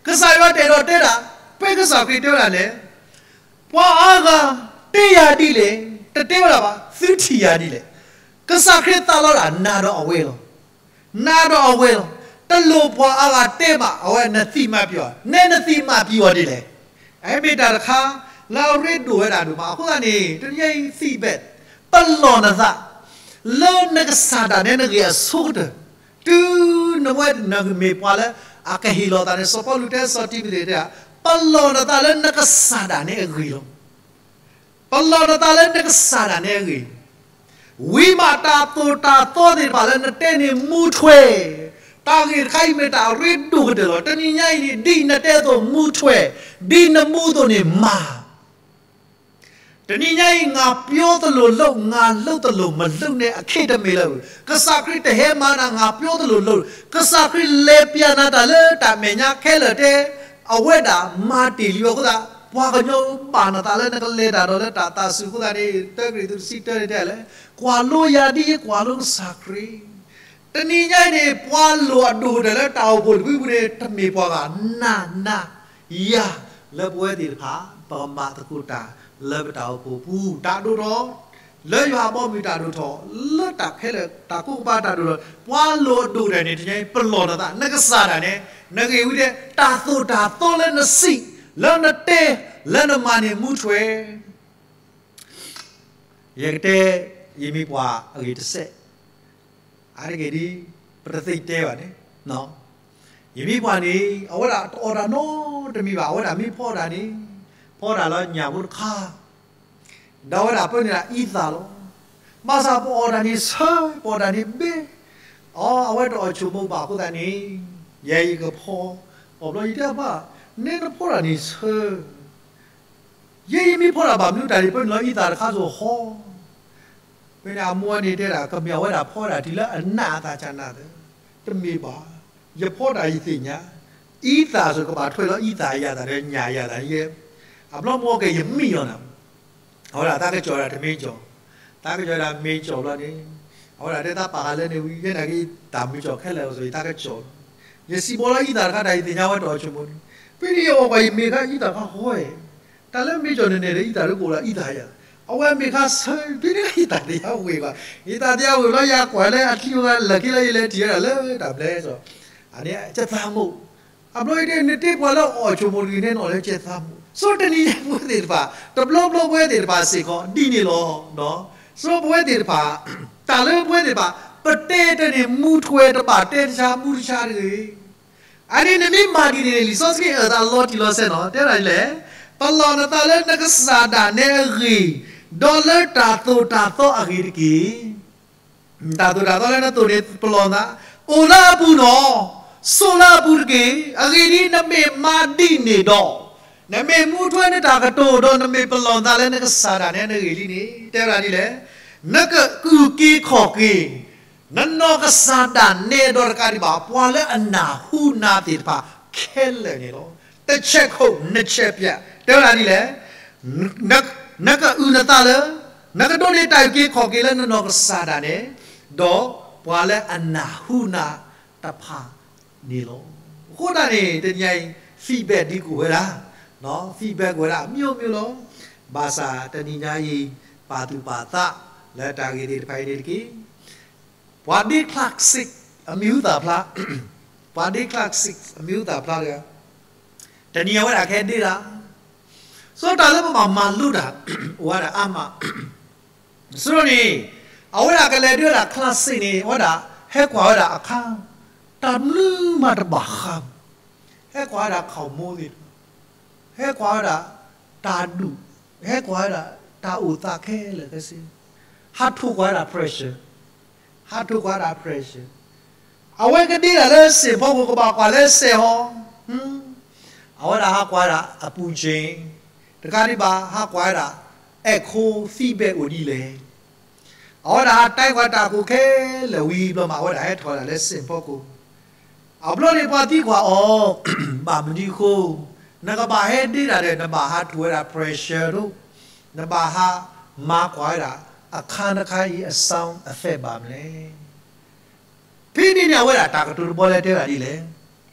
ကစၢ်ယွၤတအဲၣ်ဒိးတဲတၢ်, ဖဲကစၢ်ခရံာ်တဲဝဲဒၣ်လဲၣ်, ပှၤအါဂၤတဲယၤဒ်လဲၣ်, တတဲဝဲဒၣ်ဘၣ်, သုထံၣ်ယၤဒ်လဲၣ်. ကစၢ်ခရံာ်သးလီၤဒၣ် နၤဒီးအဝဲလီၤ. နၤဒီးအဝဲလီၤ. တလိၣ်ပှၤအါဂၤတဲဘၣ်, အဝဲနသံမးပံၤအီၤ, နဲနသံမးပံၤအီၤဒ်လဲၣ်. အမ့ၢ်တၢ်တခါ လၢအရ့ဒိၣ်ဝဲဒၣ်ဒိၣ်မး. အဃိသတးန့ၣ် တနံၤညါအံၤ feedback ပလီၢ်နသး လၢနကစၢ်ဒၣ်နဲနဂ့ၢ်အဆိကတၢၢ်, တုၤနဝဲနမ့ၢ်ပှၤလၢအကဟ့ၣ်လီၤသးန့ၣ် စီၤပီလူးတဲ စီၤတံၤမသ့းတဲ, ပလီၢ်နသးလၢနကစၢ်ဒၣ်နဲအဂ့ၢ်လီၤ. ပလီၢ်နသးလၢနကစၢ်ဒၣ်နဲအဂ့ၢ်, ဝံၤမးတၢ်သိၣ်တၢ်သီသ့ၣ်တဖၣ်လၢနတဲန့ၣ်မူထွဲ, တၢ်ဂ့ၢ်တခါအံၤမ့ၢ်တၢ်အရ့ဒိၣ်ကတၢၢ်လီၤ. တနံၤညါအံၤန့ၣ် ဒ်နတဲအသိးမူထွဲ, ဒ်နမူအသိးန့ၣ်မၤ တနံၤညါအံၤ ငါပြောသလိုလုပ် ငါလုပ်သလိုမလုပ်နဲ့ အခ့တမ့ၢ်လၢ ကစၢ်ခရံာ်တဟဲမၤနၤ ငါပြောသလိုလုပ်, ကစၢ်ခရံာ်လဲၤပျးနၤတၢ်လၢတၢ်မဲာ်ညါခဲလၢာ်တဲ, အဝဲဒၣ်မၤတ့ၢ်လံအဃိသတး ပှၤကညီဘၣ်နသးလၢနကလဲၤတၢ်ဒီးလၢတၢ်သးစူၤအဃိသတးန့ၣ် တၢကရံၣ်သူးတဆံတၢန့ၣ်တဲလဲၣ်, ကွၢ်လိယၤဒ်ယကွၢ်လိကစၢ်ခရံာ် တနံၤညါအံၤန့ၣ် ပှၤလိၣ်အဒိၣ်ကတၢၢ်လၢတၢ်အိၣ်ဖှိၣ်တဖုပူၤန့ၣ် တမ့ၢ်ပှၤဂၤ နၤနၤယၤ လၢပဝဲသ့ၣ်တဖၣ် ပကမၤသကိးတၢ်လၢပတၢ်အိၣ်ဖှိၣ်ပူၤ တၢ်ဒိၣ်ထီၣ် လၢယွၤအဘီအမုၢ်တၢ်ဒိၣ်ထီၣ် လၢတၢ်ခဲလၢာ် တၢ်ကိးကပၤတၢ်ဒိၣ်ထီၣ် ပှၤလိၣ်အဒိၣ်ကတၢၢ်န့ၣ် တနံၤညါအံၤ ပလီၢ်နသး နကစၢ်ဒၣ်နဲ နဂ့ၢ်ဝံၤတဲ တၢ်သိၣ်တၢ်သီလၢနစံး လၢနတဲ လၢနမၤန့ၣ်မူထွဲ ယကတဲ ယမ့ၢ်ပှၤအဂ့ၢ်တစဲး အါတက့ၢ်ဒ် ပတသ့တဲဘၣ်န့ၣ်, ယမ့ၢ်ပှၤန့ၣ် အဝဲဒၣ်တအီၣ်တၢ်နီတမံၤဘၣ်, အဝဲဒၣ်မ့ၢ်ဖီတၢ်န့ၣ် ဖီတၢ်လၢညၣ်ဖိတခါ, ဒီးအဝဲဒၣ်ပၢန့ၢ်ဒၣ်အံသၣ်လီၤ. ဘၣ်ဆၣ်ပအီၣ်တၢ်န့ၣ်ဆၢ, ပအီၣ်တၢ်န့ၣ်ဘဲ, အီ အဝဲတအီၣ်ဆိမိၣ်ဘၣ်အဃိသတးန့ၣ် ယဲအံၤကဖီ, အီၣ်ဘျီယတဲဘၣ်, နဲနဖီတၢ်န့ၣ်ဆၢ ယဲယမ့ၢ်ဖီတၢ်ဘၣ်မနုၤတၢ်န့ၣ် ပၢနုာ်လီၤအံသၣ်တခါစိၤဟီ, ဖဲန့ၣ်အမိၢ်န့ၣ်တဲဒၣ် ကမ့ၢ်အဝဲဒၣ်ဖီဒၣ်တုၤလၢအနးအသးကနၣ်သၢ, တမ့ၢ်ဘၣ်, ယဖီဒၣ်ယသ့ၣ်ညါ, အံသၣ်စိၤကဘၣ်ထွဲလီၤအံသၣ်အယၤသၣ်ဒီးညၣ်အယၤသၣ်ယဲ, အဘျီမိၢ်က့ၤယမံအီၤနၤ, အဝဲဒၣ်သးကစီၣ်ဒၣ်တမ့ၢ်ကစီၣ်, သးကစီၣ်ဒၣ်မ့ၢ်ကစီၣ်ဘျီန့ၣ်, အဝဲဒၣ်တဲသးပာ်ဃာ်လၢန့ၣ်ဝံၤ ယဲနာ်က့ၤတၢ်မ့ၢ်ကစီၣ်ခဲလၢာ်အီၤစိၤ ယသးကစီၣ်လီၤ, ယစံးဘီလီၤအံသၣ်တခါတၢ်ယသ့ၣ်ညါ အဝဲတအီၣ်ဆိမိၣ်န့ၣ်, ဖဲန့ၣ်ယအီၣ်ကွၢ်ယမ့ၢ်ခါအံသၣ်ခါဃီဝဲ တၢ်လၢမ့ၢ်ကစီၣ်န့ၣ်န့ၣ်ဒီး အံသၣ်တအိၣ်လၢအံသၣ်ယၤ, အဝဲမ့ၢ်ခါဆၢ ဖဲန့ၣ်ယသးတယါဝ့ၤဘၣ်, ယသးတယါဝ့ၤဘျီ ယကွၢ်လၢအချံဝဲလၢခံလၢယလဲၤထံၣ်ဝဲဒၣ်လၢတၢ်ဘျဲစီၤ, အန့ၣ်ကသးမိၢ်, အဘျီယတဲ နတဲပှၤလၢအီၣ်ဆိမိၣ်တဂ့ၤန့ၣ်နီၣ်လၢကသးမိၢ်, ဆိတနံၤညါပဝဲသ့ၣ်တဖၣ် တဘျီဘျီပဝဲသ့ၣ်တဖၣ်စ့ၢ်ကီး ဒ်န့ၣ်လီၤ. ဆိပဝဲသ့ၣ်တဖၣ် တၢ်လၢပဝဲသ့ၣ်တဖၣ် ပတဲတၢ်န့ၣ် မူထွဲတဘၣ်တဲတဆါ မူတဆါတဂ့ၤ အန့ၣ်နမ့ၢ်မၤဒ်န့ၣ်န့ၣ် လံာ်စီဆှံအၢၣ်သးလီၤတံၢ်လီၤဆဲးနီၤ တဲဒၣ်ဒ်လဲၣ်, ပလီၢ်နသးလၢနကစၢ်ဒၣ်နဲအဂ့ၢ်, ဒီးလၢတၢ်သိၣ်တၢ်သီအဂ့ၢ်တက့ၢ်. တၢ်သိၣ်တၢ်သီလၢနသိၣ်န့ၣ်ပလီၢ်နသး, အိၣ်လၢအပူၤနီၤ, ဆိးလၢအပူၤတက့ၢ်. အဂ့ၢ်ဒ်အံၤ နမ့ၢ်မၤဒ်န့ၣ်ဒီး, နမ့ၢ်မူထွဲနတၢ်ကတိၤဒီး နမ့ၢ်ပလီၢ်နသးလၢနကစၢ်ဒၣ်နဲနဂ့ၢ်လံန့ၣ် တဲဝဲဒၣ်ဒ်လဲၣ်, နကအုၣ်က့ၤခီၣ်က့ၤ နနီၢ်ကစၢ်ဒၣ်နဲဒီးတကးဒံးဘၣ် ပှၤလၢအနၢ်ဟူနၤသ့ၣ်တဖၣ်ခဲလၢာ်န့ၣ်လီၤ. တဆဲးခိၣ်နဆဲးပၠး တဲဝဲဒၣ်ဒ်လဲၣ်, နကအုၣ်နသးလၢ နကဒိးန့ၢ်တၢ်အုၣ်က့ၤခီၣ်က့ၤလၢနနီၢ်ကစၢ်ဒၣ်နဲ ဒီးပှၤလၢအနၢ်ဟူနၤတဖၣ်န့ၣ်လီၤ. အဃိသတးန့ၣ် တနံၤအံၤ feedback ဒ်ကအိၣ်ဝဲဒၣ်, feedback ကအိၣ်ဝဲဒၣ် အမျိုးမျိုးလီၤ. ဘၣ်ဆၣ်တနံၤညါအံၤ ပာ်သူၣ်ပာ်သးလၢတၢ်ဂ့ၢ်သ့ၣ်တဖၣ်အံၤန့ၣ်တက့ၢ်. ပှၤဒ့ Clark Sick အမံၤဟူသၣ်ဖျါ, ပှၤဒ့ Clark Sick အမံၤဟူသၣ်ဖျါတဂၤ, တနံၤအဝဲဒၣ်ကဟဲဒ့တၢ်, ဆိတၢ်လၢပဘၣ်မၤလိတၢ် အိၣ်ဝဲဒၣ်အါမး, ဆိန့ၣ် အဝဲဒၣ်ကလဲၤဒ့ဝဲဒၣ် Clark Sick န့ၣ် အဝဲဒၣ်ဟဲကွၢ်ဝဲဒၣ်အခါ, တၢ်မနုၤမးတဘၣ်ဃး, ဟဲကွၢ်ဝဲဒၣ် ခီၣ်မိသ့ၣ်တဖၣ်, ဟဲကွၢ်ဝဲဒၣ်တၢ်ဒူၣ်, ဟဲကွၢ်ဝဲဒၣ်တၢ်အိၣ်သးခဲလၢာ်ခဲဆ့, ဟးထိၣ်ကွၢ်ဝဲဒၣ် pressure, ဟးထိၣ်ကွၢ်ဝဲဒၣ် pressure, အဝဲကဒ့ဒၣ်လၢစ့ၣ်ဖီခိၣ် ကဘၣ်ကွၢ်လၢစဲးဟီ, အဝဲဒၣ်ဟးကွၢ်ဝဲဒၣ်အပူၤကၠ့ၣ်, တကးဒံးဘၣ် ဟးကွၢ်ဝဲဒၣ် echo feedback အိၣ်ဒ်လဲၣ် အဝဲဒၣ်ဟးတဲကွၢ်တၢ်ခိၣ်ခဲလၢာ်ဝံၤဘျီမး အဝဲဒၣ်ဟဲထီၣ်ဝဲဒၣ်လၢစ့ၣ်ဖီခိၣ်, အဘျီန့ၣ်ပှၤသံကွၢ်အီၤ, ဘၣ်မနုၤအဃိ, နကဘၣ်ဟဲဒ့တၢ်ဒီး နဘၣ်ဟးထိၣ်ဝဲဒၣ် pressure ဒိၣ်, နဘၣ်ဟးမၤကွၢ်ဝဲဒၣ် အခါနခါအံၤအ sound effect ဘၣ်မနုၤလဲၣ် ဖဲန့ၣ်န့ၣ် အဝဲဒၣ်တၢ်ကတိၤတဘီလၢတဲဝဲဒၣ်ဒ်လဲၣ်,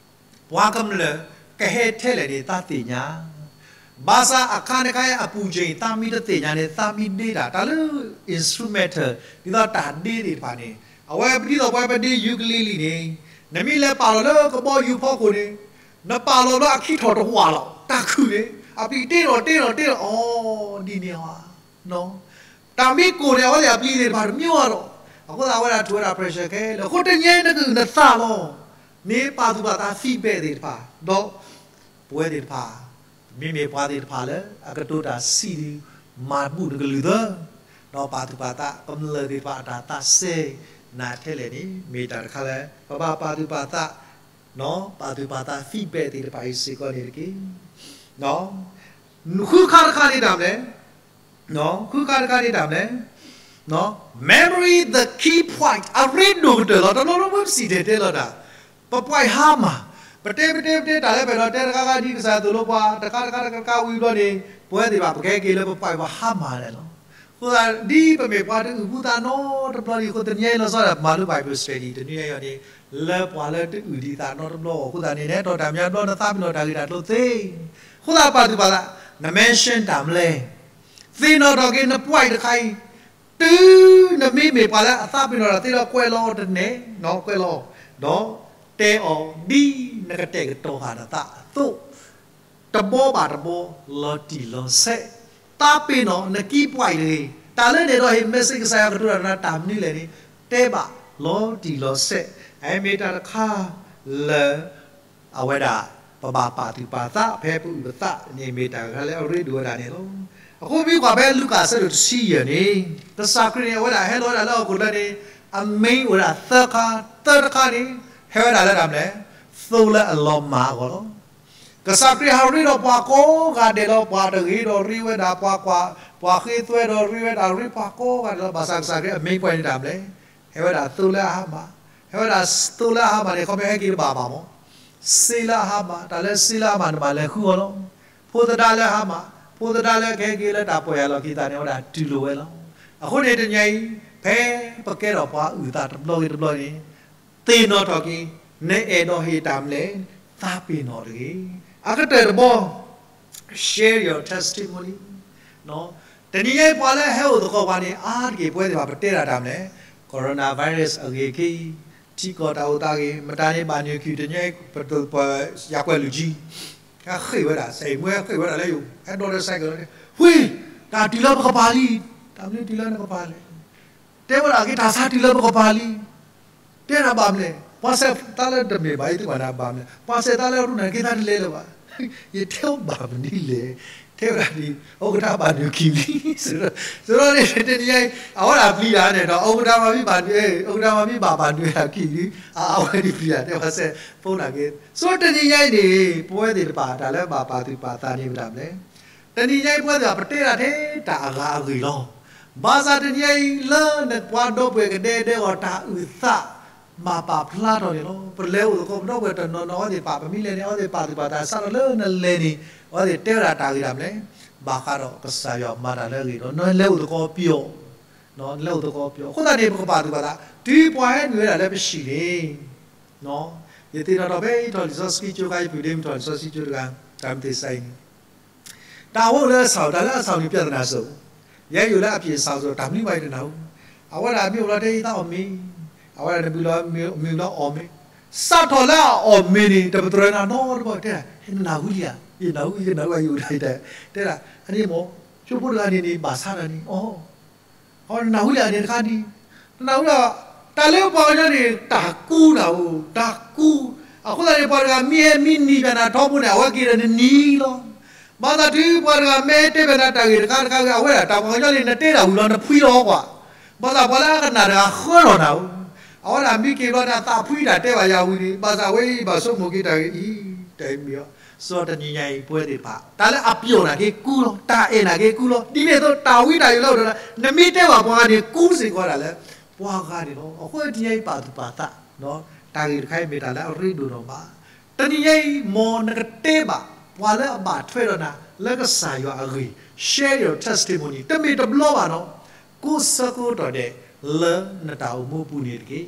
ပှၤကမျၢၢ်ကဟဲထဲလဲၣ်န့ၣ် သးသ့ၣ်ညါ, ဘၣ်ဆၣ်အခါနခါအံၤအပူၤကၠ့ၣ် သးမ့ၢ်တသ့ၣ်ညါန့ၣ် သးမ့ၢ်ဒ့တၢ် တၢ်လၢ instrumental ဒ်သိးတၢ်ဒ့သ့ၣ်တဖၣ်န့ၣ် အဝဲဒ်သိးပဝဲပဒ့ ukulele န့ၣ်, နမ့ၢ်လဲၤပာ်လီၤလၢကဘီယူၤဖီခိၣ်န့ၣ်, နပာ်လီၤလၢအခံထီၣ်တဝၢလီၤ တၢ်ခုၣ်န့ၣ် အပံာ်တ့လီၤတ့လီၤတ့လီၤ အီ ဒ်န့ၣ်ဧါ တၢ်မ့ၢ်ကိၢ်န့ၣ် အဝဲသ့ၣ်အပျံၤသ့ၣ်တဖၣ်တမ့ၢ်အီၤဒီး, အဃိသတးအဝဲဒၣ်ထိၣ်ဝဲဒၣ် pressure ခဲလၢာ်, အဃိတနံၤအံၤနကအုၣ်နသးလီၤ, န့ၣ်ပာ်သူၣ်ပာ်သး feedback သ့ၣ်တဖၣ်, ဒီးပဝဲသ့ၣ်တဖၣ်, မ့မ့ၢ်ပှၤသ့ၣ်တဖၣ်လၢအကတိၤတၢ်ဆံးဒုး မၤဘူၣ်နကလုၢ်သၢ, ဒီးပာ်သူၣ်ပာ်သး ကမျၢၢ်သ့ၣ်တဖၣ်အတၢ်သးစဲနၤထဲလဲၣ်န့ၣ် မ့ၢ်တၢ်တခါလၢ ပဘၣ်ပာ်သူၣ်ပာ်သး, ပာ်သူၣ်ပာ်သး feedback သ့ၣ်တဖၣ်အံၤစ့ၢ်ကီးန့ၣ်တက့ၢ်. ဃုခါတခါန့ၣ်တၢ်မနုၤလဲၣ် ဃုခါတခါန့ၣ်တၢ်မနုၤလဲၣ်, memory the key point အရ့ဒိၣ်ကတၢၢ်လီၤ. တဘျီဘျီပစံၣ်တဲၤတဲလီၤတၢ်, ပ point ဟါမၢ်, ပတဲပတဲပတဲ တၢ်လၢပအဲၣ်ဒိးတဲတခါခါဒ်ကစၢ်ယွၤသိၣ်လိပှၤ တခါတခါတခါတခါဝံၤဘျီန့ၣ် ပဝဲသ့ၣ်တဖၣ် ပကဟဲက့ၤလၢပ point ပဟါမၢ်ဒဲးလီၤ. အဃိသတး ဒ်ပမ့ၢ်ပှၤတအုၣ်ဘူးသးနီတဘျီဒံးအဃိ တနံၤညါအံၤလီၤဆီဒၣ်မၤလၢ Bible study တနံၤညါအံၤန့ၣ် လၢပှၤလၢတအုၣ်ဒံးသးနီတဘျီအဃိသတးန့ၣ် နဟဲထီၣ်တၢ်မၤဘျီ နသးပ့ၤနီၣ်တၢ်ဂ့ၢ်တၢ်ကျိၤသ့, အဃိသတးပာ်သူၣ်ပာ်သး, န mention တၢ်မနုၤလဲၣ်, သ့ၣ်နီၣ်ထီၣ်က့ၤန point တခါအံၤ, တုၤနမ့မ့ၢ်ပှၤလၢအသးပ့ၤနီၣ်တၢ်သ့လီၤ ကွဲးလီၤအီၤတနဲၣ်, ကွဲးလီၤအီၤ, ဒီးတဲအီၤဒ်နကတဲာ်ကတီၤဃာ်နသးအသိး တဘီဘၣ်တဘီ လီၤတံၢ်လီၤဆဲး, သးပ့ၤနီၣ်န key point တဂ့ၤ, တၢ်လၢနအဲၣ်ဒိးဟ့ၣ် message ကစၢ်ယွၤကတိၤတၢ်ဒီးနၤတၢ်မနုၤလဲၣ်န့ၣ် တဲဘၣ်လီၤတံၢ်လီၤဆဲး, အမ့ၢ်တၢ်တခါလၢ အဝဲဒၣ် ပဘၣ်ပာ်သူၣ်ပာ်သး ဖဲပအုၣ်ပသးန့ၣ် မ့ၢ်တၢ်တခါလၢအရ့ဒိၣ်ဝဲဒၣ်န့ၣ်လီၤ. အဃိမ့ၢ်ကွၢ်ဖဲလူၤကၣ်အဆၢဒိၣ်တဆံယဲၢ်န့ၣ် ကစၢ်ခရံာ်န့ၣ် အဝဲဒၣ်ဟဲလီၤဝဲဒၣ်လၢဟီၣ်ခိၣ်ချၢန့ၣ် အ main အိၣ်ဝဲဒၣ်သၢခါ, သၢတခါန့ၣ် ဟဲဝဲဒၣ်လၢတၢ်မနုၤလဲၣ်, သိလၢအလီၤမၢ်အဂီၢ်လီၤ. ကစၢ်ခရံာ်ဟးရ့ဒီးပှၤကိးဂၤဒဲးလီၤ, ပှၤတဂ့ၤဒီးရ့ဝဲဒၣ်, ပှၤကွၢ်, ပှၤဃ့သွဲဒီးရ့ဝဲဒၣ်, ရ့ပှၤကိးဂၤဒဲးလီၤ. ဘၣ်ဆၣ်ကစၢ်ခရံာ်အ main point န့ၣ်တၢ်မနုၤလဲၣ်, ဟဲဝဲဒၣ်သိလၢအဟါမၢ်, ဟဲဝဲဒၣ်သိလၢအဟါမၢ်န့ၣ် ခီဖျိဟဲက့ၤတဘၣ်ဘၣ်မး, စ့လၢအဟါမၢ်, တၢ်လၢစ့လၢအဟါမၢ်န့ၣ် ဘၣ်လဲၤဃုအီၤလီၤ. ဖိသဒါလၢအဟါမၢ်, ဖိသဒါလၢကဟဲက့ၤလၢတၢ်ပီၢ်ယၢ်လီၢ်ခံသးန့ၣ် အဝဲဒၣ်တူၢ်လိာ်ဝဲလီၤ. အဃိန့ၣ်တနံၤအံၤ ဖဲပကဲထီၣ်ပှၤအုၣ်သးတဘျီဂ့ၤတဘျီန့ၣ် သ့ၣ်နီၣ်ထီၣ်က့ၤ နအဲၣ်ဒိးဟ့ၣ်တၢ်မနုၤလဲၣ်, သးပ့ၤနီၣ်တဂ့ၤ. အကတၢၢ်တဘီ share your testimony. တနံၤညါအံၤပှၤလၢဟဲအိၣ်သကိးပှၤန့ၣ် အါတက့ၢ်ပဝဲသ့ၣ်တဖၣ် ပတဲဒၣ်တၢ်မနုၤလဲၣ်, coronavirus အဂ့ၢ်က့ၤ, ထံကီၢ်တၢ်အိၣ်သးဂ့ၢ်, မတၤန့ၣ်ဘၣ်နုာ်ခံ တနံၤညါအံၤ ပ ယၤကွဲးလူၤကၠံ ဟဲဃ့ၢ်ဝဲဒၣ် စဲးမွဲဃ့ၢ်ဝဲဒၣ်လၢယိၤ ဟဲဒိးဒီး cycle န့ၣ် ဝ့ၢ်, တၢ်တုၤလၢပကပၤလံ, တၢ်မနုၤတုၤလၢနကပၤလဲၣ်, တဲဝဲဒၣ်က့ၤ တၢ်ဆါတုၤလၢပကပၤလံ, တဲဒၣ်ဘၣ်မနုၤလဲၣ်, ပှၤစဲးသးလၢတမ့ၢ်ဘၣ်အံၤ သုကွၢ်န့ၣ်ဘၣ်မနုၤလဲၣ်, ပှၤစဲးသးလၢရူၢ်န့ၣ်က့ၤသးတလဲၤလၢၤဘၣ်, ယတဲအီၤဘၣ်မနုၤလဲၣ်, တဲဝဲဒၣ်ဒ် အီကဒါဘၣ်နုာ်ခံလံ, စရီန့ၣ်တနံၤညါအံၤ အဝဲဒၣ်ပျံၤတၢ်န့ၣ်ဒီး အီကဒါမၤမံဘၣ်နုာ်, အီကဒါမၤမံဘၣ်ဘၣ်နုာ်ဝဲဒၣ်ခံလံ, အဝဲဒၣ်ပျံၤတၢ်တဲပှၤစဲးဖိနာ်က့ၤ, စရီတနံၤညါအံၤန့ၣ် ပဝဲသ့ၣ်တဖၣ် တၢ်လၢဘၣ်ပာ်သူၣ်ပာ်သးန့ၣ်မ့ၢ်တၢ်မနုၤလဲၣ်, တနံၤညါအံၤပဝဲသ့ၣ်တဖၣ် ပတဲဒၣ်ထဲတၢ်အဂၤအဂ့ၢ်လီၤ. ဘၣ်ဆၣ်တနံၤညါအံၤ လၢနပှၤဒီပုၢ်ဝဲၢ်ကဒဲကဒဲအဂီၢ် တၢ်အုၣ်သး ဘၣ်ပာ်ဖျါထီၣ်န့ၣ်လီၤ. ပလဲၤအိၣ်သကိးပဒီပုၢ်ဝဲၢ်တနီၤနီၤ အဝဲသ့ၣ်တဖၣ် ပမ့ၢ်လဲၤန့ၣ် အဝဲသ့ၣ်ပာ်သူၣ်ပာ်သး စးထီၣ်လၢနလဲၤန့ၣ် အဝဲသ့ၣ်တဲဝဲဒၣ်တၢ်ဂ့ၢ်တၢ်မနုၤလဲၣ်, ဘၣ်ဃးဒီးကစၢ်ယွၤမၤတၢ်လၢအဂ့ၢ်ဒီး နလဲၤအိၣ်သကိးပျီ, နလဲၤအိၣ်သကိးပျီ, အဃိသတးန့ၣ် ပကပာ်သူၣ်ပာ်သး တုၤပှၤဟဲနုာ်ဝဲဒၣ်လၢပဟံၣ်န့ၣ် ယသ့ၣ်နီၣ်ထီၣ်ဖဲယထီၣ်လံာ်စီဆှံကၠိခါ ယဖုၣ်ဒ့မုၢ်ထီၣ်လံာ်စီဆှံကၠိတဂၤ တၢ်မ့ၢ်သ့ၣ်စဲအံၤန့ၣ် တၢ်အိၣ်လၢအဆၣ် တၢ်လၢအဆၣ်န့ၣ် ပြဿနာစုံ, ယဲယိာ်လၢအပြ့ၣ်အဆၣ်အသိး တၢ်မနုၤဘၣ်ယတနၢ်ဟူ, အဝဲဒၣ်မ့ၢ်အိၣ်လီၤတဲယသးအီၣ်မ့ၤ, အဝဲဒၣ်နမံၤလီၤမံၤလီၤအီၣ်မ့ၤ, စးထီၣ်လၢအအီၣ်မ့ၤန့ၣ် တပတြၢၤနၤနီတဘျီတဲဒၣ် နနၢ်ဟူလံဧါ, ယနၢ်ဟူ ယကနၢ်ဟူယအိၣ်ဒၣ်တဲ, တဲဒၣ် အန့ၣ်မ့ၢ် ကၠိဖိတဂၤန့ၣ်န့ၣ် ဘၣ်ဆါတၢ်န့ၣ် အီ အဝဲနနၢ်ဟူလံဧါန့ၣ်တခါဒံး, နနၢ်ဟူလီၤ, တၢ်လၢပှၤကညီန့ၣ် တၢ်ကူနၤဧိၤ, တၢ်ကူ, အဃိသတးန့ၣ် ပှၤတဂၤမ့ၢ်ဟဲမ့ၢ်နံၤဘၣ်နၤထီဘိန့ၣ် အဝဲက့ၤဒီးနနံၤလီၤ. ဘၣ်ဆၣ်တုၤပှၤတဂၤမ့ၢ်တဲဘၣ်နၤတၢ်ဂ့ၢ်တခါတခါဂ့ၤ အဝဲဒၣ်တၢ်ပှၤကညီန့ၣ် နတဲတၢ်ဝံၤလီၤ နဖှံလီၤကွၢ်, ဘၣ်ဆၣ်ပှၤလၢအကနၣ်တဂၤဃၢလီၤနၤဧိၤ, အဝဲဒၣ်မ့ၢ်က့ၤဘျီန့ၣ် အသးဖှံတၢ်တဲဘၣ်ယၤဝံၤန့ၣ် ဘၣ်ဆၣ်အဝဲအံၤဘၣ်ဆိကမိၣ်က့ၤတၢ်ဂ့ၢ်အံၤ တၢ်အံၤမ့ၢ်အီၤ, စီၤတနံၤညါအံၤ ပဝဲသ့ၣ်တဖၣ် တၢ်လၢအပျီၣ်နာ်က့ကူလီၤ, တၢ်အဲၣ်နာ်က့ကူလီၤ, ဒ်န့ၣ်အသိး တၢ်ဝံတၢ်ယိးလၢအိၣ်ဒီး နမ့ၢ်တဲဘၣ်ပှၤဂၤန့ၣ် ကူစ့ၢ်ကီးဒၣ်လၢ ပှၤဂၤန့ၣ်လီၤ. အဃိတနံၤညါအံၤပာ်သူၣ်ပာ်သး, တၢ်ဂ့ၢ်တခါအံၤမ့ၢ်တၢ်လၢအရ့ဒိၣ်နီၢ်မး, တနံၤညါအံၤ မ်နကတဲဘၣ် ပှၤလၢအဘၣ်ထွဲဒီးနၤ လၢကစၢ်ယွၤအဂ့ၢ်, share your testimony တမ့ၢ်တဘျီဘၣ်နီၤ, ကိးဆၢကိးတီၢ်ဒဲး လၢနတၢ်အိၣ်မူအပူၤန့ၣ်တက့ၢ်.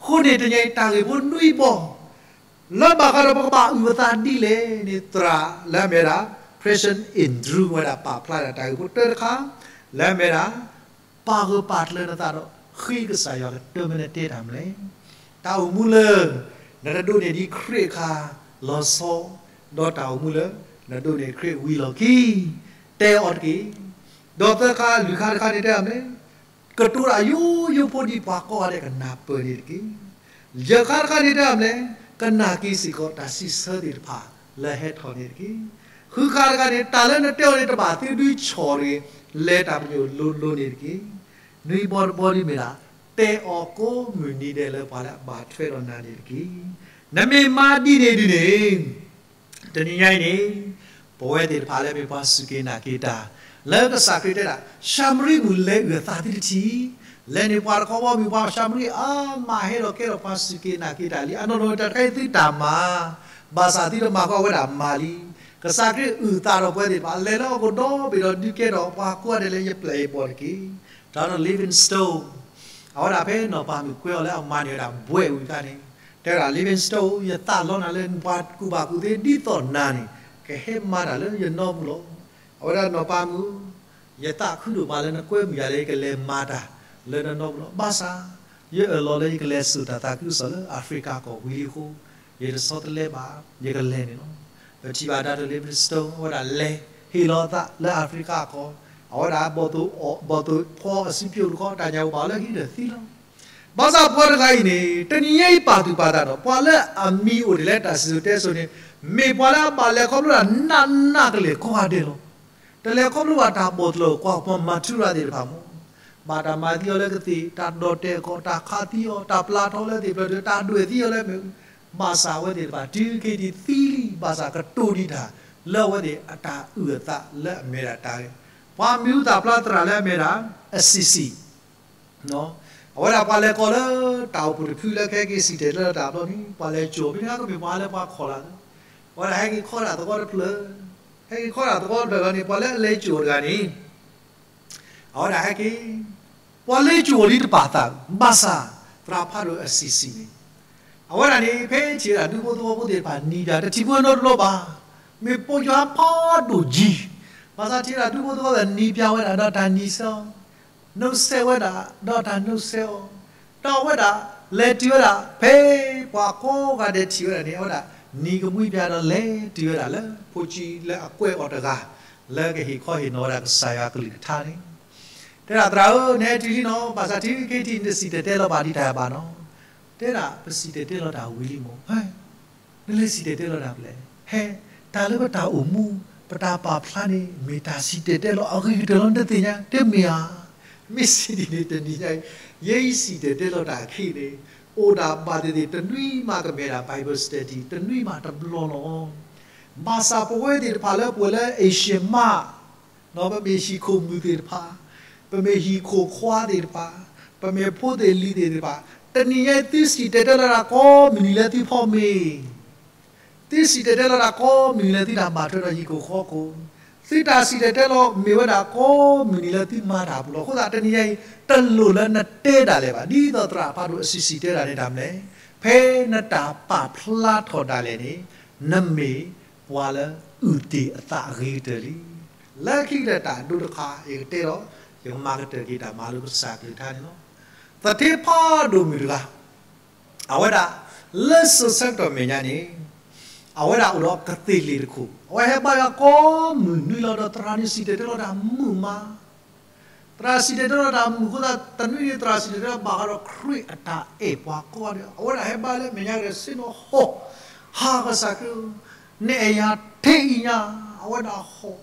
အဃိန့ၣ်တနံၤညါအံၤ တၢ်ဂ့ၢ်ဖိနွံဘီ လၢဘၣ်ဃးဒီးပကဘၣ်အုၣ်အသးဒ်လဲၣ်န့ၣ် သရၣ်လၢအမ့ၢ်ဝဲဒၣ် President Andrew ဝဲဒၣ်ပာ်ဖျါဒၣ်တၢ်ဂ့ၢ်ဖိတၢတခါ, လၢအမ့ၢ်ဝဲဒၣ် ပာ်ဂၢၢ်ပာ်ကျၢၤနသးဒီး ဃ့ကစၢ်ယွၤကတၢၢ်မနုၤတဲတၢ်မနုၤလဲၣ်. တၢ်အိၣ်မူလၢ နတဒိးန့ၢ်ဒံးခရံာ်အခါလီၤဆီ, ဒီးတၢ်အိၣ်မူလၢ နဒိးန့ၢ်ခရံာ်ဝံၤလီၢ်ခံ, တဲအီၤတက့ၢ်. ဒီးသၢခါလွံၢ်ခါတခါန့ၣ်တဲတၢ်မနုၤလဲၣ်, ကတိၤတၢ်ယိယိဖိဒ်ပှၤကိးဂၤဒဲးကနၢ်ပၢၢ်န့ၣ်တက့ၢ်. ယဲၢ်ခါတခါန့ၣ်တဲတၢ်မနုၤလဲၣ်, ကနၢ်က့ၤစ့ၢ်ကီးတၢ်စံးဆၢသ့ၣ်တဖၣ်လၢဟဲထီၣ်န့ၣ်တက့ၢ်. ဃုခါတခါန့ၣ် တၢ်လၢနတဲအီၤန့ၣ် တဘၣ်သုဒုးဆီၣ်တဂ့ၤ, လဲၤတၢ်ပညိၣ်လိၤလိၤန့ၣ်တက့ၢ်. နွံဘီတဘီဒ်မ့ၢ်ဒၣ် တဲအီၤကိးမုၢ်နံၤဒဲးလၢပှၤလၢအဘၣ်ထွဲဒီးနၤန့ၣ်တက့ၢ်. နမ့ၢ်မၤဒ်န့ၣ်ဒ်န့ၣ် တနံၤညါအံၤန့ၣ် ပဝဲသ့ၣ်တဖၣ်လၢမ့ၢ်ပှၤစူၢ်က့ၤနာ်က့ၤတၢ် လၢကစၢ်ခရံာ်တဲဒၣ် ၡၤမရံမုၣ်လဲၤအုၣ်အသးသုတထံၣ်, လဲၤန့ၣ်ပှၤတခီဘီမုၢ် ပှၤၡၤမရံအါမးဟဲဒီးကဲထီၣ်ပှၤစူၢ်က့ၤနာ်က့ၤတၢ်လံ, အနီၢ်နီၢ်တၢ်တခါအံၤသုတၢ်မၤ, ဘၣ်ဆၣ်သုတမၤဃီအဝဲဒၣ်မၤလံ. ကစၢ်ခရံာ်အုၣ်သးဒီးပဝဲသ့ၣ်တဖၣ် လဲၤလၢဟီၣ်ခိၣ်ဒီဘ့ၣ်ဒီးဒုးကဲထီၣ်ပှၤကိးဂၤဒဲးလၢယပျဲၢ်ယဘီၣ်တက့ၢ်. တၢ်ဒီး living stone အဝဲဒၣ်ဖဲနီၢ်ပၤမုၣ်ကွဲအီၤလၢအမၤန့ၢ်ဝဲဒၣ်ဘှဲးဝံၤအခါန့ၣ်, တဲဝဲဒၣ် living stone ယသးလီနၤလၢပှၤကူၣ်ဘၣ်ကူၣ်သ့ဒ်သိးနၤန့ၣ် ကဟဲမၤတၢ်လၢယနီပူၤလီၤ. အဝဲဒၣ်နီၢ်ပၤမုၣ် ယသးခုဒိၣ်မးလၢနကွဲမုာ်ယၤလၢယကလဲၤမၤတၢ်လၢနနီပူၤလီၤ. ဘၣ်ဆၣ် ယအၢၣ်လီၤလၢယကလဲၤစိာ်တၢ်သးခုကစီၣ်လၢအဖရံကၤကီၢ်ဝံၤလံအဃိ ယတဆီတလဲဘၣ် ယကလဲၤန့ၣ်လီၤ. ပထံၣ်ဘၣ်တၢ်ဒီး living stone အဝဲဒၣ်လဲၤဟ့ၣ်လီၤအသးလၢအဖရံကၤကီၢ်, အဝဲဒၣ်ဘီၣ်သိၣ်ဖီအစုပျိၣ်တခီ တၢ်ညၣ်အိၣ်ဘၣ်အီၤလၢခံဒီးသံလီၤ. ဘၣ်ဆၣ်ပှၤတဂၤအံၤန့ၣ် တနံၤညါအံၤပာ်သူၣ်ပာ်သးဒီး ပှၤလၢအမံၤအိၣ်ဒ်လဲၣ်တၢ်စံၣ်စိၤတဲစိၤန့ၣ် မ့ၢ်ပှၤလၢအဘၣ်လဲၤခီဖျိတၢ်နးနးကလဲာ်ကိးဂၤဒဲးလီၤ. တလဲၤခီဖျိဘၣ်တၢ်ဘီၣ်တလၢကွၢ်ပှၤမၤထူရၤသ့ၣ်တဖၣ်မး, ဘၣ်တၢ်မၤသံအီၤလၢကသ့ၣ်, တၢ်ဒီၣ်တဲာ်အကီၢ်, တၢ်ခးသံအီၤ, တၢ်ပျၢ်ထီလၢသ့ၣ်ဖျၢၣ်ထၢၣ်, တၢ်ဒွဲၣ်သံအီၤလၢမ့ၣ်အူ, ဘၣ်ဆၣ်အဝဲသ့ၣ်တဖၣ် တုၤခဲအံၤဒံးသံလံ, ဘၣ်ဆၣ်ကတိၤဒံးတၢ်လၢအဝဲသ့ၣ်အတၢ်အုၣ်အသးလၢအမ့ၢ်ဒၣ်တၢ်ဂ့ၤ, ပှၤမံၤဟူသၣ်ဖျါသရၣ်လၢအမ့ၢ်ဒၣ် Assisi အဝဲဒၣ်ပှၤလဲၤကိးလၢတၢ်အိၣ်ဖှိၣ်တဖုလၢကဟဲက့ၤစံၣ်တဲၤတဲလီၤတၢ်အဘျီန့ၣ် ပှၤလဲၤစိာ်အီၤ မ့ၢ်တခါကမ့ၢ်ပှၤလၢပှၤခိးလၢ်သၢ, အဝဲဒၣ်ဟဲက့ၤခီဒၣ်သဝီတဖျၢၣ်, ဟဲက့ၤခီဒၣ်သဝီတဖျၢၣ်လီၤန့ၣ် ပှၤလၢအလဲၤစိာ်အီၤတဂၤန့ၣ် အဝဲဒၣ်ဟဲက့ၤ, ပှၤလဲၤစိာ်အီၤလံတပာ်သး, ဘၣ်ဆၣ် သရၣ်ဖးဒိၣ် Assisi န့ၣ် အဝဲဒၣ်န့ၣ် ဖဲထံၣ်ဝဲဒၣ်ဒူဖိသဝီဖိသ့ၣ်တဖၣ်နံၤဒၣ် တထံၣ်ဖိနီတဘျီဘၣ်, မ့ၢ်ပိာ်ယွၤဖးဒိၣ်ကံ, ဘၣ်ဆၣ်ထံၣ်ဝဲဒၣ်ဒူဖိသဝီသ့ၣ်နံၤပၠးဝဲဒၣ်ဒီးတၢ်နံၤဆၢအီၤ, နှုတ်ဆက်ဝဲဒၣ်ဒီးတၢ်နှုတ်ဆက်အီၤ, ဒီးအဝဲဒၣ်လဲၤတုၤဝဲဒၣ် ဖဲပှၤကိးဂၤဒဲးထံၣ်ဝဲဒၣ်န့ၣ် အဝဲဒၣ်နံၤကမှံပၠးဒီးလဲၤတုၤဝဲဒၣ်လၢဖိဆံးလၢအကွဲးအီၤတဂၤ လၢကဟ့ၣ်ခီဟ့ၣ်နီၤဝဲဒၣ်ကစၢ်ယွၤကလုၢ်ကထါန့ၣ်, တဲဒၣ်သရၣ်ဧၢ နဟဲတုၤလံနီၤ, ဘၣ်ဆၣ်တုၤခဲအံၤဒံးနစံၣ်တဲၤတဲလီၤဘၣ်ဒံးတၢ်ဘၣ်နီၤ, တဲဒၣ်ပစံၣ်တဲၤတဲလီၤတၢ်ဝံၤလံမး, နလဲၤစံၣ်တဲၤတဲလီၤတၢ်ဖဲလဲၣ်, ဟဲ, တၢ်လၢပတၢ်အိၣ်မူ ပတၢ်ပာ်ဖျါန့ၣ် မ့ၢ်တၢ်စံၣ်တဲၤတဲလီၤအဂ့ၤကတၢၢ်လီၤ နတသ့ၣ်ညါ တမ့ၢ်ဧါ, မ့ၢ်စံးဒ်န့ၣ်တနံၤညါအံၤ ယဲအံၤစံၣ်တဲၤတဲလီၤတၢ်အခံန့ၣ် အိၣ်ဒၣ်ဘၣ်သ့ၣ်သ့ၣ် တနွံမးကမ့ၢ်ဒၣ် Bible study တနွံမးတဘျီလီၤ. ဘၣ်ဆၣ်ပဝဲသ့ၣ်တဖၣ်လၢပဝဲလၢ Asian မး ပမ့ၢ်ဟံၣ်ခိၣ်မုၣ်သ့ၣ်တဖၣ်, ပမ့ၢ်ဟံၣ်ခိၣ်ခွါသ့ၣ်တဖၣ်, ပမ့ၢ်ဖိသ့ၣ်လံၤသ့ၣ်တဖၣ်, တနံၤညါအံၤသုစံၣ်တဲၤတဲလီၤတၢ်ကိးမုၢ်နံၤလၢသုဖီမ့ၤ သုစံၣ်တဲၤတဲလီၤတၢ်ကိးမုၢ်နံၤလၢသုတၢ်ဘၣ်ထွဲဒီးဟံၣ်ခိၣ်ဃီခိၣ်, သုတၢ်စံၣ်တဲၤတဲလီၤမ့ၢ်ဝဲဒၣ်ကိးမုၢ်နံၤလၢသုမၤတၢ်အပူၤလီၤ. အဃိသတးတနံၤညါအံၤ တလိၣ်လၢနတဲဒၣ်လဲာ်ဘၣ်. ဒ်သိးသရၣ်ဖးဒိၣ်အစံးစံၣ်တဲဒၣ်န့ၣ်တၢ်မနုၤလဲၣ်, ဖဲနတၢ်ပာ်ဖျါထီၣ်ဒၣ်လဲာ်န့ၣ် နမ့ၢ်ပှၤလၢအုၣ်တ့ၢ်အသးအဂ့ၤကတၢၢ်လံ. လၢခံကတၢၢ်တၢ်ဒိတခါ ယကတဲဒီး ယကမၤကတၢၢ်က့ၤတၢ်မၤလိကစၢ်ကလုၢ်ကထါန့ၣ်လီၤ. သထ့ဖးဒိၣ်မုၣ်တဂၤ အဝဲဒၣ် လၢစိၤဆၢကတီၢ်မဲာ်ညါန့ၣ် အဝဲဒၣ်အိၣ်ဒီးကသ့ၣ်လ့ၣ်တခိၣ်, အဝဲဟဲဘါယွၤကိးမုၢ်နွံလီၤဒီးသရၣ်န့ၣ်စံၣ်တဲၤတဲလီၤတၢ်မုာ်မး. သရၣ်စံၣ်တဲၤတဲလီၤတၢ်မုာ်အဃိသတး တနွံန့ၣ် သရၣ်စံၣ်တဲၤတဲလီၤဘၣ်ဃးဒီးခရံာ်အတၢ်အဲၣ်ပှၤကိးဂၤဒဲး, အဝဲဒၣ်ဟဲဘါလၢမဲာ်ညါကတၢၢ် စ့ၢ်နီၤဟီၣ်, ဟးကစၢ်ခရံာ်ဧၢ, နအဲၣ်ယၤထဲအံၤညါ, အဝဲဒၣ်ဟီၣ်,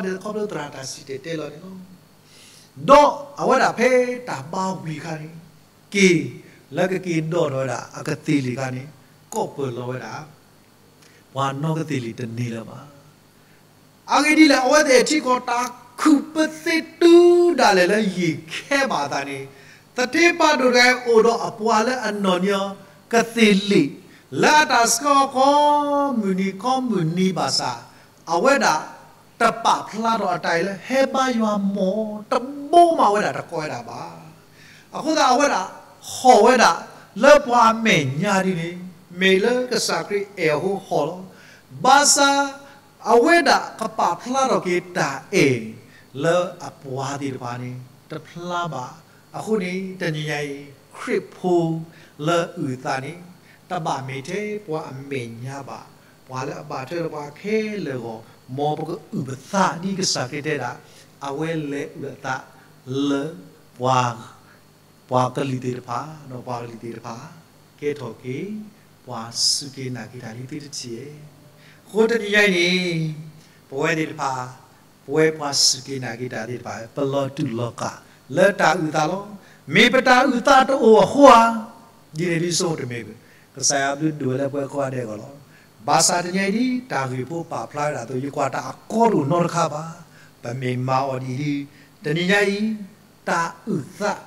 ဘျီန့ၣ်ပှၤအသးဘၣ်ဒိကိးဂၤဒဲး ခီဖျိသရၣ်တၢ်စံၣ်တဲၤတဲလီၤန့ၣ်လီၤ. ဒီးအဝဲဒၣ်ဖဲတၢ်ဘါဝံၤအခါန့ၣ် က့ၤလၢကက့ၤဒိးထီၣ်ဝဲဒၣ်အကသ့ၣ်လ့ၣ်အခါန့ၣ် ကိးပၢၢ်လီၤဝဲဒၣ် ပှၤနီၢ်ကသ့ၣ်လ့ၣ်တန့ၢ်လၢၤဘၣ်. အဂ့ၢ်ဒ်လဲၣ် အဝဲသ့ၣ်ထံကီၢ်တၢ်ခုၣ်ပသ့တုၤဒၣ်လဲာ်လၢယံာ်ခဲဘၣ်အသးန့ၣ် သထ့ဖးဒိၣ်တဂၤအိၣ်ဒီးအပှၤလၢအနီၢ်နီၢ်ကသ့ၣ်လ့ၣ် လၢအတၢ်ဆှၢအီၤကိးမုၢ်နံၤကိးမုၢ်နံၤဘၣ်ဆၣ် အဝဲဒၣ်တပာ်ဖျါထီၣ်အတၢ်အဲၣ်လၢဟဲဘါယွၤမီၢ် တဘိမးဝဲဒၣ်တကိးဝဲဒၣ်ဘၣ်. အဃိသတးအဝဲဒၣ်ဟီၣ်ဝဲဒၣ်လၢပှၤအမဲာ်ညါဒ်န့ၣ် မ့ၢ်လၢကစၢ်ခရံာ်အဲၣ်အဃိဟီၣ်လီၤ. ဘၣ်ဆၣ် အဝဲဒၣ်ကပာ်ဖျါထီၣ်က့ၤတၢ်အဲၣ်လၢအပှၤသ့ၣ်တဖၣ်န့ၣ် တဖျါဘၣ်. အဃိန့ၣ် တနံၤညါအံၤ ခရံာ်ဖိလၢအုၣ်အသးန့ၣ် တဘၣ်မ့ၢ်ထဲပှၤအမဲာ်ညါဘၣ်. ပှၤလၢအဘၣ်ထွဲဒီးပှၤခဲလၢာ်အဂီၢ် မ်ပကအုၣ်ပသးဒ်ကစၢ်ခရံာ်တဲဒၣ် အဝဲလဲၤအုၣ်အသးလၢပှၤ ပှၤကလုာ်သ့ၣ်တဖၣ် ဒီးပှၤကလုာ်သ့ၣ်တဖၣ် ကဲထီၣ်က့ၤ ပှၤစူၢ်က့ၤနာ်က့ၤတၢ်လံသုတထံၣ်ဧါ. အဃိတနံၤညါအံၤန့ၣ် ပဝဲသ့ၣ်တဖၣ် ပဝဲပှၤစူၢ်က့ၤနာ်က့ၤတၢ်သ့ၣ်တဖၣ် ပလီၤတူာ်လီၤကာ်လၢတၢ်အုၣ်သးလီၤ. မ့ၢ်ပတၢ်အုၣ်သးတအိၣ်အဃိဧါ. ဒ်န့ၣ်ဒ်ဆိတမ့ၢ်ဘၣ်. ကစၢ်ယွၤဘျုးဒိၣ်ဝဲလၢပဝဲကိးဂၤဒဲးအဂီၢ်လီၤ. ဘၣ်ဆၣ်တနံၤညါအံၤဒ် တၢ်ဂ့ၢ်ဖိပာ်ဖျါဝဲဒၣ်အသိး ယကွၢ်တၢ်အကီတအိၣ်နီတခါဘၣ်. ပမ့ၢ်မၤအီၤဒ်အံၤဒ် တနံၤညါအံၤ တၢ်အုၣ်သး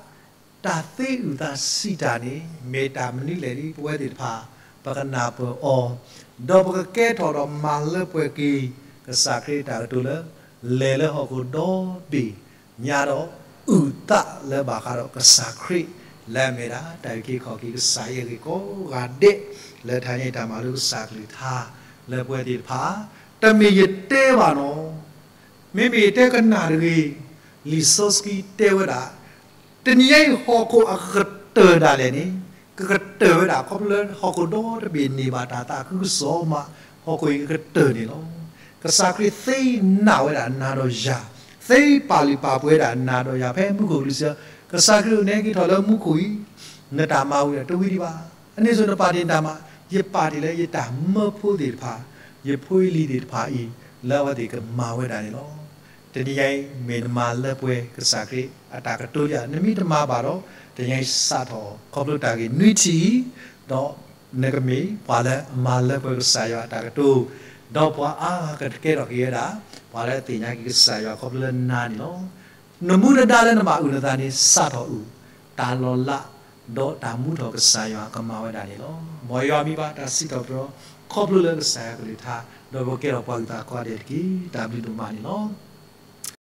တၢ်သ့အုၣ်သးစံးတၢ်န့ၣ် မ့ၢ်တၢ်မနုၤလဲၣ်ဒ် ပဝဲသ့ၣ်တဖၣ် ပကနၢ်ပၢၢ်အီၤ, ဒီးပကကဲထီၣ်ဒီးမၤလၢပှဲၤက့ၤ ကစၢ်ခရံာ်အတၢ်ကတိၤလၢ လဲၤလၢဟီၣ်ခိၣ်ဒီဘ့ၣ်ညါဒီး အုၣ်သးလၢဘၣ်ဃးဒီးကစၢ်ခရံာ် လၢအမ့ၢ်ဒၣ် တၢ်အုၣ်က့ၤခီၣ်က့ၤကစၢ်ယွၤအဂ့ၢ်ကိးဂၤဒဲး လၢတၢ်န့ၣ်တၢ်မၤလိကစၢ်ကလုၢ်ကထါ လၢပဝဲသ့ၣ်တဖၣ် တမ့ၢ်ယတဲဘၣ်နီၤ မ့မ့ၢ်ယတဲကနၣ်တဂ့ၤ, လံာ်စီဆှံတဲဝဲဒၣ်, တနံၤညါအံၤဟီၣ်ခိၣ်အကကတၢၢ်ဒၣ်လဲာ်န့ၣ် ကကတၢၢ်ဝဲဒၣ် ခီဖျိလၢဟီၣ်ခိၣ်ဒီတဘ့ၣ်န့ၢ်ဘၣ်တၢ်သးခုကစီၣ်မး ဟီၣ်ခိၣ်အံၤကကတၢၢ်န့ၣ်လီၤ. ကစၢ်ခရံာ်သ့နာ်ဝဲဒၣ်နၤဒီးယၤ, သ့ပာ်လုၢ်ပာ်ပှ့ၤဝဲဒၣ်နၤဒီးယၤ ဖဲမူခိၣ်ကလူးစ့ၢ်ကီး, ကစၢ်ခရံာ်အိၣ်န့ၣ်က့ၤထီၣ်လၢမူခိၣ်အံၤ, နတၢ်မၤဝံၤဒီးတဝံၤဒံးဘၣ်. အန့ၣ်စိၤနပာ်တ့ၢ်နတၢ်မၤ, ယပာ်တ့ၢ်လၢယတၢ်မၢဖိသ့ၣ်တဖၣ်, ယဖိယလံၤသ့ၣ်တဖၣ်အံၤ လၢအဝဲသ့ၣ်ကမၤဝဲဒၣ်န့ၣ်လီၤ. တနံၤညါအံၤ မ့ၢ်နမၤလၢပှဲၤကစၢ်ခရံာ်အတၢ်ကတိၤလံဧါ, နမ့ၢ်တမၤဘၣ်ဒီး တနံၤညါအံၤစးထီၣ် ခီဖျိတၢ်ဂ့ၢ်နွံထံၣ်အံၤ, ဒီးနကမ့ၢ်ပှၤလၢအမၤလၢပှဲၤကစၢ်ယွၤအတၢ်ကတိၤ, ဒီးပှၤအါဂၤကကဲထီၣ်က့ၤဝဲဒၣ် ပှၤလၢအသ့ၣ်ညါက့ၤကစၢ်ယွၤခီဖျိလၢနၤန့ၣ်လီၤ. နမူနဒါလၢနဘၣ်အုၣ်နသးန့ၣ် စးထီၣ်အုၣ်, တၢ်လီၤလး ဒီးတၢ်မူထီၣ်ကစၢ်ယွၤကမၤဝဲဒၣ်န့ၣ်လီၤ. မ်ယွၤမံၤဘၣ်တၢ်စံးထီၣ်ပတြၢၤ ခီဖျိလၢကစၢ်ယွၤကလုၢ်ကထါ, ဒီးပကဲထီၣ်ပှၤအုၣ်သးကိးဂၤဒဲးတက့ၢ်. တၢ်ဘျုးဒိၣ်မးန့ၣ်လီၤ.